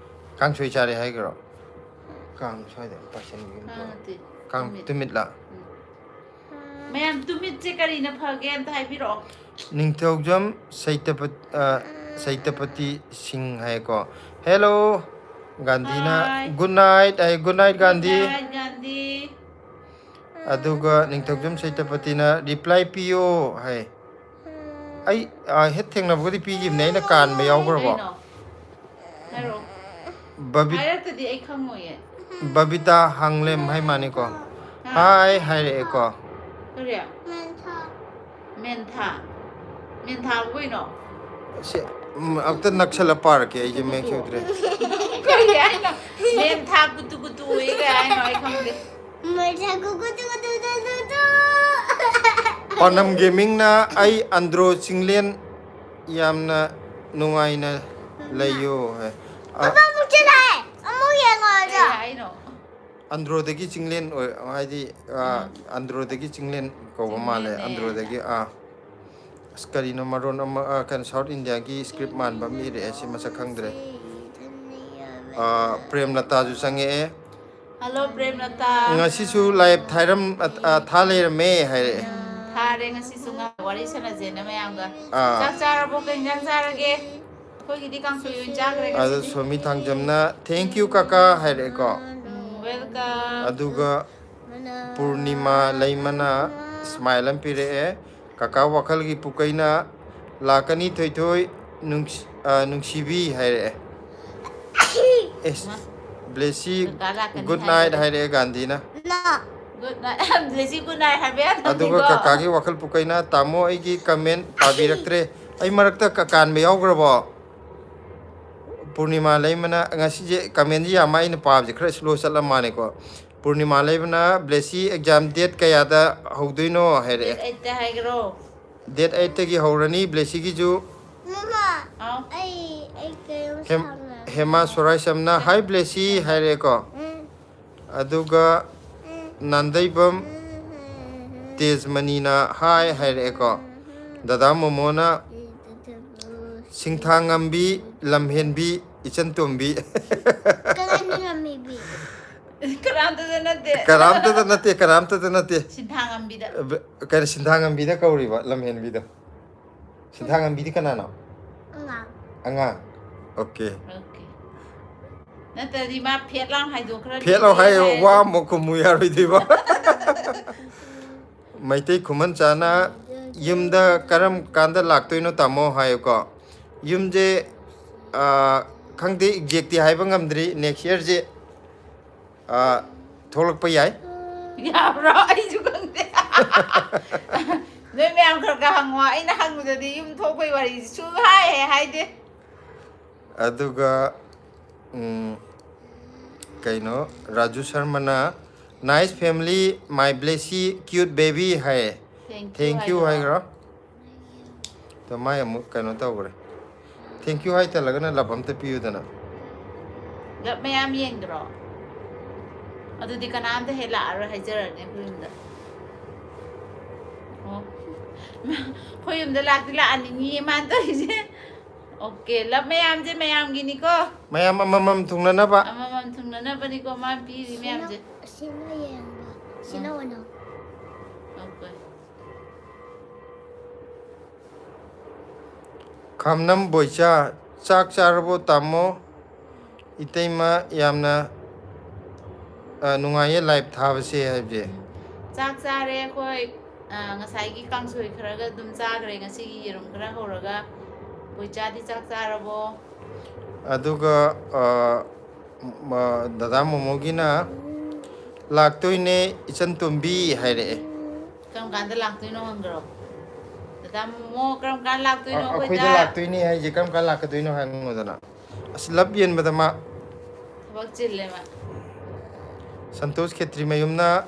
"ꯀꯥꯡꯁꯣꯏ ꯆꯥꯔꯦ" ꯍꯥꯏꯈ꯭ꯔꯣ꯫ ꯀꯥꯡ ꯁ꯭ꯋꯥꯏꯗ ꯄꯥꯏꯁꯟꯕꯤꯒꯅꯨ꯫ ꯀꯥꯡ ꯅꯠꯇꯦ, ꯀꯥꯡ ꯇꯨꯃꯤꯠ꯫ ꯇꯨꯃꯤꯠꯂ? ꯎꯝ꯫ ꯃꯌꯥꯝ, ꯇꯨꯃꯤꯠꯁꯦ ꯀꯔꯤꯅ ꯐꯒꯦ ꯑꯝꯇ ꯍꯥꯏꯕꯤꯔꯛꯑꯣ꯫ ꯅꯤꯡꯊꯧꯖꯝ ꯁꯩꯇꯄ-, ꯑ, ꯁꯩꯇꯄꯇꯤ ꯁꯤꯡ ꯍꯥꯏꯀꯣ꯫ Hello ꯒꯥꯟꯙꯤꯅ꯫ Hi꯫ Good night ꯍꯥꯏ꯫ Good night Gandhi. Good night, Gandhi. ꯑꯗꯨꯒ ꯅꯤꯡꯊꯧꯖꯝ ꯁꯩꯇꯄꯇꯤꯅ reply ꯄꯤꯌꯣ ꯍꯥꯏ꯫ ꯑꯩ ꯍꯦꯛ ꯊꯦꯡꯅꯕꯒꯗꯤ ꯄꯤꯈꯤꯕꯅꯦ, ꯑꯩꯅ ꯀꯥꯟꯕ ꯌꯥꯎꯈ꯭ꯔꯕꯣ? ꯀꯩꯅꯣ? ꯍꯥꯏꯔꯛꯑꯣ꯫ ꯕꯕꯤ- ꯍꯥꯏꯔꯛꯇꯗꯤ ꯑꯩ ꯈꯪꯉꯣꯏꯌꯦ꯫ ꯕꯕꯤꯇꯥ ꯍꯥꯡꯂꯦꯝ ꯍꯥꯏ ꯃꯥꯅꯤꯀꯣ꯫ ꯍꯥ? Hi ꯍꯥꯏꯔꯛꯑꯦꯀꯣ꯫ ꯀꯔꯤ? ꯃꯦꯟꯊꯥ꯫ ꯃꯦꯟꯊꯥ? ꯃꯦꯟꯊꯥꯕꯨ ꯀꯩꯅꯣ? ꯁꯤ, ꯎꯝ, ꯑꯝꯇ ꯅꯛꯁꯜꯂ ꯄꯥꯔꯛꯀꯦ, ꯑꯩꯁꯦ ꯃꯌꯦꯛ ꯁꯦꯡꯗ꯭ꯔꯦ꯫ ꯀꯔꯤ ꯍꯥꯏꯅꯣ? ꯃꯦꯟꯊꯥ ꯀꯨꯇꯨ ꯀꯨꯇꯨ ꯑꯣꯏ ꯀꯩ ꯍꯥꯏꯅꯣ? ꯑꯩ ꯈꯪꯗꯦ꯫ ꯃꯦꯟꯊꯥ ꯀꯨ Koothu Koothu two two two. ꯄꯥꯟꯗꯝ ꯒꯦꯃꯤꯡꯅ ꯑꯩ ꯑꯟꯗ꯭ꯔꯣ ꯆꯤꯡꯂꯦꯟ ꯌꯥꯝꯅ ꯅꯨꯡꯉꯥꯏꯅ ꯂꯩꯌꯣ ꯍꯥꯏ꯫ ꯑ- ꯄꯥꯄꯥ ꯑꯃꯨꯛ ꯆꯠꯂꯛꯑꯦ꯫ ꯑꯃꯨꯛ ꯌꯦꯡꯉꯣ ꯑꯗꯣ꯫ ꯀꯩ ꯍꯥꯏꯅꯣ? ꯑꯟꯗ꯭ꯔꯣꯗꯒꯤ ꯆꯤꯡꯂꯦꯟ ꯑꯣꯏ-, ꯍꯥꯏꯗꯤ, ꯑ, ꯎꯝ꯫ ꯑꯟꯗ꯭ꯔꯣꯗꯒꯤ ꯆꯤꯡꯂꯦꯟ ꯀꯧꯕ ꯃꯥꯜꯂꯦ꯫ ꯆꯤꯡꯂꯦꯟꯅꯦ꯫ ꯑꯟꯗ꯭ꯔꯣꯗꯒꯤ, ꯑꯥ꯫ ꯑꯁ, ꯀꯔꯤꯅꯣ ꯃꯔꯣꯟ ꯑꯃ, ꯑ, ꯀꯩꯅꯣ, South Indiaꯒꯤ script ꯃꯥꯟꯕ ꯑꯃ ꯏꯔꯛꯑꯦ, ꯁꯤ ꯃꯁꯛ ꯈꯪꯗ꯭ꯔꯦ꯫ ꯑ, ꯄ꯭ꯔꯦꯝꯂꯇꯥꯁꯨ ꯆꯪꯉꯛꯑꯦ꯫ Hello, ꯄ꯭ꯔꯦꯝꯂꯇꯥ꯫ ꯉꯁꯤꯁꯨ live ꯊꯥꯏꯔꯝ-, ꯑ, ꯑ, ꯊꯥ ꯂꯩꯔꯝꯃꯦ ꯍꯥꯏꯔꯛꯑꯦ꯫ ꯎꯝ, ꯊꯥꯔꯦ ꯉꯁꯤꯁꯨ, ꯉꯥ ꯋꯥꯔꯤ ꯁꯥꯟꯅꯁꯦꯅ ꯃꯌꯥꯝꯒ꯫ ꯑꯥ꯫ ꯆꯥꯛ ꯆꯥꯔꯕꯣ? ꯀꯩ ꯏꯟꯖꯥꯡ ꯆꯥꯔꯒꯦ? ꯑꯩꯈꯣꯏꯒꯤꯗꯤ ꯀꯥꯡꯁꯣꯏ ꯑꯣꯏꯅ ꯆꯥꯈ꯭ꯔꯦ ꯑꯗꯣ ꯉꯁꯤꯗꯤ꯫ Somi ꯊꯥꯡꯖꯝꯅ, "Thank you ꯀꯥꯀꯥ" ꯍꯥꯏꯔꯛꯑꯦꯀꯣ꯫ Um, welcome꯫ ꯑꯗꯨꯒ ꯄꯨꯔꯅꯤꯃꯥ ꯂꯩꯃꯅ smile ꯑꯃ ꯄꯤꯔꯛꯑꯦ꯫ "ꯀꯥꯀꯥ ꯋꯥꯈꯜꯒꯤ ꯄꯨꯀꯩꯅ ꯂꯥꯛꯀꯅꯤ ꯊꯣꯏꯊꯣꯏ, ꯅꯨꯡꯁꯤ-, ꯑ, ꯅꯨꯡꯁꯤꯕꯤ" ꯍꯥꯏꯔꯛꯑꯦ꯫ ꯑꯦꯁ, ꯃꯥ꯫ ꯕ꯭ꯂꯦꯁꯤ, ꯀꯥꯀꯥ ꯂꯥꯛꯀꯅꯤ "Good night" ꯍꯥꯏꯕꯗꯣ꯫ ꯍꯥꯏꯔꯛꯑꯦ ꯒꯥꯟꯙꯤꯅ꯫ Good night꯫ ꯕ꯭ꯂꯦꯁꯤ good night ꯍꯥꯏꯕ ꯌꯥꯗꯕꯅꯤꯀꯣ꯫ ꯑꯗꯨꯒ ꯀꯥꯀꯥꯒꯤ ꯋꯥꯈꯜ ꯄꯨꯀꯩꯅ, "ꯇꯥꯃꯣ, ꯑꯩꯒꯤ comment ꯄꯥꯕꯤꯔꯛꯇ꯭ꯔꯦ"꯫ ꯑꯩ ꯃꯔꯛꯇ ꯀ-, ꯀꯥꯟꯕ ꯌꯥꯎꯈ꯭ꯔꯕꯣ? ꯄꯨꯔꯅꯤꯃꯥ ꯂꯩꯃꯅ, ꯉꯁꯤꯁꯦ commentꯁꯤ ꯌꯥꯝ ꯑꯩꯅ ꯄꯥꯕꯁꯦ ꯈꯔ slow ꯆꯠꯂ ꯃꯥꯜꯂꯦꯀꯣ꯫ ꯄꯨꯔꯅꯤꯃꯥ ꯂꯩꯃꯅ, "ꯕ꯭ꯂꯦꯁꯤ exam date ꯀꯌꯥꯗ ꯍꯧꯗꯣꯏꯅꯣ?" ꯍꯥꯏꯔꯛꯑꯦ꯫ Date eightꯇ ꯍꯥꯏꯈ꯭ꯔꯣ꯫ Date eightꯇꯒꯤ ꯍꯧꯔꯅꯤ ꯕ꯭ꯂꯦꯁꯤꯒꯤꯁꯨ꯫ ꯃꯃꯥ, ꯍꯥꯎ꯫ ꯑꯩ, ꯑꯩ ꯀꯩꯅꯣꯝ ꯍꯦꯝ-, ꯁꯥꯎꯅꯤꯡꯉꯦ꯫ ꯍꯦꯃꯥ ꯁꯣꯔꯥꯏꯁꯝꯅ, "Hi ꯕ꯭ꯂꯦꯁꯤ" ꯍꯥꯏꯔꯛꯑꯦꯀꯣ꯫ ꯎꯝ꯫ ꯑꯗꯨꯒ ꯎꯝ꯫ ꯅꯥꯟꯗꯩꯕꯝ ꯎꯝ, ꯎꯝ, ꯎꯝ, ꯎꯝ꯫ ꯇꯦꯖꯃꯅꯤꯅ "Hi" ꯍꯥꯏꯔꯛꯑꯦꯀꯣ꯫ ꯎꯝ, ꯎꯝ꯫ ꯗꯗꯥ ꯃꯣꯃꯣꯅ, ꯎꯝ, ꯎꯝ, ꯎꯝ꯫ "ꯁꯤꯡꯊꯥꯉꯝꯕꯤ, ꯂꯝꯍꯦꯟꯕꯤ, ꯏꯆꯟ ꯇꯣꯝꯕꯤ"꯫ ꯀꯅꯥꯅ ꯉꯝꯃꯤꯕꯤ? ꯀꯅꯥꯝꯇꯗ ꯅꯠꯇꯦ꯫ ꯀꯅꯥꯝꯇꯗ ꯅꯠꯇꯦ, ꯀꯅꯥꯝꯇꯗ ꯅꯠꯇꯦ꯫ ꯁꯤꯟꯊꯥꯉꯝꯕꯤꯗ꯫ ꯕ-, ꯀꯩꯅꯣ, ꯁꯤꯟꯊꯥꯉꯝꯕꯤꯗ ꯀꯧꯔꯤꯕ, ꯂꯝꯍꯦꯟꯕꯤꯗꯣ? ꯁꯤꯟꯊꯥꯉꯝꯕꯤꯗꯤ ꯀꯅꯥꯅꯣ? ꯑꯉꯥꯡ꯫ ꯑꯉꯥꯡ꯫ Okay꯫ Okay꯫ ꯅꯠꯇ꯭ꯔꯗꯤ ꯃꯥ ꯐꯦꯠ ꯂꯥꯡ ꯍꯥꯏꯗꯣꯛꯈ꯭ꯔꯗꯤ ꯐꯦꯠ ꯂꯥꯎ ꯍꯥꯏꯌꯣ꯫ ꯍꯥꯏꯔꯗꯤ꯫ ꯋꯥ ꯑꯃꯨꯛ ꯈꯨꯝꯃꯨ ꯌꯥꯔꯣꯏꯗꯣꯏꯕ꯫ ꯃꯩꯇꯩ ꯈꯨꯃꯟ ꯆꯥꯅ ꯌꯨꯝꯗ ꯀꯔꯝ ꯀꯥꯟꯗ ꯂꯥꯛꯇꯣꯏꯅꯣ ꯇꯥꯃꯣ ꯍꯥꯏꯌꯨꯀꯣ꯫ ꯌꯨꯝꯁꯦ, ꯑ, ꯈꯪꯗꯦ, exactꯇꯤ ꯍꯥꯏꯕ ꯉꯝꯗ꯭ꯔꯤ꯫ Next yearꯁꯦ, ꯑ, ꯊꯣꯛꯂꯛꯄ ꯌꯥꯏ꯫ ꯌꯥꯕ꯭ꯔꯣ? ꯑꯩꯁꯨ ꯈꯪꯗꯦ꯫ ꯅꯣꯏ ꯃꯌꯥꯝ ꯈꯔ ꯈꯔ ꯍꯪꯉꯣ꯫ ꯑꯩꯅ ꯍꯪꯕꯗꯗꯤ ꯌꯨꯝ ꯊꯣꯛꯄꯩ ꯋꯥꯔꯤꯁꯤ ꯁꯨꯝ ꯍꯥꯏ ꯍꯦꯛ ꯍꯥꯏꯗꯦ꯫ ꯑꯗꯨꯒ, ꯎꯝ, ꯀꯩꯅꯣ, Raju ꯁꯔꯃꯅ, "Nice family, my blessy, cute baby" ꯍꯥꯏꯌꯦ꯫ Thank you Thank you ꯍꯥꯏꯗꯣꯏꯔꯣ? ꯍꯥꯏꯈ꯭ꯔꯣ꯫ ꯑꯗꯣ ꯃꯥꯏ ꯑꯃꯨꯛ ꯀꯩꯅꯣ ꯇꯧꯈ꯭ꯔꯦ꯫ Thank you ꯍꯥꯏꯇꯜꯂꯒꯅ love ꯑꯝꯇ ꯄꯤꯌꯨꯗꯅ꯫ Love ꯃꯌꯥꯝ ꯌꯦꯡꯗ꯭ꯔꯣ? ꯑꯗꯨꯗꯤ ꯀꯅꯥꯝꯇ ꯍꯦꯛ ꯂꯥꯛꯑꯔꯣꯏ ꯍꯥꯏꯖꯔꯅꯤ ꯑꯩꯈꯣꯏ ꯌꯨꯝꯗ꯫ ꯑꯣ꯫ ꯑꯩꯈꯣꯏ ꯌꯨꯝꯗ ꯂꯥꯛꯇꯤ ꯂꯥꯛꯍꯟꯅꯤꯡꯉꯤꯌꯦ ꯃꯥꯅ ꯇꯧꯔꯤꯁꯦ꯫ Okay, love ꯃꯌꯥꯝꯁꯦ ꯃꯌꯥꯝꯒꯤꯅꯤꯀꯣ꯫ ꯃꯌꯥꯝ ꯑꯃꯃꯝ ꯊꯨꯡꯅꯅꯕ꯫ ꯑꯃꯃꯝ ꯊꯨꯡꯅꯅꯕꯅꯤꯀꯣ ꯃꯥꯅ ꯄꯤꯔꯤ ꯃꯌꯥꯝꯁꯦ꯫ ꯁꯤꯅ ꯌꯦꯡꯕ꯫ ꯁꯤꯅ ꯑꯣꯏꯅ꯫ Okay꯫ ꯈꯥꯝꯅꯝ ꯕꯣꯏꯆꯥ, "ꯆꯥꯛ ꯆꯥꯔꯕꯣ ꯇꯥꯃꯣ?" ꯏꯇꯩꯃ, ꯌꯥꯝꯅ, ꯑ, ꯅꯨꯡꯉꯥꯏꯌꯦ live ꯊꯥꯕꯁꯦ ꯍꯥꯏꯕꯁꯦ꯫ ꯆꯥꯛ ꯆꯥꯔꯦ ꯑꯩꯈꯣꯏ꯫ ꯑ, ꯉꯁꯥꯏꯒꯤ ꯀꯥꯡꯁꯣꯏ ꯈꯔꯒ ꯑꯗꯨꯝ ꯆꯥꯈ꯭ꯔꯦ꯫ ꯉꯁꯤꯒꯤ ꯌꯦꯔꯨꯝ ꯈꯔ ꯍꯧꯔꯒ꯫ ꯕꯣꯏꯆꯥꯗꯤ ꯆꯥꯛ ꯆꯥꯔꯕꯣ? ꯑꯗꯨꯒ, ꯑ, ꯃ-, ꯗꯗꯥ ꯃꯣꯃꯣꯒꯤꯅ, "ꯂꯥꯛꯇꯣꯏꯅꯦ ꯏꯆꯟ ꯇꯣꯝꯕꯤ" ꯍꯥꯏꯔꯛꯑꯦ꯫ ꯀꯔꯝ ꯀꯥꯟꯗ ꯂꯥꯛꯇꯣꯏꯅꯣ ꯍꯪꯈ꯭ꯔꯣ? ꯗꯗꯥ ꯃꯣꯃꯣ ꯀꯔꯝ ꯀꯥꯟꯗ ꯂꯥꯛꯇꯣꯏꯅꯣ ꯑ-, ꯑꯩꯈꯣꯏꯗ? ꯑꯩꯈꯣꯏꯗ ꯂꯥꯛꯇꯣꯏꯅꯦ ꯍꯥꯏꯁꯦ ꯀꯔꯝ ꯀꯥꯟꯗ ꯂꯥꯛꯀꯗꯣꯏꯅꯣ ꯍꯪꯉꯣꯗꯅ꯫ ꯑꯁ, love ꯌꯦꯟꯕꯗ ꯃꯥ꯫ ꯊꯕꯛ ꯆꯤꯜꯂꯦ ꯃꯥ꯫ ꯁꯟꯇꯣꯁ ꯈꯦꯇ꯭ꯔꯤ ꯃꯌꯨꯝꯅ,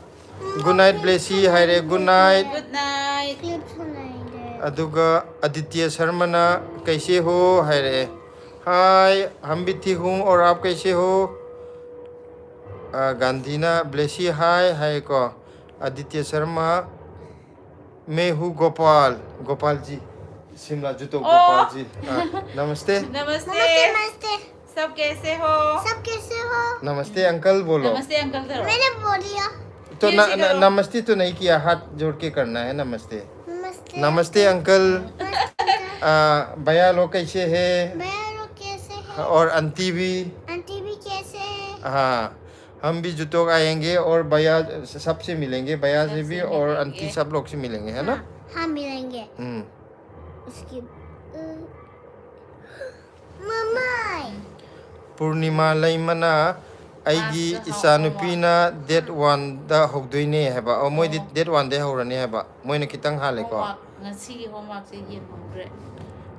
"Good night blessy" ꯍꯥꯏꯔꯦ, good night꯫ Good night꯫ Clipꯁꯨ ꯂꯩꯔꯦ꯫ ꯑꯗꯨꯒ ꯑꯗꯤꯇ꯭ꯌ ꯁꯔꯃꯅ, "ꯀꯩꯁꯦ ꯍꯣ?" ꯍꯥꯏꯔꯛꯑꯦ꯫ "Hi, हम भी ठीक हूँ, और आप कैसे हो?" ꯑ, ꯒꯥꯟꯙꯤꯅ, "Blessy hi" ꯍꯥꯏꯀꯣ꯫ ꯑꯗꯤꯇ꯭ꯌ ꯁꯔꯃ, "मैं हूँ गोपाल, गोपाल जी, शिमला जूतो ओ। गोपाल जी।" ꯑ, नमस्ते। नमस्ते। नमस्ते, नमस्ते। सब कैसे हो? सब कैसे हो? नमस्ते अंकल बोलो। नमस्ते अंकल धरो। मैंने बोल दिया। तो फिर न, से न, करो। नमस्ते तो नहीं किया, हाथ जोड़ के करना है नमस्ते। नमस्ते। नमस्ते अंकल। नमस्ते। आ, भैया लोग कैसे हैं? भैया लोग कैसे हैं? और आंटी भी? आंटी भी कैसे हैं? हाँ, हम भी जुटोक आएंगे और भैया सबसे मिलेंगे, भैया से भी और आंटी सब लोग से मिलेंगे, है ना? हाँ, हाँ, मिलेंगे। हम्म। उसकी, अ, मम्मा। ꯄꯨꯔꯅꯤꯃꯥ ꯂꯩꯃꯅ ꯑꯩꯒꯤ ꯏꯆꯥꯅꯨꯄꯤꯅ ꯗꯦꯠ ꯋꯥꯟꯗ ꯍꯧꯗꯣꯏꯅꯦ ꯍꯥꯏꯕ꯫ ꯑꯣ, ꯃꯣꯏꯗꯤ ꯗꯦꯠ ꯋꯥꯟꯗꯩ ꯍꯧꯔꯅꯤ ꯍꯥꯏꯕ꯫ ꯃꯣꯏꯅ ꯈꯤꯇꯪ ꯍꯥꯜꯂꯦꯀꯣ꯫ Homework, ꯉꯁꯤꯒꯤ homeworkꯁꯦ ꯌꯦꯡꯍꯧꯗ꯭ꯔꯦ꯫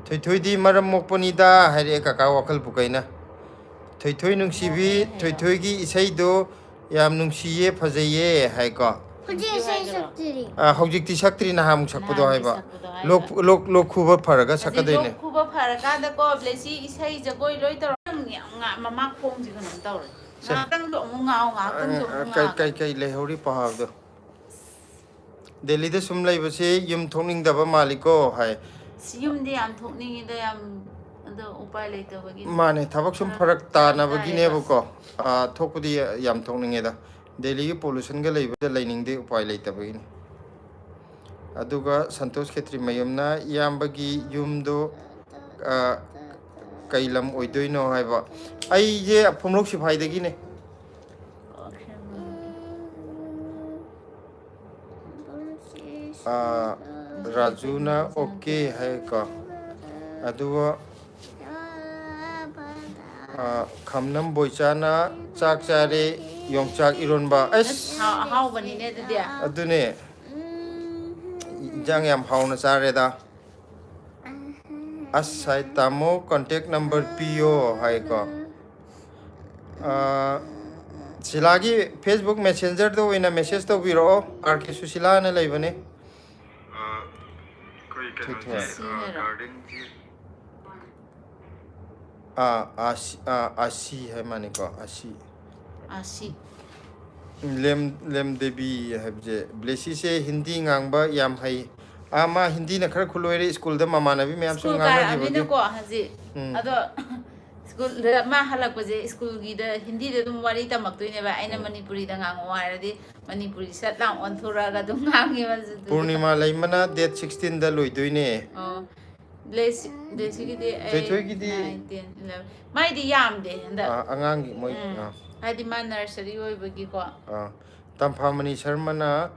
ꯊꯣꯏꯊꯣꯏꯗꯤ ꯃꯔꯝ ꯃꯣꯛꯄꯅꯤꯗ ꯍꯥꯏꯔꯛꯑꯦ ꯀꯀꯥ ꯋꯥꯈꯜ ꯄꯨꯀꯩꯅ꯫ ꯊꯣꯏꯊꯣꯏ ꯅꯨꯡꯁꯤꯕꯤ, ꯊꯣꯏꯊꯣꯏꯒꯤ ꯏꯁꯩꯗꯣ ꯌꯥꯝ ꯅꯨꯡꯁꯤꯌꯦ, ꯐꯖꯩꯌꯦ ꯍꯥꯏꯀꯣ꯫ ꯍꯧꯖꯤꯛ ꯏꯁꯩ ꯁꯛꯇ꯭ꯔꯤ꯫ ꯑ, ꯍꯧꯖꯤꯛꯇꯤ ꯁꯛꯇ꯭ꯔꯤ, ꯅꯍꯥꯟꯃꯨꯛ ꯁꯛꯄꯗꯣ ꯅꯍꯥꯟꯒꯤ ꯍꯥꯏꯕ꯫ ꯁꯛꯄꯗꯣ ꯍꯥꯏꯕ꯫ ꯂꯣꯛ, ꯂꯣꯛ, ꯂꯣꯛ ꯈꯨꯕ ꯐꯔꯒ ꯍꯧꯖꯤꯛ ꯁꯛꯀꯗꯣꯏꯅꯦ꯫ ꯂꯣꯛ ꯈꯨꯕ ꯐꯔꯀꯥꯟꯗꯀꯣ ꯕ꯭ꯂꯦꯁꯤ ꯏꯁꯩ ꯖꯒꯣꯏ ꯂꯣꯏ ꯇꯧꯔ꯫ ꯌꯥꯝ ꯉꯥ-, ꯃꯃꯥ ꯈꯣꯡꯁꯤ ꯀꯩꯅꯣꯝ ꯇꯧꯔꯦ꯫ ꯁꯦ꯫ ꯉꯥꯏꯍꯥꯛꯇꯪꯁꯨ ꯑꯃꯨꯛ ꯉꯥꯎ, ꯉꯥꯏꯍꯥꯛꯇꯪꯁꯨ ꯑꯃꯨꯛ ꯀꯩ, ꯉꯥꯎ꯫ ꯀꯩ, ꯀꯩ ꯂꯩꯍꯧꯔꯤ ꯄꯥꯎꯗꯣ? ꯗꯦꯜꯂꯤꯗ ꯁꯨꯝ ꯂꯩꯕꯁꯤ ꯌꯨꯝ ꯊꯣꯛꯅꯤꯡꯗꯕ ꯃꯥꯜꯂꯤꯀꯣ ꯍꯥꯏ꯫ ꯑꯁ, ꯌꯨꯝꯗꯤ ꯌꯥꯝ ꯊꯣꯛꯅꯤꯡꯉꯤꯗ, ꯌꯥꯝ, ꯑꯗꯣ ꯎꯄꯥꯏ ꯂꯩꯇꯕꯒꯤ꯫ ꯃꯥꯅꯦ, ꯊꯕꯛ ꯁꯨꯝ ꯈꯔ ꯐꯔꯛ ꯐꯔꯛ ꯇꯥꯅꯕꯒꯤꯅꯦꯕꯀꯣ꯫ ꯇꯥꯏꯌꯦꯕ꯫ ꯑꯥ, ꯊꯣꯛꯄꯗꯤ ꯌꯥꯝ ꯊꯣꯛꯅꯤꯡꯉꯦꯗ꯫ ꯗꯦꯜꯂꯤꯒꯤ pollutionꯒ ꯂꯩꯕꯗ ꯂꯩꯅꯤꯡꯗꯦ, ꯎꯄꯥꯏ ꯂꯩꯇꯕꯒꯤꯅꯤ꯫ ꯑꯗꯨꯒ ꯁꯟꯇꯣꯁ ꯈꯦꯇ꯭ꯔꯤ ꯃꯌꯨꯝꯅ ꯏꯌꯥꯝꯕꯒꯤ ꯌꯨꯝꯗꯣ, ꯑꯥ, ꯀꯩ ꯂꯝ ꯑꯣꯏꯗꯣꯏꯅꯣ ꯍꯥꯏꯕ꯫ ꯑꯩꯁꯦ ꯐꯨꯝꯂꯣꯛ ꯁꯤꯐꯥꯏꯗꯒꯤꯅꯦ꯫ ꯑꯥ, ꯔꯥꯖꯨꯅ okay ꯍꯥꯏꯀꯣ꯫ ꯑꯗꯨꯒ, ꯑꯥ, ꯈꯝꯅꯝ ꯕꯣꯏꯆꯥꯅ ꯆꯥꯛ ꯆꯥꯔꯦ, ꯌꯣꯡꯆꯥꯛ ꯏꯔꯣꯟꯕ꯫ ꯑꯁ! ꯑꯁ, ꯍꯥꯎ-, ꯑꯍꯥꯎꯕꯅꯤꯅꯦ ꯑꯗꯨꯗꯤ꯫ ꯑꯗꯨꯅꯦ꯫ ꯏꯟꯖꯥꯡ ꯌꯥꯝ ꯍꯥꯎꯅ ꯆꯥꯔꯦꯗ꯫ ꯑꯁ ꯍꯥꯏ, "ꯇꯥꯃꯣ contact number ꯄꯤꯌꯣ" ꯍꯥꯏꯀꯣ꯫ ꯑꯥ, ꯁꯤꯂꯥꯒꯤ Facebook Messengerꯗ ꯑꯣꯏꯅ message ꯇꯧꯕꯤꯔꯛꯑꯣ, ꯑꯥꯔ ꯀꯦ ꯁꯨꯁꯤꯂꯥꯅ ꯂꯩꯕꯅꯦ꯫ ꯑꯥ, ꯑꯩꯈꯣꯏ ꯀꯩꯅꯣꯁꯦ, ꯁꯤ ꯍꯥꯏꯔꯣ? ꯑꯥ, ꯑꯥꯁꯤ, ꯑꯥ, ꯑꯥꯁꯤ ꯍꯥꯏ ꯃꯥꯅꯤꯀꯣ, ꯑꯥꯁꯤ꯫ ꯑꯥꯁꯤ꯫ ꯂꯦꯝ, ꯂꯦꯝ ꯗꯦꯕꯤ ꯍꯥꯏꯕꯁꯦ, ꯕ꯭ꯂꯦꯁꯤꯁꯦ ꯍꯤꯟꯗꯤ ꯉꯥꯡꯕ ꯌꯥꯝ ꯍꯩ꯫ ꯑꯥ, ꯃꯥ ꯍꯤꯟꯗꯤꯅ ꯈꯔ ꯈꯨꯂꯣꯏꯔꯦ, ꯁ꯭ꯀꯨꯜꯗ ꯃꯃꯥꯟꯅꯕꯤ ꯃꯌꯥꯝ ꯁꯨꯝ ꯁ꯭ꯀꯨꯜ ꯉꯥꯡꯅꯈꯤꯕꯒꯤ꯫ ꯀꯥꯔꯛꯑꯕꯅꯤꯅꯀꯣ ꯍꯧꯖꯤꯛ꯫ ꯎꯝ꯫ ꯑꯗꯣ ꯁ꯭ꯀꯨꯜꯗ ꯃꯥ ꯍꯜꯂꯛꯄꯁꯦ, ꯁ꯭ꯀꯨꯜꯒꯤꯗ ꯍꯤꯟꯗꯤꯗ ꯑꯗꯨꯝ ꯋꯥꯔꯤ ꯇꯝꯃꯛꯇꯣꯏꯅꯦꯕ꯫ ꯑꯩꯅ ꯎꯝ꯫ ꯃꯅꯤꯄꯨꯔꯤꯗ ꯉꯥꯡꯉꯛꯑꯣ ꯍꯥꯏꯔꯗꯤ ꯃꯅꯤꯄꯨꯔꯤ ꯁꯠ ꯂꯥꯎ ꯑꯣꯟꯊꯣꯔꯛꯑꯒ ꯑꯗꯨꯝ ꯉꯥꯡꯉꯦꯕ ꯑꯗꯨꯗꯨꯒꯤ꯫ ꯄꯨꯔꯅꯤꯃꯥ ꯂꯩꯃꯅ date sixteenꯗ ꯂꯣꯏꯗꯣꯏꯅꯦ꯫ ꯑꯣ꯫ ꯕ꯭ꯂꯦꯁꯤ ꯕ꯭ꯂꯦꯁꯤꯒꯤꯗꯤ ꯑꯩ ꯊꯣꯏꯊꯣꯏꯒꯤꯗꯤ nine, ten, eleven. ꯃꯥꯏꯗꯤ ꯌꯥꯝꯗꯦ ꯍꯟꯗꯛ. ꯑꯥ, ꯑꯉꯥꯡꯒꯤ ꯃꯣꯏ ꯎꯝ. ꯑꯥ, ꯍꯥꯏꯗꯤ ꯃꯥ ꯅꯔꯁꯔꯤ ꯑꯣꯏꯕꯒꯤꯀꯣ. ꯑꯥ. ꯇꯝꯐꯥꯃꯅꯤ ꯁꯔꯃꯅ,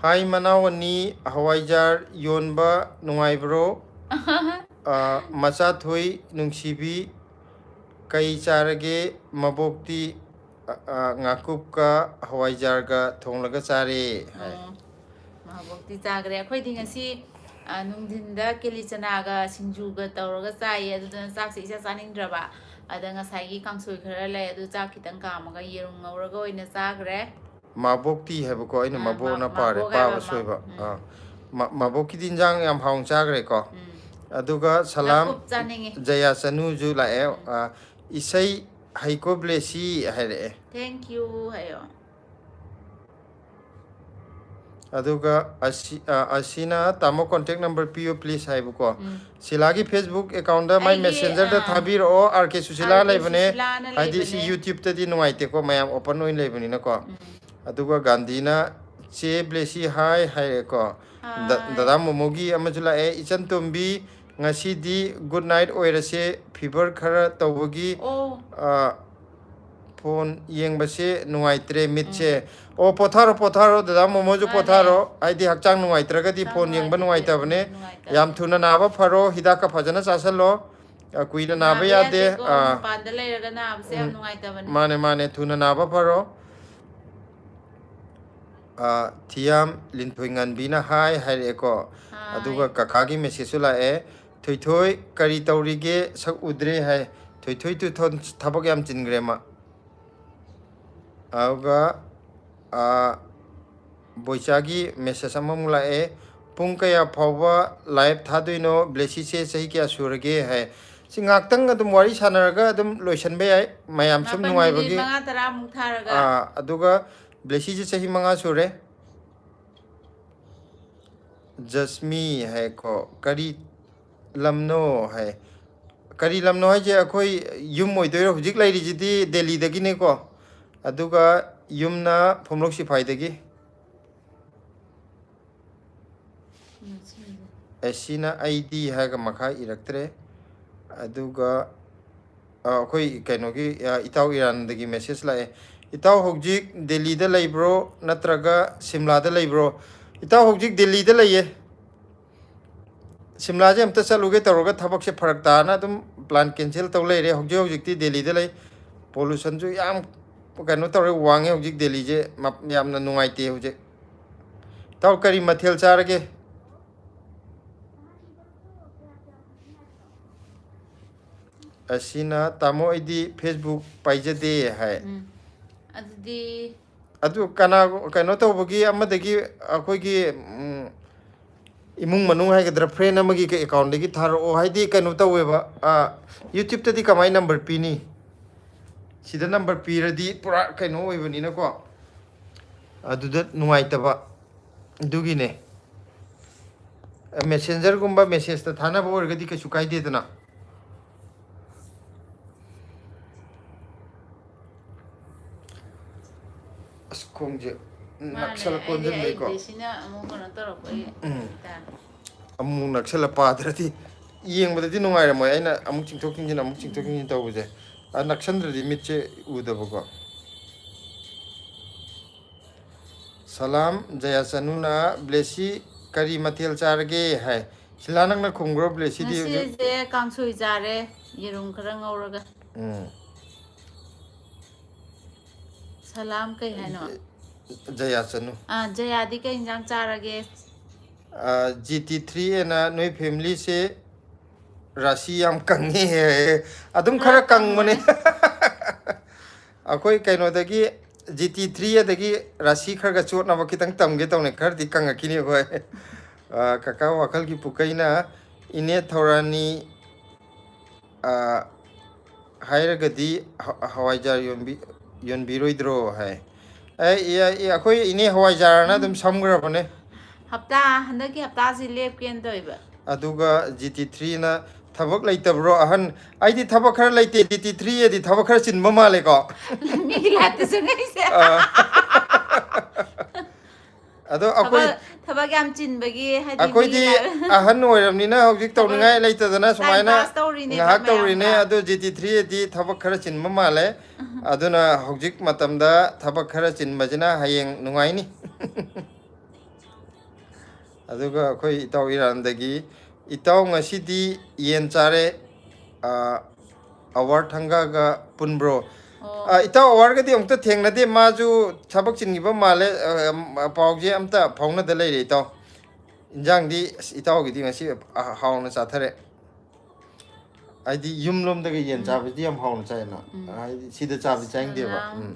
ꯍꯥꯏ ꯃꯅꯥꯎ ꯑꯅꯤ, ꯍꯋꯥꯏꯖꯥꯔ ꯌꯣꯟꯕ ꯅꯨꯡꯉꯥꯏꯕ꯭ꯔꯣ? ꯑꯥ, ꯃꯆꯥꯊꯣꯏ ꯅꯨꯡꯁꯤꯕꯤ, ꯀꯩ ꯆꯥꯔꯒꯦ? ꯃꯕꯣꯛꯇꯤ ꯑ, ꯑ, ꯉꯥꯀꯨꯞꯀ ꯍꯋꯥꯏꯖꯥꯔꯒ ꯊꯣꯡꯂꯒ ꯆꯥꯔꯦ ꯍꯥꯏ꯫ ꯑꯣ, ꯃꯕꯣꯛꯇꯤ ꯆꯥꯈ꯭ꯔꯦ. ꯑꯩꯈꯣꯏꯗꯤ ꯉꯁꯤ ꯑ, ꯅꯨꯡꯊꯤꯟꯗ ꯀꯦꯂꯤ ꯆꯅꯥꯒ ꯁꯤꯡꯖꯨꯒ ꯇꯧꯔꯒ ꯆꯥꯏꯌꯦ. ꯑꯗꯨꯗꯨꯅ ꯆꯥꯛꯁꯦ ꯏꯆꯥ ꯆꯥꯅꯤꯡꯗ꯭ꯔꯕ. ꯑꯗ ꯉꯁꯥꯏꯒꯤ ꯀꯥꯡꯁꯣꯏ ꯈꯔ ꯂꯩ, ꯑꯗꯨ ꯆꯥꯛ ꯈꯤꯇꯪ ꯀꯥꯝꯃꯒ ꯌꯦꯔꯨꯝ ꯉꯧꯔꯒ ꯑꯣꯏꯅ ꯆꯥꯈ꯭ꯔꯦ. ꯃꯥꯕꯣꯛꯇꯤ ꯍꯥꯏꯕꯀꯣ, ꯑꯩꯅ ꯑ, ꯃꯕꯣꯛꯅ ꯃꯥ- ꯄꯥꯔꯦ, ꯃꯥꯕꯣꯛ ꯄꯥꯕ ꯍꯥꯏꯕ ꯃꯥ- ꯁꯣꯏꯕ꯫ ꯎꯝ. ꯑꯥ. ꯃꯥ- ꯃꯥꯕꯣꯛꯀꯤꯗꯤ ꯏꯟꯖꯥꯡ ꯌꯥꯝ ꯍꯥꯎꯅ ꯆꯥꯈ꯭ꯔꯦꯀꯣ꯫ ꯎꯝ. ꯑꯗꯨꯒ ꯁꯂꯥꯝ ꯉꯥꯀꯨꯞ ꯆꯥꯅꯤꯡꯉꯤ. ꯖꯌꯥ ꯆꯅꯨꯁꯨ ꯂꯥꯛꯑꯦ꯫ ꯑꯥ, ꯏꯁꯩ ꯍꯩꯀꯣ ꯕ꯭ꯂꯦꯁꯤ ꯍꯥꯏꯔꯛꯑꯦ꯫ Thank you ꯍꯥꯏꯌꯣ. ꯑꯗꯨꯒ ꯑꯁꯤ, ꯑ, ꯑꯁꯤꯅ "ꯇꯥꯃꯣ contact number ꯄꯤꯌꯨ please" ꯍꯥꯏꯕꯀꯣ꯫ ꯎꯝ. ꯁꯤꯂꯥꯒꯤ Facebook account ꯗ ꯃꯥꯏ ꯑꯩꯒꯤ, messenger ꯗ ꯑꯥ, ꯊꯥꯕꯤꯔꯛꯑꯣ, ꯑꯥꯔ ꯀꯦ ꯁꯨꯁꯤꯂꯥ ꯑꯥꯔ ꯀꯦ ꯂꯩꯕꯅꯦ꯫ ꯁꯨꯁꯤꯂꯥꯅ ꯍꯥꯏꯗꯤ ꯁꯤ ꯂꯩꯕꯅꯦ. YouTube ꯇꯗꯤ ꯅꯨꯡꯉꯥꯏꯇꯦꯀꯣ, ꯃꯌꯥꯝ open ꯑꯣꯏꯅ ꯂꯩꯕꯅꯤꯅꯀꯣ꯫ ꯎꯝ. ꯑꯗꯨꯒ ꯒꯥꯟꯙꯤꯅ, "ꯆꯦ ꯕ꯭ꯂꯦꯁꯤ ꯍꯥꯏ" ꯍꯥꯏꯔꯦꯀꯣ꯫ ꯗ-, ꯍꯥꯏ. ꯗꯗꯥ ꯃꯣꯃꯣꯒꯤ ꯑꯃꯁꯨ ꯂꯥꯛꯑꯦ, "ꯏꯆꯟ ꯇꯣꯝꯕꯤ, ꯉꯁꯤꯗꯤ good night ꯑꯣꯏꯔꯁꯦ, fever ꯈꯔ ꯇꯧꯕꯒꯤ, ꯑꯣ. ꯑ, phone ꯌꯦꯡꯕꯁꯦ ꯅꯨꯡꯉꯥꯏꯇ꯭ꯔꯦ ꯃꯤꯠꯁꯦ"꯫ ꯑꯣ, ꯄꯣꯊꯥꯔꯣ, ꯄꯣꯊꯥꯔꯣ, ꯗꯗꯥ ꯃꯣꯃꯣꯁꯨ ꯃꯥꯅꯦ. ꯄꯣꯊꯥꯔꯣ꯫ ꯍꯥꯏꯗꯤ ꯍꯛꯆꯥꯡ ꯅꯨꯡꯉꯥꯏꯇ꯭ꯔꯒꯗꯤ ꯍꯛꯆꯥꯡ phone ꯌꯦꯡꯕ ꯅꯨꯡꯉꯥꯏꯇ꯭ꯔꯗꯤ ꯅꯨꯡꯉꯥꯏꯇꯕꯅꯦ꯫ ꯅꯨꯡꯉꯥꯏꯇꯕꯅꯦ. ꯌꯥꯝ ꯊꯨꯅ ꯅꯥꯕ ꯐꯔꯣ, ꯍꯤꯗꯥꯛꯀ ꯐꯖꯅ ꯆꯥꯁꯤꯜꯂꯣ꯫ ꯑ, ꯀꯨꯏꯅ ꯅꯥꯕ ꯅꯥꯕ ꯌꯥꯗꯦ꯫ ꯌꯥꯗꯦꯀꯣ, ꯑ, ꯃꯄꯥꯟꯗ ꯂꯩꯔꯒ ꯅꯥꯕꯁꯦ ꯌꯥꯝ ꯅꯨꯡꯉꯥꯏꯇꯕꯅꯦ. ꯃꯥꯅꯦ, ꯃꯥꯅꯦ, ꯊꯨꯅ ꯅꯥꯕ ꯐꯔꯣ꯫ ꯑ, ꯊꯤꯌꯥꯝ ꯂꯤꯟꯊꯣꯏ ꯉꯥꯟꯕꯤꯅ ꯍꯥꯏ ꯍꯥꯏꯔꯛꯑꯦꯀꯣ꯫ ꯍꯥꯏ. ꯑꯗꯨꯒ ꯀꯀꯥꯒꯤ message ꯁꯨ ꯂꯥꯛꯑꯦ, "ꯊꯣꯏꯊꯣꯏ ꯀꯔꯤ ꯇꯧꯔꯤꯒꯦ, ꯁꯛ ꯎꯗ꯭ꯔꯦ" ꯍꯥꯏ꯫ ꯊꯣꯏꯊꯣꯏ ꯇꯨ ꯊꯣꯟ ꯊꯕꯛ ꯌꯥꯝ ꯆꯤꯟꯈ꯭ꯔꯦ ꯃꯥ꯫ ꯑꯗꯨꯒ, ꯑ, ꯕꯣꯏꯆꯥꯒꯤ message ꯑꯃꯃꯨꯛ ꯂꯥꯛꯑꯦ, "ꯄꯨꯡ ꯀꯌꯥ ꯐꯥꯎꯕ live ꯊꯥꯗꯣꯏꯅꯣ? ꯕ꯭ꯂꯦꯁꯤꯁꯦ ꯆꯍꯤ ꯀꯌꯥ ꯁꯨꯔꯒꯦ?" ꯍꯥꯏ꯫ ꯁꯤ ꯉꯥꯛꯇꯪ ꯑꯗꯨꯝ ꯋꯥꯔꯤ ꯁꯥꯟꯅꯔꯒ ꯑꯗꯨꯝ ꯂꯣꯏꯁꯟꯕ ꯌꯥꯏ, ꯃꯌꯥꯝ ꯁꯨꯝ ꯃꯥꯄꯟ ꯅꯨꯡꯉꯥꯏꯕꯒꯤ꯫ ꯃꯤꯅꯤꯠ ꯃꯉꯥ ꯇꯔꯥꯃꯨꯛ ꯊꯥꯔꯒ꯫ ꯑꯥ, ꯑꯗꯨꯒ ꯕ꯭ꯂꯦꯁꯤꯁꯦ ꯆꯍꯤ ꯃꯉꯥ ꯁꯨꯔꯦ꯫ ꯖꯁꯃꯤ ꯍꯥꯏꯀꯣ, "ꯀꯔꯤ ꯂꯝꯅꯣ?" ꯍꯥꯏ꯫ ꯀꯔꯤ ꯂꯝꯅꯣ ꯍꯥꯏꯁꯦ ꯑꯩꯈꯣꯏ ꯌꯨꯝ ꯑꯣꯏꯗꯣꯏꯔꯣ? ꯍꯧꯖꯤꯛ ꯂꯩꯔꯤꯁꯤꯗꯤ ꯗꯦꯜꯂꯤꯗꯒꯤꯅꯦꯀꯣ, ꯑꯗꯨꯒ ꯌꯨꯝꯅ ꯐꯨꯝꯂꯣꯛ ꯁꯤꯐꯥꯏꯗꯒꯤ꯫ ꯑꯦꯁꯤꯅ ꯑꯩꯗꯤ ꯍꯥꯏꯔꯒ ꯃꯈꯥ ꯏꯔꯛꯇ꯭ꯔꯦ꯫ ꯑꯗꯨꯒ ꯑ, ꯑꯩꯈꯣꯏ ꯀꯩꯅꯣꯒꯤ, ꯑ, ꯏꯇꯥꯎ ꯏꯔꯥꯟꯗꯒꯤ ꯃꯦꯁꯦꯖ ꯂꯥꯛꯑꯦ꯫ "ꯏꯇꯥꯎ ꯍꯧꯖꯤꯛ ꯗꯦꯜꯂꯤꯗ ꯂꯩꯕ꯭ꯔꯣ, ꯅꯠꯇ꯭ꯔꯒ ꯁꯤꯝꯂꯥꯗ ꯂꯩꯕ꯭ꯔꯣ?" ꯏꯇꯥꯎ ꯍꯧꯖꯤꯛ ꯗꯦꯜꯂꯤꯗ ꯂꯩꯌꯦ꯫ ꯁꯤꯝꯂꯥꯁꯦ ꯑꯝꯇ ꯆꯠꯂꯨꯒꯦ ꯇꯧꯔꯒ ꯊꯕꯛꯁꯦ ꯐꯔꯛ ꯇꯥꯅ ꯑꯗꯨꯝ ꯄ꯭ꯂꯥꯟ ꯀꯦꯟꯁꯦꯜ ꯇꯧ ꯂꯩꯔꯦ꯫ ꯍꯧꯖꯤꯛ ꯍꯧꯖꯤꯛꯇꯤ ꯗꯦꯜꯂꯤꯗ ꯂꯩ꯫ ꯄꯣꯂꯨꯁꯟꯁꯨ ꯌꯥꯝ ꯀꯩꯅꯣ ꯇꯧꯔꯦ, ꯋꯥꯡꯉꯦ ꯍꯧꯖꯤꯛ ꯗꯦꯜꯂꯤꯁꯦ꯫ ꯃ-, ꯌꯥꯝꯅ ꯅꯨꯡꯉꯥꯏꯇꯦ ꯍꯧꯖꯤꯛ꯫ ꯏꯇꯥꯎ ꯀꯔꯤ ꯃꯊꯦꯜ ꯆꯥꯔꯒꯦ? ꯑꯁꯤꯅ, "ꯇꯥꯃꯣ, ꯑꯩꯗꯤ Facebook ꯄꯥꯏꯖꯗꯦ" ꯍꯥꯏ꯫ ꯎꯝ꯫ ꯑꯗꯨꯗꯤ ꯑꯗꯨ ꯀꯅꯥ, ꯀꯩꯅꯣ ꯇꯧꯕꯒꯤ ꯑꯃꯗꯒꯤ ꯑꯩꯈꯣꯏꯒꯤ, ꯎꯝ, ꯏꯃꯨꯡ ꯃꯅꯨꯡ ꯍꯥꯏꯒꯗ꯭ꯔꯥ, ꯐ꯭ꯔꯦꯟ ꯑꯃꯒꯤ ꯑꯦꯀꯥꯎꯟꯗꯒꯤ ꯊꯥꯔꯛꯑꯣ꯫ ꯍꯥꯏꯗꯤ ꯀꯩꯅꯣ ꯇꯧꯋꯦꯕ, ꯑ, YouTubeꯇꯗꯤ ꯀꯃꯥꯏꯅ ꯅꯝꯕꯔ ꯄꯤꯅꯤ? ꯁꯤꯗ ꯅꯝꯕꯔ ꯄꯤꯔꯗꯤ ꯄꯨꯔꯥ ꯀꯩꯅꯣ ꯑꯣꯏꯕꯅꯤꯅꯀꯣ, ꯑꯗꯨꯗ ꯅꯨꯡꯉꯥꯏꯇꯕ꯫ ꯑꯗꯨꯒꯤꯅꯦ꯫ ꯃꯦꯁꯦꯟꯖꯔꯒꯨꯝꯕ ꯃꯦꯁꯦꯖꯇ ꯊꯥꯅꯕ ꯑꯣꯏꯔꯒꯗꯤ ꯀꯩꯁꯨ ꯀꯥꯏꯗꯦꯗꯅ꯫ ꯑꯁ, ꯈꯣꯡꯁꯦ ꯃꯥꯅꯦ, ꯅꯛꯁꯜꯂ ꯑꯩꯗꯤ ꯀꯣꯟꯁꯤꯟꯕꯩꯀꯣ꯫ ꯑꯩꯗꯤ ꯁꯤꯅ ꯑꯃꯨꯛ ꯀꯩꯅꯣ ꯇꯧꯔꯛꯄꯒꯤ ꯎꯝ꯫ ꯇꯥꯔꯦ꯫ ꯑꯃꯨꯛ ꯅꯛꯁꯜꯂ ꯄꯥꯗ꯭ꯔꯗꯤ ꯌꯦꯡꯕꯗꯗꯤ ꯅꯨꯡꯉꯥꯏꯔꯝꯃꯣꯏ꯫ ꯑꯩꯅ ꯑꯃꯨꯛ ꯆꯤꯡꯊꯣꯛ ꯆꯤꯡꯁꯤꯟ, ꯑꯃꯨꯛ ꯆꯤꯡꯊꯣꯛ ꯎꯝ꯫ ꯆꯤꯡꯁꯤꯟ ꯇꯧꯕꯁꯦ꯫ ꯑ, ꯅꯛꯁꯟꯗ꯭ꯔꯗꯤ ꯃꯤꯠꯁꯦ ꯎꯗꯕꯀꯣ꯫ ꯁꯂꯥꯝ ꯖꯌꯥꯆꯅꯨꯅ, "ꯕ꯭ꯂꯦꯁꯤ, ꯀꯔꯤ ꯃꯊꯦꯜ ꯆꯥꯔꯒꯦ?" ꯍꯥꯏ꯫ ꯁꯤꯂꯥ, ꯅꯪꯅ ꯈꯨꯝꯈ꯭ꯔꯣ, ꯕ꯭ꯂꯦꯁꯤꯗꯤ ꯍꯧꯖꯤꯛ꯫ ꯉꯁꯤꯁꯦ ꯀꯥꯡꯁꯣꯏ ꯆꯥꯔꯦ, ꯌꯦꯔꯨꯝ ꯈꯔ ꯉꯧꯔꯒ꯫ ꯎꯝ꯫ ꯁꯂꯥꯝ ꯀꯩ ꯍꯥꯏꯅꯣ? ꯖꯌꯥꯆꯅꯨ꯫ ꯑꯥ, ꯖꯌꯥꯗꯤ ꯀꯩ ꯏꯟꯖꯥꯡ ꯆꯥꯔꯒꯦ? ꯑꯥ, GT three ꯑꯅ, "ꯅꯣꯏ ꯐꯦꯃꯤꯂꯤꯁꯦ ꯔꯥꯁꯤ ꯌꯥꯝ ꯀꯪꯉꯦ" ꯍꯥꯏꯌꯦ꯫ ꯑꯗꯨꯝ ꯈꯔ ꯈꯔ ꯀꯪꯕꯅꯦ꯫ ꯀꯪꯕꯅꯦ꯫ ꯑꯩꯈꯣꯏ ꯀꯩꯅꯣꯗꯒꯤ, GT three ꯑꯗꯒꯤ ꯔꯥꯁꯤ ꯈꯔ ꯈꯔ ꯆꯣꯠꯅꯕ ꯈꯤꯇꯪ ꯇꯝꯒꯦ ꯇꯧꯅꯦ꯫ ꯈꯔꯗꯤ ꯀꯪꯉꯛꯈꯤꯅꯤ ꯑꯩꯈꯣꯏ꯫ ꯑꯥ, ꯀꯀꯥ ꯋꯥꯈꯜꯒꯤ ꯄꯨꯀꯩꯅ, "ꯏꯅꯦ ꯊꯧꯔꯥꯅꯤ, ꯑꯥ, ꯍꯥꯏꯔꯒꯗꯤ ꯍ-, ꯍꯋꯥꯏꯖꯥꯔ ꯌꯣꯟꯕꯤ-, ꯌꯣꯟꯕꯤꯔꯣꯏꯗ꯭ꯔꯣ?" ꯍꯥꯏ꯫ ꯑꯦ, ꯏ-, ꯏ-, ꯑꯩꯈꯣꯏ ꯏꯅꯦ ꯍꯋꯥꯏꯖꯥꯔꯅ ꯑꯗꯨꯝ ꯎꯝ꯫ ꯁꯝꯈ꯭ꯔꯕꯅꯦ꯫ ꯍꯞꯇꯥ, ꯍꯟꯗꯛꯀꯤ ꯍꯞꯇꯥꯁꯤ ꯂꯦꯞꯀꯦꯅ ꯇꯧꯋꯦꯕ꯫ ꯑꯗꯨꯒ GT threeꯅ, "ꯊꯕꯛ ꯂꯩꯇꯕ꯭ꯔꯣ ꯑꯍꯟ?" ꯑꯩꯗꯤ ꯊꯕꯛ ꯈꯔ ꯂꯩꯇꯦ꯫ GT three ꯑꯗꯤ ꯊꯕꯛ ꯈꯔ ꯆꯤꯟꯕ ꯃꯥꯜꯂꯦꯀꯣ꯫ ꯃꯤꯒꯤ ꯂꯥꯏꯐꯇ ꯆꯪꯉꯛꯏꯁꯦ꯫ ꯑꯥ꯫ ꯑꯗꯣ ꯑꯩꯈꯣꯏ ꯊꯕꯛ ꯊꯕꯛ ꯌꯥꯝ ꯆꯤꯟꯕꯒꯤ, ꯍꯥꯏꯗꯤ ꯃꯤ ꯑꯩꯈꯣꯏꯗꯤ ꯂꯥꯏ- ꯑꯍꯟ ꯑꯣꯏꯔꯕꯅꯤꯅ ꯍꯧꯖꯤꯛ ꯊꯕꯛ ꯇꯧꯅꯤꯡꯉꯥꯏ ꯂꯩꯇꯗꯅ time ꯁꯨꯃꯥꯏꯅ pass ꯇꯧꯔꯤꯅꯦꯕ ꯉꯥꯏꯍꯥꯛ ꯇꯧꯔꯤꯅꯦ꯫ ꯃꯌꯥꯝꯅ꯫ ꯑꯗꯣ ꯖꯤ ꯇꯤ ꯊ꯭ꯔꯤ ꯑꯦꯗꯤ ꯊꯕꯛ ꯈꯔ ꯆꯤꯟꯕ ꯃꯥꯜꯂꯦ꯫ ꯑꯗꯨꯅ ꯍꯧꯖꯤꯛ ꯃꯇꯝꯗ ꯊꯕꯛ ꯈꯔ ꯆꯤꯟꯕꯁꯤꯅ ꯍꯌꯦꯡ ꯅꯨꯡꯉꯥꯏꯅꯤ꯫ ꯑꯗꯨꯒ ꯑꯩꯈꯣꯏ ꯏꯇꯥꯎ ꯏꯔꯥꯟꯗꯒꯤ, "ꯏꯇꯥꯎ, ꯉꯁꯤꯗꯤ ꯌꯦꯟ ꯆꯥꯔꯦ, ꯑꯥ, ꯑꯋꯥꯔ ꯊꯪꯒꯥꯒ ꯄꯨꯟꯕ꯭ꯔꯣ?" ꯑꯣ꯫ ꯑꯥ, ꯏꯇꯥꯎ ꯑꯋꯥꯔꯒꯗꯤ ꯑꯃꯨꯛꯇ ꯊꯦꯡꯅꯗꯦ, ꯃꯥꯁꯨ ꯊꯕꯛ ꯆꯤꯟꯈꯤꯕ ꯃꯥꯜꯂꯦ꯫ ꯑꯥ, ꯄꯥꯎꯁꯦ ꯑꯝꯇ ꯐꯥꯎꯅꯗ ꯂꯩꯔꯦ ꯏꯇꯥꯎ꯫ ꯏꯟꯖꯥꯡꯗꯤ ꯑꯁ, ꯏꯇꯥꯎꯒꯤꯗꯤ ꯉꯁꯤ ꯍꯥꯎꯅ ꯆꯥꯊꯔꯦ꯫ ꯍꯥꯏꯗꯤ ꯌꯨꯝꯂꯣꯝꯗꯒ ꯌꯦꯟ ꯆꯥꯕꯁꯤꯗꯤ ꯌꯥꯝ ꯍꯥꯎꯅ ꯆꯥꯏꯅ꯫ ꯍꯥꯏꯗꯤ ꯁꯤꯗ ꯆꯥꯕꯗꯤ ꯆꯥꯅꯤꯡꯗꯦꯕ꯫ ꯁꯂꯥꯝ꯫ ꯎꯝ꯫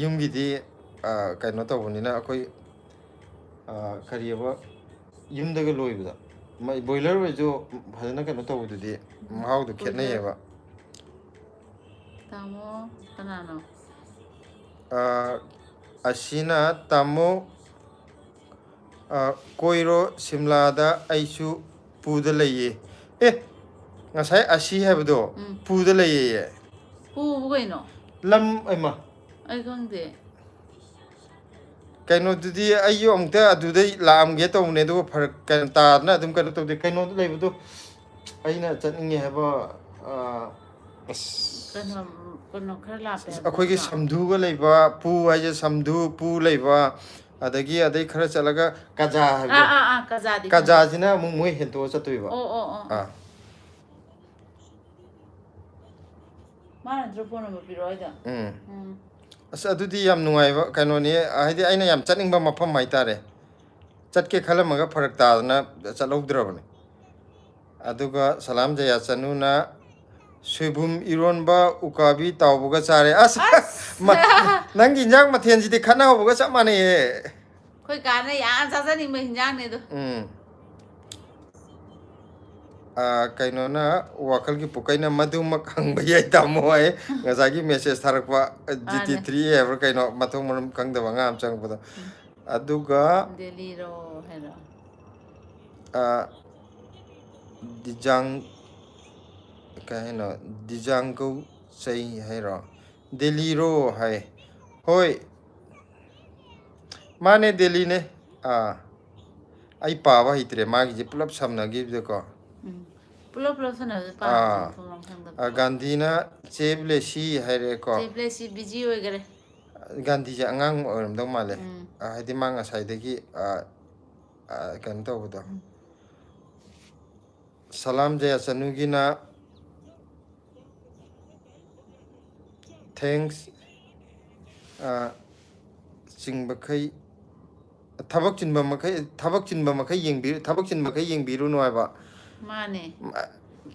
ꯌꯨꯝꯒꯤꯗꯤ, ꯑ, ꯀꯩꯅꯣ ꯇꯧꯕꯅꯤꯅ ꯑꯩꯈꯣꯏ, ꯑ, ꯀꯔꯤꯑꯕ, ꯌꯨꯝꯗꯒ ꯂꯣꯏꯕꯗ ꯕꯣꯏꯂꯔ ꯑꯣꯏꯔꯁꯨ ꯐꯖꯅ ꯀꯩꯅꯣ ꯇꯧꯕꯗꯨꯗꯤ ꯃꯍꯥꯎꯗꯣ ꯈꯦꯠꯅꯩꯌꯦꯕ꯫ ꯇꯥꯃꯣ ꯀꯅꯥꯅꯣ? ꯑ, ꯑꯁꯤꯅ ꯇꯥꯃꯣ, ꯑ, ꯀꯣꯏꯔꯣ ꯁꯤꯝꯂꯥꯗ, ꯑꯩꯁꯨ ꯄꯨꯗ ꯂꯩꯌꯦ꯫ ꯑꯦ, ꯉꯁꯥꯏ ꯑꯁꯤ ꯍꯥꯏꯕꯗꯣ ꯎꯝ꯫ ꯄꯨꯗ ꯂꯩꯌꯦ꯫ ꯄꯨꯕꯨ ꯀꯩꯅꯣ? ꯂꯝ ꯑꯃ꯫ ꯑꯩ ꯈꯪꯗꯦ꯫ ꯀꯩꯅꯣꯗꯨꯗꯤ ꯑꯩꯁꯨ ꯑꯃꯨꯛꯇ ꯑꯗꯨꯗꯩ ꯂꯥꯛꯑꯝꯒꯦ ꯇꯧꯕꯅꯦ, ꯑꯗꯨꯒ ꯐꯔꯛ ꯀꯩꯅꯣ ꯇꯥꯗꯅ ꯑꯗꯨꯝ ꯀꯩꯅꯣ ꯇꯧꯗꯦ꯫ ꯀꯩꯅꯣꯗ ꯂꯩꯕꯗꯣ ꯑꯩꯅ ꯆꯠꯅꯤꯡꯉꯦ ꯍꯥꯏꯕ, ꯑ, ꯑꯁ, ꯀꯩꯅꯣ, ꯀꯩꯅꯣ ꯈꯔ ꯂꯥꯞꯄꯦ ꯍꯥꯏꯕ ꯑꯩꯈꯣꯏꯒꯤ ꯅꯠꯇ꯭ꯔꯣ? ꯁꯝꯗꯨꯒ ꯂꯩꯕ ꯄꯨ ꯍꯥꯏꯁꯦ, ꯁꯝꯗꯨ ꯄꯨ ꯂꯩꯕ, ꯑꯗꯒꯤ ꯑꯗꯩ ꯈꯔ ꯆꯠꯂꯒ ꯀꯖꯥ ꯑꯥ, ꯍꯥꯏꯕꯗꯣ, ꯑꯥ, ꯑꯥ, ꯀꯖꯥꯗꯤ ꯈꯪꯉꯦ꯫ ꯀꯖꯥꯁꯤꯅ ꯑꯃꯨꯛ ꯃꯣꯏ ꯍꯦꯟꯇꯣꯛꯑ ꯆꯠꯇꯣꯏꯕ꯫ ꯑꯣ, ꯑꯣ, ꯑꯣ, ꯑꯣ꯫ ꯑꯥ꯫ ꯃꯥꯅ ꯅꯠꯇ꯭ꯔꯣ ꯐꯣꯟ ꯅꯝꯕꯔ ꯄꯤꯔꯛꯑꯣ ꯍꯥꯏꯗꯣ? ꯎꯝ꯫ ꯎꯝ꯫ ꯑꯁ, ꯑꯗꯨꯗꯤ ꯌꯥꯝ ꯅꯨꯡꯉꯥꯏꯕ ꯀꯩꯅꯣꯅꯤ, ꯍꯥꯏꯗꯤ ꯑꯩꯅ ꯌꯥꯝ ꯆꯠꯅꯤꯡꯕ ꯃꯐꯝ ꯍꯥꯏꯇꯥꯔꯦ꯫ ꯆꯠꯀꯦ ꯈꯜꯂꯝꯃꯒ ꯐꯔꯛ ꯇꯥꯗꯅ ꯆꯠꯍꯧꯗ꯭ꯔꯕꯅꯤ꯫ ꯑꯗꯨꯒ ꯁꯂꯥꯝ ꯖꯌꯥꯆꯅꯨꯅ ꯁꯣꯏꯕꯨꯝ ꯏꯔꯣꯟꯕ ꯎꯀꯥꯕꯤ ꯇꯥꯎꯕꯒ ꯆꯥꯔꯦ꯫ ꯑꯁ! ꯑꯁ! ꯃ-, ꯅꯪꯒꯤ ꯏꯟꯖꯥꯡ ꯃꯊꯦꯜꯁꯤꯗꯤ ꯈꯠꯅꯍꯧꯕꯒ ꯆꯞ ꯃꯥꯟꯅꯩꯌꯦ꯫ ꯑꯩꯈꯣꯏ ꯀꯥꯟꯅ ꯌꯥꯝ ꯆꯥꯖꯅꯤꯡꯕ ꯍꯤꯟꯖꯥꯡꯅꯦ ꯑꯗꯣ꯫ ꯎꯝ꯫ ꯑ, ꯀꯩꯅꯣꯅ, ꯋꯥꯈꯜꯒꯤ ꯄꯨꯀꯩꯅ ꯃꯗꯨꯃꯛ ꯍꯪꯕ ꯌꯥꯏ ꯇꯥꯃꯣ ꯍꯥꯏ꯫ ꯉꯁꯥꯏꯒꯤ ꯃꯦꯁꯦꯖ ꯊꯥꯔꯛꯄ, ꯖꯤ ꯇꯤ ꯊ꯭ꯔꯤ ꯑꯦ ꯍꯥꯏꯕ꯭ꯔꯥ ꯀꯩꯅꯣ, ꯃꯊꯣꯡ ꯃꯔꯝ ꯈꯪꯗꯕ ꯑꯉꯥꯡ ꯑꯃ ꯆꯪꯉꯛꯄꯗꯣ꯫ ꯑꯗꯨꯒ, ꯗꯦꯜꯂꯤꯔꯣ ꯍꯥꯏꯔꯣ? ꯑ, ꯗꯤꯖꯥꯡ, ꯀꯩ ꯍꯥꯏꯅꯣ? ꯗꯤꯖꯥꯡꯒꯧ ꯆꯩ ꯍꯥꯏꯔꯣ? ꯗꯦꯜꯂꯤꯔꯣ ꯍꯥꯏ꯫ ꯍꯣꯏ꯫ ꯃꯥꯅꯦ, ꯗꯦꯜꯂꯤꯅꯦ꯫ ꯑꯥ, ꯑꯩ ꯄꯥꯕ ꯍꯩꯇ꯭ꯔꯦ ꯃꯥꯒꯤꯁꯦ ꯄꯨꯂꯞ ꯁꯝꯅꯈꯤꯕꯗꯀꯣ꯫ ꯎꯝ꯫ ꯄꯨꯂꯞ ꯄꯨꯂꯞ ꯁꯥꯟꯅꯕꯁꯦ ꯑꯥ, ꯄꯥꯕ ꯈꯪꯗꯕ꯫ ꯑꯥ, ꯒꯥꯟꯙꯤꯅ ꯆꯦ ꯕ꯭ꯂꯦꯁꯤ ꯍꯥꯏꯔꯛꯑꯦꯀꯣ꯫ ꯆꯦ ꯕ꯭ꯂꯦꯁꯤ ꯕꯤꯖꯤ ꯑꯣꯏꯈꯔꯦ꯫ ꯒꯥꯟꯙꯤꯁꯦ ꯑꯉꯥꯡ ꯑꯣꯏꯔꯝꯗꯧ ꯃꯥꯜꯂꯦ꯫ ꯎꯝ꯫ ꯑꯥ, ꯍꯥꯏꯗꯤ ꯃꯥ ꯉꯁꯥꯏꯗꯒꯤ, ꯑꯥ, ꯑꯥ, ꯀꯩꯅꯣ ꯇꯧꯕꯗꯣ꯫ ꯎꯝ꯫ ꯁꯂꯥꯝ ꯖꯌꯥꯆꯅꯨꯒꯤꯅ thanks, ꯑꯥ, ꯆꯤꯡꯕꯈꯩ, ꯊꯕꯛ ꯆꯤꯟꯕ ꯃꯈꯩ, ꯊꯕꯛ ꯆꯤꯟꯕ ꯃꯈꯩ ꯌꯦꯡꯕꯤ-, ꯊꯕꯛ ꯆꯤꯟꯕꯈꯩ ꯌꯦꯡꯕꯤꯔꯨꯅꯨ ꯍꯥꯏꯕ꯫ ꯃꯥꯅꯦ꯫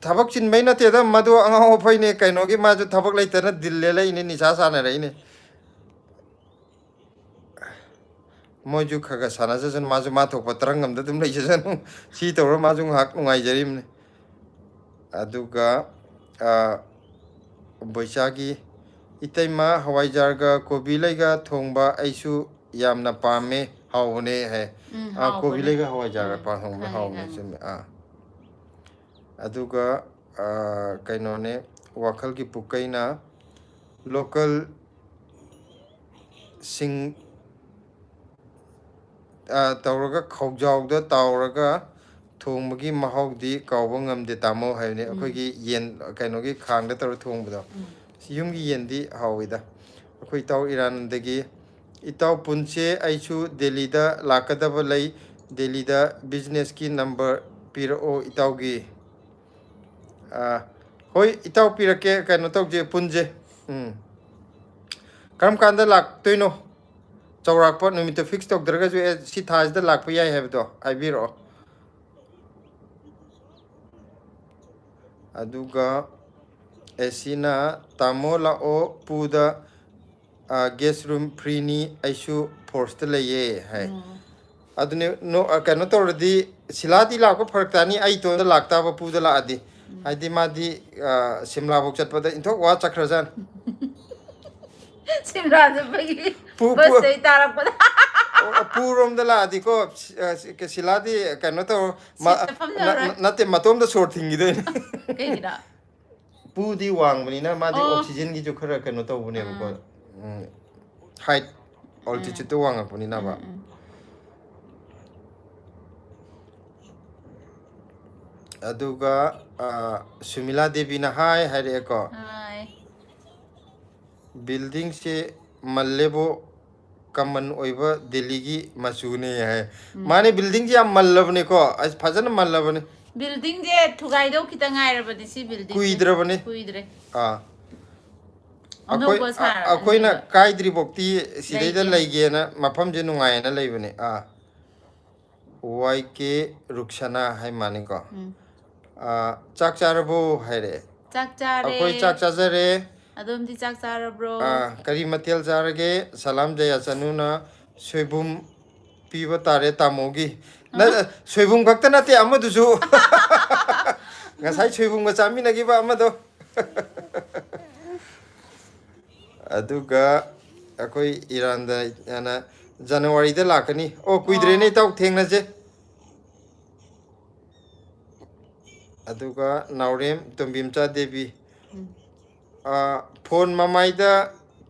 ꯊꯕꯛ ꯆꯤꯟꯕꯩ ꯅꯠꯇꯦꯗ, ꯃꯗꯨ ꯑꯉꯥꯎ ꯑꯐꯩꯅꯦ꯫ ꯀꯩꯅꯣꯒꯤ ꯃꯥꯁꯨ ꯊꯕꯛ ꯂꯩꯇꯅ ꯗꯤꯜ ꯂꯦꯜꯂꯛꯏꯅꯦ, ꯅꯤꯁꯥ ꯁꯥꯟꯅꯔꯛꯏꯅꯦ꯫ ꯃꯣꯏꯁꯨ ꯈꯔ ꯈꯔ ꯁꯥꯟꯅꯖꯁꯅꯨ, ꯃꯥꯁꯨ ꯃꯥ ꯊꯣꯛꯄ ꯇꯔꯪ ꯑꯃꯗ ꯑꯗꯨꯝ ꯂꯩꯖꯁꯅꯨ꯫ ꯁꯤ ꯇꯧꯔ ꯃꯥꯁꯨ ꯉꯥꯏꯍꯥꯛ ꯅꯨꯡꯉꯥꯏꯖꯔꯤꯕꯅꯤ꯫ ꯑꯗꯨꯒ, ꯑ, ꯕꯣꯏꯆꯥꯒꯤ, "ꯏꯇꯩꯃ, ꯍꯋꯥꯏꯖꯥꯔꯒ ꯀꯣꯕꯤ ꯂꯩꯒ ꯊꯣꯡꯕ ꯑꯩꯁꯨ ꯌꯥꯝꯅ ꯄꯥꯝꯃꯦ, ꯍꯥꯎꯕꯅꯦ" ꯍꯥꯏ꯫ ꯎꯝ, ꯑ, ꯀꯣꯕꯤ ꯍꯥꯎꯕꯅꯦ꯫ ꯂꯩꯒ ꯍꯋꯥꯏꯖꯥꯔꯒ ꯎꯝ, ꯄꯥ-, ꯊꯣꯡꯕ ꯈꯪꯉꯦ, ꯍꯥꯎꯕꯅꯦ, ꯈꯪꯉꯦ꯫ ꯆꯨꯝꯃꯦ꯫ ꯑꯥ꯫ ꯑꯗꯨꯒ, ꯑ, ꯀꯩꯅꯣꯅꯦ, ꯋꯥꯈꯜꯒꯤ ꯄꯨꯛꯀꯩꯅ local ꯁꯤꯡ, ꯑ, ꯇꯧꯔꯒ ꯈꯧꯖꯥꯎꯗ ꯇꯥꯎꯔꯒ ꯊꯣꯡꯕꯒꯤ ꯃꯍꯥꯎꯗꯤ ꯀꯥꯎꯕ ꯉꯝꯗꯦ, ꯇꯥꯃꯣ, ꯍꯥꯏꯕꯅꯤ꯫ ꯎꯝ꯫ ꯑꯩꯈꯣꯏꯒꯤ ꯌꯦꯟ, ꯀꯩꯅꯣꯒꯤ ꯈꯥꯡꯗ ꯇꯧꯔ ꯊꯣꯡꯕꯗꯣ꯫ ꯎꯝ꯫ ꯌꯨꯝꯒꯤ ꯌꯦꯟꯗꯤ ꯍꯥꯎꯋꯤꯗ꯫ ꯑꯩꯈꯣꯏ ꯏꯇꯥꯎ ꯏꯔꯥꯟꯗꯒꯤ, "ꯏꯇꯥꯎ ꯄꯨꯟꯁꯦ, ꯑꯩꯁꯨ ꯗꯦꯜꯂꯤꯗ ꯂꯥꯛꯀꯗꯕ ꯂꯩ, ꯗꯦꯜꯂꯤꯗ businessꯀꯤ number ꯄꯤꯔꯛꯑꯣ ꯏꯇꯥꯎꯒꯤ"꯫ ꯑꯥ, ꯍꯣꯏ ꯏꯇꯥꯎ, ꯄꯤꯔꯛꯀꯦ, ꯀꯩꯅꯣ ꯇꯧꯁꯦ, ꯄꯨꯟꯁꯦ꯫ ꯎꯝ꯫ ꯀꯔꯝ ꯀꯥꯟꯗ ꯂꯥꯛꯇꯣꯏꯅꯣ? ꯆꯥꯎꯔꯥꯛꯄ ꯅꯨꯃꯤꯠꯇꯣ fix ꯇꯧꯗ꯭ꯔꯒꯁꯨ, "ꯑꯦ, ꯁꯤ ꯊꯥꯁꯤꯗ ꯂꯥꯛꯄ ꯌꯥꯏ" ꯍꯥꯏꯕꯗꯣ ꯍꯥꯏꯕꯤꯔꯛꯑꯣ꯫ ꯑꯗꯨꯒ ꯑꯦꯁꯤꯅ, "ꯇꯥꯃꯣ ꯂꯥꯛꯑꯣ, ꯄꯨꯗ, ꯑ, guest room freeꯅꯤ, ꯑꯩꯁꯨ forceꯇ ꯂꯩꯌꯦ" ꯍꯥꯏ꯫ ꯎꯝ꯫ ꯑꯗꯨꯅꯦ, ꯅꯣ-, ꯑ, ꯀꯩꯅꯣ ꯇꯧꯔꯗꯤ, ꯁꯤꯂꯥꯗꯤ ꯂꯥꯛꯄ ꯐꯔꯛ ꯇꯥꯅꯤ, ꯑꯩ ꯏꯇꯣꯝꯗ ꯂꯥꯛꯇꯥꯕ, ꯄꯨꯗ ꯂꯥꯛꯑꯗꯤ꯫ ꯎꯝ꯫ ꯍꯥꯏꯗꯤ ꯃꯥꯗꯤ, ꯑ, ꯁꯤꯝꯂꯥꯐꯧ ꯆꯠꯄꯗ ꯏꯟꯊꯣꯛ ꯋꯥ ꯆꯠꯈ꯭ꯔꯖꯥꯠꯅꯤ꯫ ꯁꯤꯝꯂꯥ ꯆꯠꯄꯒꯤ ꯄꯨ-, ꯄꯨ-, busꯇꯩ ꯇꯥꯔꯛꯄꯗ꯫ ꯑꯣ, ꯄꯨꯔꯣꯝꯗ ꯂꯥꯛꯑꯗꯤꯀꯣ, ꯁꯤ-, ꯑ, ꯁꯤ-, ꯁꯤꯂꯥꯗꯤ ꯀꯩꯅꯣ ꯇꯧ, ꯃ-, seatꯇ ꯐꯝꯖꯔꯣꯏ꯫ ꯅ-, ꯅꯠꯇꯦ, ꯃꯇꯣꯝꯗ ꯁꯣꯔ ꯊꯤꯡꯈꯤꯗꯣꯏꯅꯦ꯫ ꯀꯩꯒꯤꯅꯣ? ꯄꯨꯗꯤ ꯋꯥꯡꯕꯅꯤꯅ ꯃꯥꯗꯤ ꯑꯣ꯫ oxygenꯒꯤꯁꯨ ꯈꯔ ꯀꯩꯅꯣ ꯇꯧꯕꯅꯦꯕꯀꯣ꯫ ꯑꯥ꯫ ꯎꯝ, height꯫ ꯑꯣꯜꯇꯤꯆꯨꯠꯇꯣ ꯋꯥꯡꯉꯛꯄꯅꯤꯅꯕ꯫ ꯎꯝ, ꯎꯝ꯫ ꯑꯗꯨꯒ, ꯑ, ꯁꯨꯃꯤꯂꯥ ꯗꯦꯕꯤꯅ ꯍꯥꯏ ꯍꯥꯏꯔꯛꯑꯦꯀꯣ꯫ ꯍꯥꯏ꯫ ꯕꯤꯜꯗꯤꯡꯁꯦ ꯃꯜꯂꯦꯕꯨ, ꯀꯃꯟ ꯑꯣꯏꯕ ꯗꯦꯜꯂꯤꯒꯤ ꯃꯆꯨꯅꯦ ꯍꯥꯏ꯫ ꯎꯝ꯫ ꯃꯥꯅꯦ, ꯕꯤꯜꯗꯤꯡꯁꯦ ꯌꯥꯝ ꯃꯜꯂꯕꯅꯦꯀꯣ, ꯑꯁ, ꯐꯖꯅ ꯃꯜꯂꯕꯅꯦ꯫ ꯕꯤꯜꯗꯤꯡꯁꯦ ꯊꯨꯒꯥꯏꯗꯧ ꯈꯤꯇ ꯉꯥꯏꯔꯕꯅꯦ ꯁꯤ ꯕꯤꯜꯗꯤꯡꯁꯦ꯫ ꯀꯨꯏꯗ꯭ꯔꯕꯅꯦ꯫ ꯀꯨꯏꯗ꯭ꯔꯦ꯫ ꯑꯥ꯫ ꯑꯩꯈꯣꯏ-, ꯑꯅꯧꯕ ꯁꯥꯔꯕꯅꯦꯕ꯫ ꯑꯩꯈꯣꯏꯅ ꯀꯥꯏꯗ꯭ꯔꯤꯐꯥꯎꯇꯤ ꯁꯤꯗꯩꯗ ꯂꯩꯒꯦ, ꯂꯩꯒꯦ꯫ ꯂꯩꯒꯦꯅ, ꯃꯐꯝꯁꯦ ꯅꯨꯡꯉꯥꯏꯌꯦꯅ ꯂꯩꯕꯅꯦ꯫ ꯑꯥ꯫ ꯋꯥꯏ ꯀꯦ ꯔꯨꯛꯁꯅꯥ ꯍꯥꯏ ꯃꯥꯅꯤꯀꯣ꯫ ꯎꯝ꯫ ꯑꯥ, "ꯆꯥꯛ ꯆꯥꯔꯕꯣ?" ꯍꯥꯏꯔꯛꯑꯦ꯫ ꯆꯥꯛ ꯆꯥꯔꯦ꯫ ꯑꯩꯈꯣꯏ ꯆꯥꯛ ꯆꯥꯖꯔꯦ꯫ ꯑꯗꯣꯝꯗꯤ ꯆꯥꯛ ꯆꯥꯔꯕ꯭ꯔꯣ? ꯑꯥ, ꯀꯔꯤ ꯃꯊꯦꯜ ꯆꯥꯔꯒꯦ? ꯁꯂꯥꯝ ꯖꯌꯥꯆꯅꯨꯅ ꯁꯣꯏꯕꯨꯝ ꯄꯤꯕ ꯇꯥꯔꯦ ꯇꯥꯃꯣꯒꯤ꯫ ꯅ-, ꯑ? ꯁꯣꯏꯕꯨꯝ ꯈꯛꯇ ꯅꯠꯇꯦ, ꯑꯃꯗꯨꯁꯨ꯫ ꯉꯁꯥꯏ ꯁꯣꯏꯕꯨꯝꯒ ꯆꯥꯃꯤꯟꯅꯈꯤꯕ ꯑꯃꯗꯣ꯫ ꯑꯗꯨꯒ ꯑꯩꯈꯣꯏ ꯏꯔꯥꯟꯗ, ꯑꯅ, ꯖꯅꯋꯥꯔꯤꯗ ꯂꯥꯛꯀꯅꯤ꯫ ꯑꯣ, ꯀꯨꯏꯗ꯭ꯔꯦꯅꯦ, ꯑꯣ꯫ ꯏꯇꯥꯎ, ꯊꯦꯡꯅꯁꯦ꯫ ꯑꯗꯨꯒ ꯅꯥꯎꯔꯦꯝ ꯇꯣꯝꯕꯤꯝꯆꯥ ꯗꯦꯕꯤ꯫ ꯎꯝ꯫ ꯑ, ꯐꯣꯟ ꯃꯃꯥꯏꯗ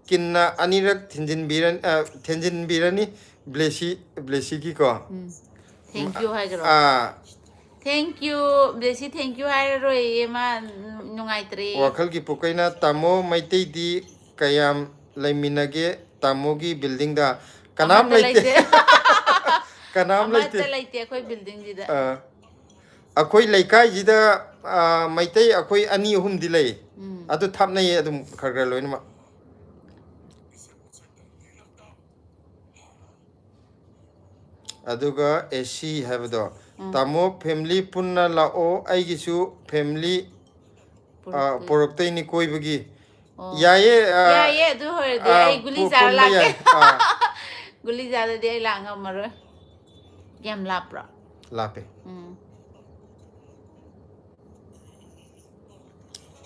ꯀꯤꯟꯅ ꯑꯅꯤꯔꯛ ꯊꯤꯟꯖꯤꯟꯕꯤꯔ-, ꯑ, ꯊꯤꯟꯖꯤꯟꯕꯤꯔꯅꯤ ꯕ꯭ꯂꯦꯁꯤ, ꯕ꯭ꯂꯦꯁꯤꯒꯤꯀꯣ꯫ ꯎꯝ꯫ Thank you ꯍꯥꯏꯒ꯭ꯔꯣ? Ah. Thank you, ꯕ꯭ꯂꯦꯁꯤ thank you ꯍꯥꯏꯔꯔꯣꯏꯌꯦ, ꯃꯥ ꯅꯨꯡꯉꯥꯏꯇ꯭ꯔꯦ꯫ ꯋꯥꯈꯜꯒꯤ ꯄꯨꯀꯩꯅ, "ꯇꯥꯃꯣ, ꯃꯩꯇꯩꯗꯤ ꯀꯌꯥꯝ ꯂꯩꯃꯤꯟꯅꯒꯦ ꯇꯥꯃꯣꯒꯤ ꯕꯤꯜꯗꯤꯡꯗ?" ꯀꯅꯥꯝ ꯑꯃꯠꯇ ꯂꯩꯇꯦ꯫ ꯂꯩꯇꯦ꯫ ꯀꯅꯥꯝ ꯑꯃꯠꯇ ꯂꯩꯇꯦ꯫ ꯂꯩꯇꯦ ꯑꯩꯈꯣꯏ ꯕꯤꯜꯗꯤꯡꯁꯤꯗ꯫ ꯑꯥ꯫ ꯑꯩꯈꯣꯏ ꯂꯩꯀꯥꯏꯁꯤꯗ, ꯑꯥ, ꯃꯩꯇꯩ ꯑꯩꯈꯣꯏ ꯑꯅꯤ ꯑꯍꯨꯝꯗꯤ ꯂꯩ꯫ ꯎꯝ꯫ ꯑꯗꯨ ꯊꯥꯞꯅꯩꯌꯦ ꯑꯗꯨꯝ ꯈꯔ ꯈꯔ ꯂꯣꯏꯅꯃꯛ꯫ ꯑꯗꯨꯒ ꯑꯦ ꯁꯤ ꯍꯥꯏꯕꯗꯣ, ꯎꯝ꯫ "ꯇꯥꯃꯣ, family ꯄꯨꯟꯅ ꯂꯥꯛꯑꯣ, ꯑꯩꯒꯤꯁꯨ family, ꯑ, ꯄꯨꯔꯛꯇꯣꯏ-, ꯄꯨꯔꯛꯇꯣꯏꯅꯤ ꯀꯣꯏꯕꯒꯤ"꯫ ꯑꯣ꯫ ꯌꯥꯏꯌꯦ, ꯑ, ꯌꯥꯏꯌꯦ, ꯑꯗꯨ ꯑꯣꯏꯔꯗꯤ ꯑ, ꯑꯩ ꯒꯨꯂꯤ ꯄꯨ-, ꯆꯥꯔ ꯄꯨꯟꯕ ꯂꯥꯛꯀꯦ꯫ ꯌꯥꯏ꯫ ꯑ꯫ ꯒꯨꯂꯤ ꯆꯥꯗꯗꯤ ꯑꯩ ꯂꯥꯛ ꯉꯝꯃꯔꯣꯏ꯫ ꯌꯥꯝ ꯂꯥꯞꯄ꯭ꯔꯣ? ꯂꯥꯞꯄꯦ꯫ ꯎꯝ꯫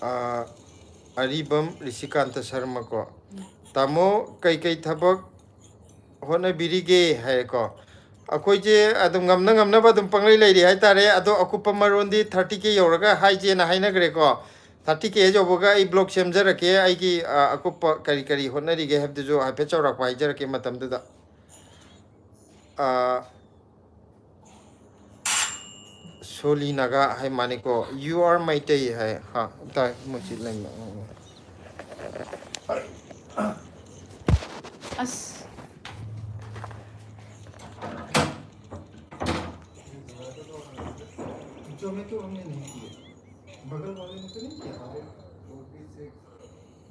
ꯑꯥ, ꯑꯔꯤꯕꯝ ꯔꯤꯁꯤꯀꯥꯟꯇ ꯁꯔꯃꯀꯣ꯫ ꯎꯝ꯫ "ꯇꯥꯃꯣ, ꯀꯩꯀꯩ ꯊꯕꯛ ꯍꯣꯠꯅꯕꯤꯔꯤꯒꯦ?" ꯍꯥꯏꯔꯦꯀꯣ꯫ ꯑꯩꯈꯣꯏꯁꯦ ꯑꯗꯨꯝ ꯉꯝꯅ ꯉꯝꯅꯕ ꯑꯗꯨꯝ ꯄꯪꯂꯩ ꯂꯩꯔꯤ ꯍꯥꯏꯇꯥꯔꯦ꯫ ꯑꯗꯣ ꯑꯀꯨꯞꯄ ꯃꯔꯣꯟꯗꯤ thirty K ꯌꯧꯔꯒ ꯍꯥꯏꯖꯦꯅ ꯍꯥꯏꯅꯈ꯭ꯔꯦꯀꯣ꯫ ꯊꯥꯔꯇꯤ ꯀꯦ ꯌꯧꯕꯒ ꯑꯩ ꯕ꯭ꯂꯣꯛ ꯁꯦꯝꯖꯔꯛꯀꯦ꯫ ꯑꯩꯒꯤ, ꯑ, ꯑꯀꯨꯞꯄ ꯀꯔꯤ ꯀꯔꯤ ꯍꯣꯠꯅꯔꯤꯒꯦ ꯍꯥꯏꯕꯗꯨꯁꯨ ꯍꯥꯏꯐꯦꯠ ꯆꯥꯎꯔꯥꯛꯄ ꯍꯥꯏꯖꯔꯛꯀꯦ ꯃꯇꯝꯗꯨꯗ꯫ ꯑ, Solly Naga high ꯃꯥꯅꯤꯀꯣ꯫ You are Meitei ꯍꯥꯏ꯫ ꯍꯥ, ꯇꯥꯏ, ꯃꯣꯏꯁꯤ ꯂꯩꯃ-, ꯎꯝ, ꯎꯝ꯫ ꯑꯁ꯫ Zomato हमने नहीं किया। बगल वाले ने तो नहीं किया।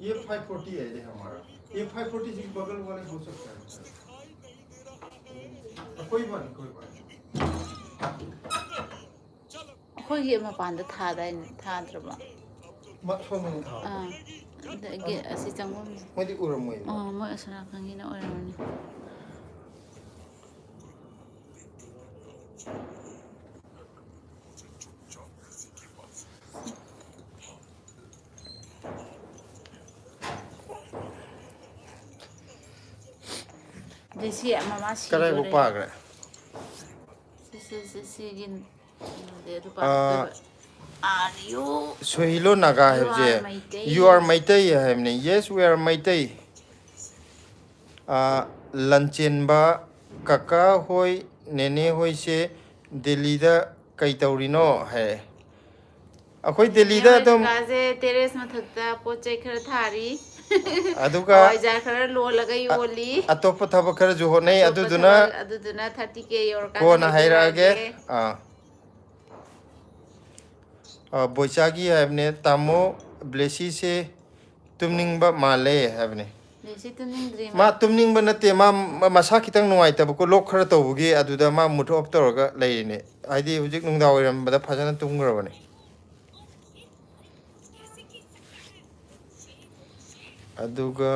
ये फ़ाइव फ़ोर्टी है, ये हमारा। ये फ़ाइव फ़ोर्टी सिक्स बगल वाले हो सकता है। कोई बात नहीं, कोई बात नहीं। ꯑꯩꯈꯣꯏꯒꯤ ꯃꯄꯥꯟꯗ ꯊꯥꯗꯥꯏꯅꯦ? ꯊꯥꯗ꯭ꯔꯕ? ꯃ-, ꯁꯣꯝꯗꯅꯤ ꯊꯥꯕꯗꯣ꯫ ꯑꯥ, ꯑꯗꯒꯤ ꯑꯁꯤ ꯆꯪꯐꯝꯁꯦ꯫ ꯃꯣꯏꯗꯤ ꯎꯔꯝꯃꯣꯏꯕ꯫ ꯑꯥ, ꯃꯣꯏ ꯑꯁꯣꯝ ꯅꯥꯀꯟꯒꯤꯅ ꯑꯣꯏꯔꯝꯃꯅꯤ꯫ ꯖꯦꯁꯤ ꯃꯃꯥ ꯁꯤꯗꯣꯔꯦ꯫ ꯀꯗꯥꯏꯕꯨ ꯄꯥꯈ꯭ꯔꯦ? ꯁꯤ, ꯁꯤ, ꯁꯤ, ꯁꯤꯒꯤ ꯀꯩꯅꯣꯗꯤ ꯑꯗꯨ ꯑꯥ, ꯄꯥꯔꯛꯇꯣꯏꯕ꯫ Are you? ꯁꯣꯍꯤꯂꯣ ꯅꯥꯒꯥ You ꯍꯥꯏꯕꯁꯦ, are Meitei. You are Meitei ꯍꯥꯏꯕꯅꯦ꯫ Yes, we are Meitei. ꯑꯥ, ꯂꯟꯆꯦꯟꯕ, "ꯀꯀꯥ ꯍꯣꯏ, ꯅꯦꯅꯦ ꯍꯣꯏꯁꯦ ꯗꯦꯜꯂꯤꯗ ꯀꯩ ꯇꯧꯔꯤꯅꯣ?" ꯍꯥꯏꯔꯛꯑꯦ꯫ ꯑꯩꯈꯣꯏ ꯗꯦꯜꯂꯤꯗ ꯑꯗꯨꯝ ꯀꯥꯁꯦ ꯇꯦꯔꯦꯁ ꯃꯊꯛꯇ ꯄꯣꯠ ꯆꯩ ꯈꯔ ꯊꯥꯔꯤ꯫ ꯑꯗꯨꯒ ꯍꯋꯥꯏꯖꯥꯔ ꯈꯔ ꯂꯣꯜꯂꯒ ꯑ-, ꯌꯣꯜꯂꯤ꯫ ꯑꯇꯣꯞꯄ ꯊꯕꯛ ꯈꯔꯁꯨ ꯍꯣꯠꯅꯩ꯫ ꯑꯇꯣꯞꯄ ꯑꯗꯨꯗꯨꯅ ꯊꯕꯛ, ꯑꯗꯨꯗꯨꯅ ꯊꯥꯔꯇꯤ ꯀꯦ ꯌꯧꯔꯀꯥꯟꯗ ꯀꯣꯟꯅ ꯍꯥꯏꯔꯛꯑꯒꯦ꯫ ꯍꯥꯏꯕꯤꯔꯛꯑꯒꯦ꯫ ꯑꯥ꯫ ꯑ, ꯕꯣꯏꯆꯥꯒꯤ ꯍꯥꯏꯕꯅꯦ, "ꯇꯥꯃꯣ ꯕ꯭ꯂꯦꯁꯤꯁꯦ ꯇꯨꯝꯅꯤꯡꯕ ꯃꯥꯜꯂꯦ" ꯍꯥꯏꯕꯅꯦ꯫ ꯕ꯭ꯂꯦꯁꯤ ꯇꯨꯝꯅꯤꯡꯗ꯭ꯔꯤ ꯃꯥ꯫ ꯃꯥ ꯇꯨꯝꯅꯤꯡꯕ ꯅꯠꯇꯦ, ꯃꯥ ꯃ-, ꯃꯁꯥ ꯈꯤꯇꯪ ꯅꯨꯡꯉꯥꯏꯇꯕꯀꯣ, ꯂꯣꯛ ꯈꯔ ꯇꯧꯕꯒꯤ, ꯑꯗꯨꯗ ꯃꯥ mood off ꯇꯧꯔꯒ ꯂꯩꯔꯤꯅꯦ꯫ ꯍꯥꯏꯗꯤ ꯍꯧꯖꯤꯛ ꯅꯨꯡꯗꯥꯡ ꯋꯥꯏꯔꯝꯗ ꯐꯖꯅ ꯇꯨꯝꯈ꯭ꯔꯕꯅꯦ꯫ ꯑꯗꯨꯒ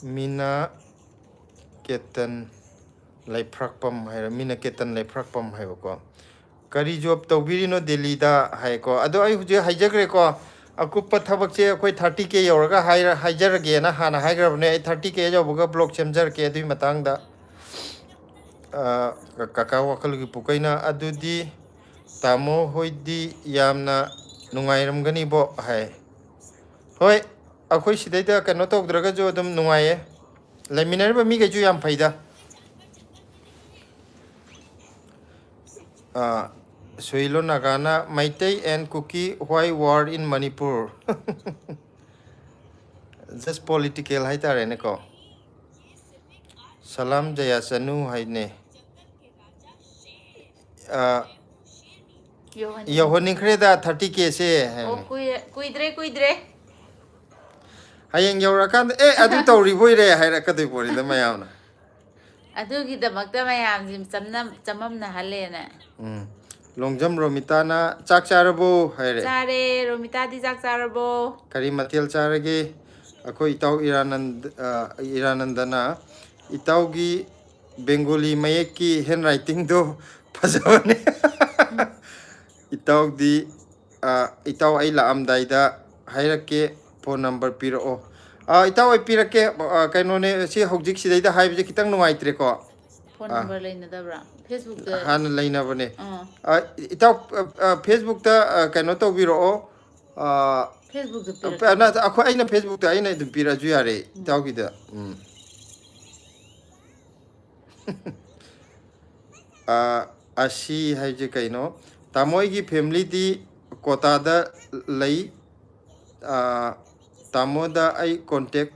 ꯃꯤꯅ ꯀꯦꯇꯟ ꯂꯩꯐ꯭ꯔꯥꯛꯄꯝ ꯍꯥꯏꯔ, ꯃꯤꯅ ꯀꯦꯇꯟ ꯂꯩꯐ꯭ꯔꯥꯛꯄꯝ ꯍꯥꯏꯕꯀꯣ꯫ "ꯀꯔꯤ job ꯇꯧꯕꯤꯔꯤꯅꯣ ꯗꯦꯜꯂꯤꯗ?" ꯍꯥꯏꯀꯣ꯫ ꯑꯗꯣ ꯑꯩ ꯍꯧꯖꯤꯛ ꯍꯥꯏꯖꯈ꯭ꯔꯦꯀꯣ, ꯑꯀꯨꯞꯄ ꯊꯕꯛꯁꯦ ꯑꯩꯈꯣꯏ ꯊꯥꯔꯇꯤ ꯀꯦ ꯌꯧꯔꯒ ꯍꯥꯏꯔ-, ꯍꯥꯏꯖꯔꯒꯦꯅ ꯍꯥꯟꯅ ꯍꯥꯏꯈ꯭ꯔꯕꯅꯦ꯫ ꯑꯩ ꯊꯥꯔꯇꯤ ꯀꯦ ꯌꯧꯕꯒ ꯕ꯭ꯂꯣꯛ ꯁꯦꯝꯖꯔꯛꯀꯦ ꯑꯗꯨꯒꯤ ꯃꯇꯥꯡꯗ꯫ ꯑ, ꯀꯀꯥ ꯋꯥꯈꯜꯒꯤ ꯄꯨꯀꯩꯅ, "ꯑꯗꯨꯗꯤ ꯇꯥꯃꯣ ꯍꯣꯏꯗꯤ ꯌꯥꯝꯅ ꯅꯨꯡꯉꯥꯏꯔꯝꯒꯅꯤꯕꯣ ꯍꯥꯏ꯫ ꯍꯣꯏ, ꯑꯩꯈꯣꯏ ꯁꯤꯗꯩꯗ ꯀꯩꯅꯣ ꯇꯧꯗ꯭ꯔꯒꯁꯨ ꯑꯗꯨꯝ ꯅꯨꯡꯉꯥꯏꯌꯦ꯫ ꯂꯩꯃꯤꯟꯅꯔꯤꯕ ꯃꯤꯈꯩꯁꯨ ꯌꯥꯝ ꯐꯩꯗ꯫ ꯑꯥ, ꯁꯨꯏꯂꯣ ꯅꯥꯒꯥꯅ, "Meitei and Kuki, why war in Manipur?" Just political ꯍꯥꯏꯇꯥꯔꯦꯅꯦꯀꯣ꯫ ꯁꯂꯥꯝ ꯖꯌꯥꯆꯅꯨ ꯍꯥꯏꯅꯦ꯫ ꯑꯥ, ꯌꯧꯍꯟꯅꯤꯡ- ꯌꯧꯍꯟꯅꯤꯡꯈ꯭ꯔꯦꯗ ꯊꯥꯔꯇꯤ ꯀꯦꯁꯦ ꯑꯣ, ꯍꯥꯏꯅꯦ꯫ ꯀꯨꯏꯔꯦ, ꯀꯨꯏꯗ꯭ꯔꯦ, ꯀꯨꯏꯗ꯭ꯔꯦ꯫ ꯍꯌꯦꯡ ꯌꯧꯔꯀꯥꯟꯗ, "ꯑꯦ, ꯑꯗꯨ ꯇꯧꯔꯤꯕꯣꯏꯔꯦ" ꯍꯥꯏꯔꯛꯀꯗꯣꯏ ꯄꯣꯠꯅꯤꯗ ꯃꯌꯥꯝꯅ꯫ ꯑꯗꯨꯒꯤꯗꯃꯛꯇ ꯃꯌꯥꯝꯁꯤ ꯆꯝꯅꯝ-, ꯆꯃꯝꯅꯍꯜꯂꯦꯅ꯫ ꯎꯝ꯫ ꯂꯣꯡꯖꯝ ꯔꯣꯃꯤꯇꯥꯅ, "ꯆꯥꯛ ꯆꯥꯔꯕꯣ?" ꯍꯥꯏꯔꯦ꯫ ꯆꯥꯔꯦ꯫ ꯔꯣꯃꯤꯇꯥꯗꯤ ꯆꯥꯛ ꯆꯥꯔꯕꯣ? ꯀꯔꯤ ꯃꯊꯦꯜ ꯆꯥꯔꯒꯦ? ꯑꯩꯈꯣꯏ ꯏꯇꯥꯎ ꯏꯔꯥꯅꯟꯗ-, ꯑ, ꯏꯔꯥꯅꯟꯗꯅ, "ꯏꯇꯥꯎꯒꯤ ꯕꯦꯡꯒꯣꯂꯤ ꯃꯌꯦꯛꯀꯤ ꯍꯦꯟ ꯔꯥꯏꯇꯤꯡꯗꯣ ꯐꯖꯕꯅꯦ꯫" ꯏꯇꯥꯎꯗꯤ, ꯑ, "ꯏꯇꯥꯎ, ꯑꯩ ꯂꯥꯛꯑꯝꯗꯥꯏꯗ ꯍꯥꯏꯔꯛꯀꯦ, ꯐꯣꯟ ꯅꯝꯕꯔ ꯄꯤꯔꯛꯑꯣ꯫" ꯑ, ꯏꯇꯥꯎ, ꯑꯩ ꯄꯤꯔꯛꯀꯦ꯫ ꯑ, ꯀꯩꯅꯣꯅꯦ, ꯁꯤ ꯍꯧꯖꯤꯛ ꯁꯤꯗꯩꯗ ꯍꯥꯏꯕꯁꯦ ꯈꯤꯇꯪ ꯅꯨꯡꯉꯥꯏꯇ꯭ꯔꯦꯀꯣ꯫ ꯐꯣꯟ ꯑꯥ꯫ ꯅꯝꯕꯔ ꯂꯩꯅꯗꯕ꯭ꯔꯥ? ꯐꯦꯁꯕꯨꯛꯇ? ꯍꯥꯟꯅ ꯂꯩꯅꯕꯅꯦ꯫ ꯑꯥ꯫ ꯑ, ꯏꯇꯥꯎ, ꯑ, ꯑ, ꯐꯦꯁꯕꯨꯛꯇ, ꯑ, ꯀꯩꯅꯣ ꯇꯧꯕꯤꯔꯛꯑꯣ꯫ ꯑ, ꯐꯦꯁꯕꯨꯛꯇ ꯑ, ꯄꯤꯔꯛꯀꯦ꯫ ꯅꯠꯇꯦ, ꯑꯩꯈꯣꯏ, ꯑꯩꯅ ꯐꯦꯁꯕꯨꯛꯇ ꯑꯩꯅ ꯑꯗꯨꯝ ꯄꯤꯔꯛꯑꯁꯨ ꯌꯥꯔꯦ, ꯎꯝ꯫ ꯏꯇꯥꯎꯒꯤꯗ꯫ ꯎꯝ꯫ ꯑ, ꯑꯁꯤ ꯍꯥꯏꯁꯦ ꯀꯩꯅꯣ? ꯇꯥꯃꯣ, ꯑꯩꯒꯤ ꯐꯦꯃꯤꯂꯤꯗꯤ ꯀꯣꯇꯥꯗ ꯂꯩ꯫ ꯑ, ꯇꯥꯃꯣꯗ ꯑꯩ ꯀꯣꯟꯇꯦꯛ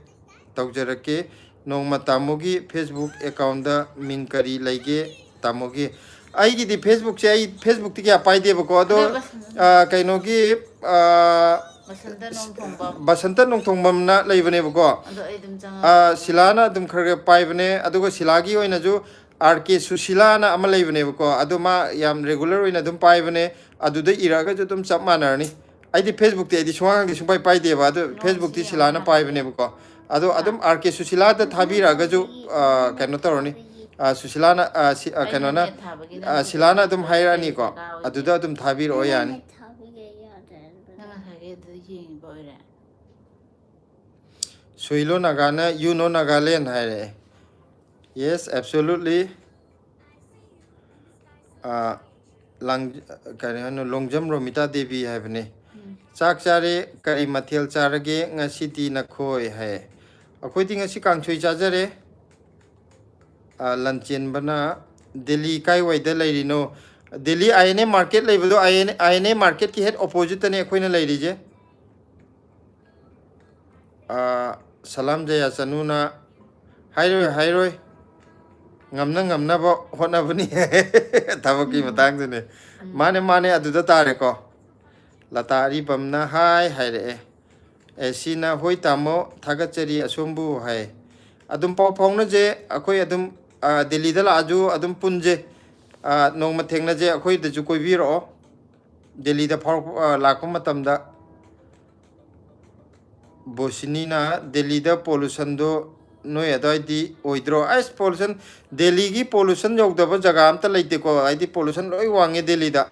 ꯇꯧꯖꯔꯛꯀꯦ꯫ ꯅꯣꯡꯃ ꯇꯥꯃꯣꯒꯤ ꯐꯦꯁꯕꯨꯛ ꯑꯦꯀꯥꯎꯟꯗ ꯃꯤꯡ ꯀꯔꯤ ꯂꯩꯒꯦ? ꯇꯥꯃꯣꯒꯤ, ꯑꯩꯒꯤꯗꯤ ꯐꯦꯁꯕꯨꯛꯁꯦ, ꯑꯩ ꯐꯦꯁꯕꯨꯛꯇꯤ ꯀꯌꯥ ꯄꯥꯏꯗꯦꯕꯀꯣ, ꯑꯗꯣ, ꯑꯗꯣ ꯕꯁꯟ-, ꯑ, ꯀꯩꯅꯣꯒꯤ, ꯑ, ꯕꯁꯟꯇ ꯅꯣꯡꯊꯣꯡꯕꯝ꯫ ꯕꯁꯟꯇ ꯅꯣꯡꯊꯣꯡꯕꯝꯅ ꯂꯩꯕꯅꯦꯕꯀꯣ꯫ ꯑꯗꯣ ꯑꯩ ꯑꯗꯨꯝ ꯆꯪꯉꯒ ꯑ, ꯁꯤꯂꯥꯅ ꯑꯗꯨꯝ ꯈꯔ ꯈꯔ ꯄꯥꯏꯕꯅꯦ, ꯑꯗꯨꯒ ꯁꯤꯂꯥꯒꯤ ꯑꯣꯏꯅꯁꯨ ꯑꯥꯔ ꯀꯦ ꯁꯨꯁꯤꯂꯥꯅ ꯑꯃ ꯂꯩꯕꯅꯦꯕꯀꯣ, ꯑꯗꯣ ꯃꯥ ꯌꯥꯝ ꯔꯤꯒꯨꯂꯔ ꯑꯣꯏꯅ ꯑꯗꯨꯝ ꯄꯥꯏꯕꯅꯦ꯫ ꯑꯗꯨꯗ ꯏꯔꯛꯑꯒꯁꯨ ꯑꯗꯨꯝ ꯆꯞ ꯃꯥꯟꯅꯔꯅꯤ꯫ ꯑꯩꯗꯤ ꯐꯦꯁꯕꯨꯛꯇꯤ ꯑꯩꯗꯤ ꯁꯨꯡꯍꯥꯡꯗꯤ ꯁꯨꯡꯄꯥꯏ ꯄꯥꯏꯗꯦꯕ, ꯑꯗꯨ ꯅꯣꯡꯁꯤ ꯐꯦꯁꯕꯨꯛꯇꯤ ꯌꯥꯝ ꯁꯤꯂꯥꯅ ꯌꯥꯝ ꯄꯥꯏꯕꯅꯦꯕꯀꯣ꯫ ꯑꯗꯣ ꯑꯗꯨꯝ ꯑꯥꯔ ꯀꯦ ꯁꯨꯁꯤꯂꯥꯗ ꯊꯥꯕꯤꯔꯛꯑꯒꯁꯨ, ꯑ, ꯀꯩꯅꯣ ꯇꯧꯔꯅꯤ꯫ ꯑ, ꯁꯨꯁꯤꯂꯥꯅ, ꯑ, ꯁꯤ-, ꯑ, ꯑꯩꯅ ꯀꯩꯅꯣꯅ, ꯅꯦꯠ ꯊꯥꯕꯒꯤ ꯑ, ꯅꯪꯒꯤ ꯁꯤꯂꯥꯅ ꯑꯗꯨꯝ ꯀꯩ ꯍꯥꯏꯔꯛꯑꯅꯤꯀꯣ꯫ ꯗꯔꯀꯥꯔ ꯑꯣꯏꯒꯦ? ꯑꯗꯨꯗ ꯑꯗꯨꯝ ꯊꯥꯕꯤꯔꯛꯑꯣ ꯌꯥꯅꯤ꯫ ꯅꯪ ꯉꯁꯥꯏꯒꯤ ꯑꯗꯨꯗ ꯌꯦꯡꯉꯤꯕ ꯑꯣꯏꯔꯦ꯫ ꯁꯨꯏꯂꯣ ꯅꯥꯒꯥꯅ "You know Nagaland" ꯍꯥꯏꯔꯛꯑꯦ꯫ Yes, absolutely. ꯑ, ꯂꯥꯡ-, ꯀꯔꯤ ꯍꯥꯏꯅꯣ, ꯂꯣꯡꯖꯝ ꯔꯣꯃꯤꯇꯥ ꯗꯦꯕꯤ ꯍꯥꯏꯕꯅꯦ꯫ ꯆꯥꯛ ꯆꯥꯔꯦ, ꯀꯔꯤ ꯃꯊꯦꯜ ꯆꯥꯔꯒꯦ ꯉꯁꯤꯗꯤ ꯅꯈꯣꯏ ꯍꯥꯏ꯫ ꯑꯩꯈꯣꯏꯗꯤ ꯉꯁꯤ ꯀꯥꯡꯁꯣꯏ ꯆꯥꯖꯔꯦ꯫ ꯑ, ꯂꯟꯆꯦꯟꯕꯅ, "ꯗꯦꯜꯂꯤ ꯀꯥꯏꯋꯥꯏꯗ ꯂꯩꯔꯤꯅꯣ?" ꯗꯦꯜꯂꯤ ꯑꯥꯏ ꯑꯦꯟ ꯑꯦ ꯃꯥꯔꯀꯦꯠ ꯂꯩꯕꯗꯣ, ꯑꯥꯏ N A, I N A ꯃꯥꯔꯀꯦꯠꯀꯤ ꯍꯦꯠ ꯑꯣꯄꯣꯖꯤꯠꯇꯅꯦ ꯑꯩꯈꯣꯏꯅ ꯂꯩꯔꯤꯁꯦ꯫ ꯑ, ꯁꯂꯥꯝ ꯖꯌꯥ ꯆꯅꯨꯅ, "ꯍꯥꯏꯔꯣꯏ, ꯍꯥꯏꯔꯣꯏ, ꯉꯝꯅ ꯉꯝꯅꯕ ꯍꯣꯠꯅꯕꯅꯤ" ꯊꯕꯛꯀꯤ ꯃꯇꯥꯡꯗꯅꯦ꯫ ꯃꯥꯅꯦ, ꯃꯥꯅꯦ, ꯑꯗꯨꯗ ꯇꯥꯔꯦꯀꯣ꯫ ꯂꯇꯥ ꯑꯔꯤꯕꯝꯅ ꯍꯥꯏ ꯍꯥꯏꯔꯛꯑꯦ꯫ ꯑꯦ, ꯁꯤꯅ, "ꯍꯣꯏ ꯇꯥꯃꯣ, ꯊꯥꯒꯠꯆꯔꯤ ꯑꯁꯣꯝꯕꯨ" ꯍꯥꯏ꯫ ꯑꯗꯨꯝ ꯄꯥꯎ ꯐꯥꯎꯅꯁꯦ꯫ ꯑꯩꯈꯣꯏ ꯑꯗꯨꯝ, ꯑ, ꯗꯦꯜꯂꯤꯗ ꯂꯥꯛꯑꯁꯨ ꯑꯗꯨꯝ ꯄꯨꯟꯁꯦ꯫ ꯑ, ꯅꯣꯡꯃ ꯊꯦꯡꯅꯁꯦ, ꯑꯩꯈꯣꯏꯗꯁꯨ ꯀꯣꯏꯕꯤꯔꯛꯑꯣ꯫ ꯗꯦꯜꯂꯤꯗ ꯐꯥꯎꯔꯛꯄ, ꯑ, ꯂꯥꯛꯄ ꯃꯇꯝꯗ꯫ ꯕꯣꯁꯤꯅꯤꯅ, "ꯗꯦꯜꯂꯤꯗ ꯄꯣꯂꯨꯁꯟꯗꯣ ꯅꯣꯏ ꯑꯗꯨꯋꯥꯏꯗꯤ ꯑꯣꯏꯗ꯭ꯔꯣ?" ꯑꯁ, ꯄꯣꯂꯨꯁꯟ, ꯗꯦꯜꯂꯤꯒꯤ ꯄꯣꯂꯨꯁꯟ ꯌꯧꯗꯕ ꯖꯒꯥ ꯑꯝꯇ ꯂꯩꯇꯦꯀꯣ꯫ ꯍꯥꯏꯗꯤ ꯄꯣꯂꯨꯁꯟ ꯂꯣꯏ ꯋꯥꯡꯉꯦ ꯗꯦꯜꯂꯤꯗ꯫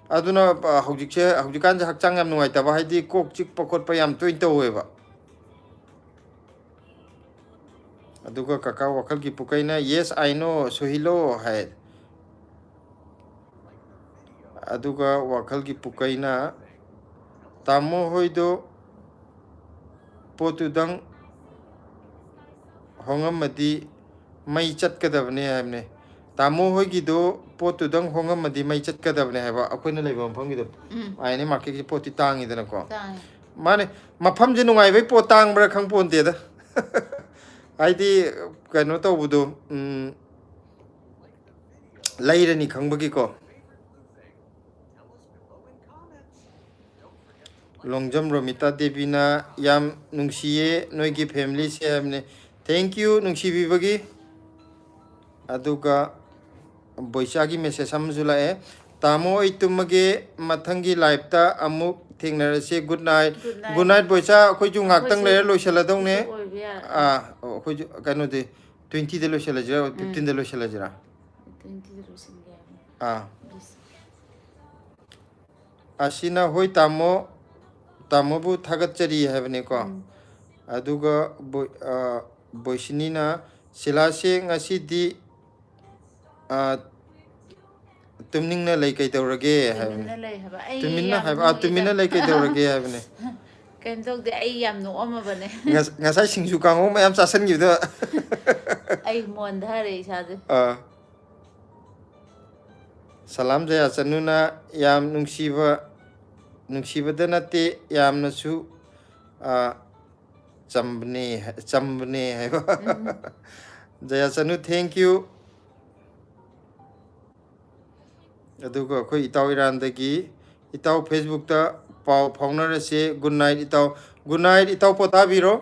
ꯑꯗꯨꯅ, ꯑ, ꯍꯧꯖꯤꯛꯁꯦ, ꯍꯧꯖꯤꯛꯀꯥꯟꯁꯦ ꯍꯛꯆꯥꯡ ꯌꯥꯝ ꯅꯨꯡꯉꯥꯏꯇꯕ, ꯍꯥꯏꯗꯤ ꯀꯣꯛ ꯆꯤꯛꯄ ꯈꯣꯠꯄ ꯌꯥꯝ ꯇꯣꯏꯅ ꯇꯧꯋꯦꯕ꯫ ꯑꯗꯨꯒ ꯀꯀꯥ ꯋꯥꯈꯜꯒꯤ ꯄꯨꯀꯩꯅ, "Yes, I know, ꯁꯨꯍꯤꯂꯣ" ꯍꯥꯏ꯫ ꯑꯗꯨꯒ ꯋꯥꯈꯜꯒꯤ ꯄꯨꯀꯩꯅ, "ꯇꯥꯃꯣ ꯍꯣꯏꯗꯣ ꯄꯣꯠꯇꯨꯗꯪ ꯍꯣꯡꯉꯝꯃꯗꯤ ꯃꯩ ꯆꯠꯀꯗꯕꯅꯦ" ꯍꯥꯏꯕꯅꯦ꯫ "ꯇꯥꯃꯣ ꯍꯣꯏꯒꯤꯗꯣ ꯄꯣꯠꯇꯨꯗꯪ ꯍꯣꯡꯉꯝꯃꯗꯤ ꯃꯩ ꯆꯠꯀꯗꯕꯅꯦ" ꯍꯥꯏꯕ, ꯑꯩꯈꯣꯏꯅ ꯂꯩꯕ ꯃꯐꯝꯒꯤꯗꯣ꯫ ꯎꯝ꯫ ꯑꯥꯏ ꯑꯦꯟ ꯑꯦ ꯃꯥꯔꯀꯦꯠꯀꯤ ꯄꯣꯠꯇꯤ ꯇꯥꯡꯉꯤꯗꯅꯀꯣ꯫ ꯇꯥꯡꯉꯦ꯫ ꯃꯥꯅꯦ, ꯃꯐꯝꯁꯦ ꯅꯨꯡꯉꯥꯏꯕꯩ ꯄꯣꯠ ꯇꯥꯡꯕ꯭ꯔꯥ ꯈꯪ ꯄꯣꯟꯇꯦꯗ꯫ ꯍꯥꯏꯗꯤ, ꯀꯩꯅꯣ ꯇꯧꯕꯗꯣ, ꯎꯝ, ꯂꯩꯔꯅꯤ ꯈꯪꯕꯒꯤꯀꯣ꯫ ꯂꯣꯡꯖꯝ ꯔꯣꯃꯤꯇꯥ ꯗꯦꯕꯤꯅ, "ꯌꯥꯝ ꯅꯨꯡꯁꯤꯌꯦ ꯅꯣꯏꯒꯤ ꯐꯦꯃꯤꯂꯤꯁꯦ" ꯍꯥꯏꯕꯅꯦ꯫ Thank you ꯅꯨꯡꯁꯤꯕꯤꯕꯒꯤ꯫ ꯑꯗꯨꯒ ꯕꯣꯏꯆꯥꯒꯤ ꯃꯦꯁꯦꯖ ꯑꯃꯁꯨ ꯂꯥꯛꯑꯦ, "ꯇꯥꯃꯣ, ꯑꯩ ꯇꯨꯝꯃꯒꯦ, ꯃꯊꯪꯒꯤ ꯂꯥꯏꯞꯇ ꯑꯃꯨꯛ ꯊꯦꯡꯅꯔꯁꯦ꯫ Good night"꯫ Good night꯫ Good night, ꯕꯣꯏꯆꯥ꯫ ꯑꯩꯈꯣꯏꯁꯨ ꯉꯥꯛꯇꯪ ꯑꯩꯈꯣꯏꯁꯨ ꯂꯩꯔ ꯂꯣꯏꯁꯤꯜꯂꯗꯧꯅꯦ꯫ ꯑꯣꯏꯕ ꯌꯥꯔꯦ꯫ ꯑꯥ, ꯑꯩꯈꯣꯏꯁꯨ ꯀꯩꯅꯣꯗꯤ, ꯇ꯭ꯋꯦꯟꯇꯤꯗ ꯂꯣꯏꯁꯤꯜꯂꯁꯤꯔꯥ, ꯎꯝ꯫ ꯐꯤꯐꯇꯤꯟꯗ ꯂꯣꯏꯁꯤꯜꯂꯁꯤꯔꯥ? ꯇ꯭ꯋꯦꯟꯇꯤꯗ ꯂꯣꯏꯁꯤꯟꯒꯦ ꯍꯥꯏꯕꯅꯤ꯫ ꯑꯥ꯫ Yes꯫ ꯑꯁꯤꯅ, "ꯍꯣꯏ ꯇꯥꯃꯣ, ꯇꯥꯃꯣꯕꯨ ꯊꯥꯒꯠꯆꯔꯤ" ꯍꯥꯏꯕꯅꯤꯀꯣ꯫ ꯎꯝ꯫ ꯑꯗꯨꯒ ꯕꯣꯏ-, ꯑ, ꯕꯣꯏꯁꯤꯅꯤꯅ, "ꯁꯤꯂꯥꯁꯦ ꯉꯁꯤꯗꯤ, ꯑ, ꯇꯨꯃꯤꯟꯅ ꯂꯩ ꯀꯩꯗꯧꯔꯒꯦ ꯍꯥꯏꯕꯅꯦ꯫ ꯇꯨꯃꯤꯟꯅ ꯂꯩ ꯍꯥꯏꯕ꯫ ꯑꯩ ꯇꯨꯃꯤꯟꯅ ꯌꯥꯝ ꯍꯥꯏꯕ, ꯑꯥ, ꯅꯣꯛꯏꯗ꯫ ꯇꯨꯃꯤꯟꯅ ꯂꯩ ꯀꯩꯗꯧꯔꯒꯦ ꯍꯥꯏꯕꯅꯦ꯫ ꯀꯩꯝ ꯇꯧꯗꯦ, ꯑꯩ ꯌꯥꯝ ꯅꯣꯛꯑꯝꯃꯕꯅꯦ꯫ ꯉꯁ-, ꯉꯁꯥꯏ ꯁꯤꯡꯖꯨ ꯀꯥꯡꯍꯧ ꯃꯌꯥꯝ ꯆꯥꯁꯤꯟꯈꯤꯕꯗꯣ꯫ ꯑꯩ ꯃꯣꯟꯊꯔꯦ ꯏꯁꯥꯁꯦ꯫ ꯑꯥ꯫ ꯁꯂꯥꯝ ꯖꯌꯥꯆꯅꯨꯅ ꯌꯥꯝ ꯅꯨꯡꯁꯤꯕ, ꯅꯨꯡꯁꯤꯕꯗ ꯅꯠꯇꯦ, ꯌꯥꯝꯅꯁꯨ, ꯑꯥ, ꯆꯝꯕꯅꯦ, ꯆꯝꯕꯅꯦ ꯍꯥꯏꯕ꯫ ꯖꯌꯥꯆꯅꯨ, thank you꯫ ꯑꯗꯨꯒ ꯑꯩꯈꯣꯏ ꯏꯇꯥꯎ ꯏꯔꯥꯟꯗꯒꯤ, "ꯏꯇꯥꯎ, Facebook-ꯇ ꯄꯥꯎ ꯐꯥꯎꯅꯔꯁꯦ꯫ Good night ꯏꯇꯥꯎ꯫" Good night ꯏꯇꯥꯎ ꯄꯣꯊꯥꯕꯤꯔꯣ꯫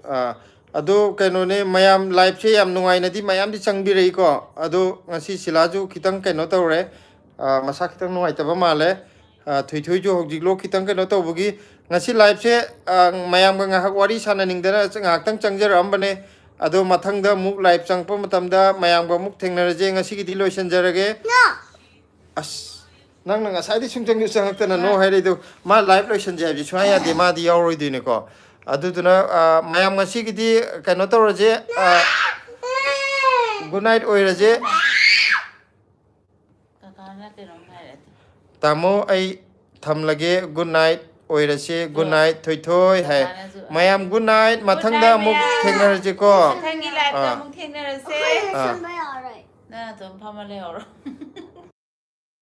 ꯑꯥ, ꯑꯗꯣ ꯀꯩꯅꯣꯅꯦ, ꯃꯌꯥꯝ live-ꯁꯦ ꯌꯥꯝ ꯅꯨꯡꯉꯥꯏꯅꯗꯤ ꯃꯌꯥꯝꯗꯤ ꯆꯪꯕꯤꯔꯛꯏꯀꯣ꯫ ꯑꯗꯣ ꯉꯁꯤ ꯁꯤꯂꯥꯁꯨ ꯈꯤꯇꯪ ꯀꯩꯅꯣ ꯇꯧꯔꯦ, ꯑꯥ, ꯃꯁꯥ ꯈꯤꯇꯪ ꯅꯨꯡꯉꯥꯏꯇꯕ ꯃꯥꯜꯂꯦ꯫ ꯑꯥ, ꯊꯣꯏꯊꯣꯏꯁꯨ ꯍꯧꯖꯤꯛ ꯂꯣꯛ ꯈꯤꯇꯪ ꯀꯩꯅꯣ ꯇꯧꯕꯒꯤ ꯉꯁꯤ live-ꯁꯦ, ꯑꯥ, ꯃꯌꯥꯝꯒ ꯉꯥꯏꯍꯥꯛ ꯋꯥꯔꯤ ꯁꯥꯟꯅꯅꯤꯡꯗꯅ ꯉꯥꯏꯍꯥꯛꯇꯪ ꯆꯪꯖꯔꯛꯑꯝꯕꯅꯦ꯫ ꯑꯗꯣ ꯃꯊꯪꯗ ꯑꯃꯨꯛ live ꯆꯪꯉꯛꯄ ꯃꯇꯝꯗ ꯃꯌꯥꯝꯒ ꯑꯃꯨꯛ ꯊꯦꯡꯅꯔꯁꯦ꯫ ꯉꯁꯤꯒꯤꯗꯤ ꯂꯣꯏꯁꯤꯟꯖꯔꯒꯦ꯫ ꯑꯁ, ꯅꯪꯅ ꯉꯁꯥꯏꯗꯤ ꯁꯨꯡꯆꯪꯁꯨ ꯆꯪꯉꯛꯇꯅ no ꯍꯥꯏꯔꯛꯏꯗꯣ꯫ ꯃꯥ live ꯂꯣꯏꯁꯤꯟꯖꯦ ꯍꯥꯏꯕꯗꯤ ꯁꯨꯡꯌꯥ ꯌꯥꯗꯦ, ꯃꯥꯗꯤ ꯌꯥꯎꯔꯣꯏꯗꯣꯏꯅꯦꯀꯣ꯫ ꯑꯗꯨꯗꯨꯅ, ꯑꯥ, ꯃꯌꯥꯝ ꯉꯁꯤꯒꯤꯗꯤ ꯀꯩꯅꯣ ꯇꯧꯔꯁꯦ, ꯑꯥ, good night ꯑꯣꯏꯔꯁꯦ꯫ ꯀꯀꯥꯅ ꯀꯩꯅꯣꯝ ꯍꯥꯏꯔꯛꯑꯦ꯫ ꯇꯥꯃꯣ, ꯑꯩ ꯊꯝꯂꯒꯦ, good night ꯑꯣꯏꯔꯁꯦ, good night ꯊꯣꯏꯊꯣꯏ ꯍꯥꯏ꯫ ꯀꯀꯥꯅꯁꯨ ꯃꯌꯥꯝ good night, good ꯃꯊꯪꯗ night ꯑꯃꯨꯛ ꯃꯌꯥꯝ꯫ ꯊꯦꯡꯅꯔꯁꯤꯀꯣ꯫ ꯃꯊꯪꯒꯤ live-ꯇ ꯑꯥ꯫ ꯑꯃꯨꯛ ꯊꯦꯡꯅꯔꯁꯦ꯫ ꯑꯥ꯫ ꯂꯣꯏꯁꯟꯕ ꯌꯥꯔꯣꯏ꯫ ꯅꯪ ꯑꯗꯨꯝ ꯐꯝꯃ ꯂꯩꯍꯧꯔꯣ꯫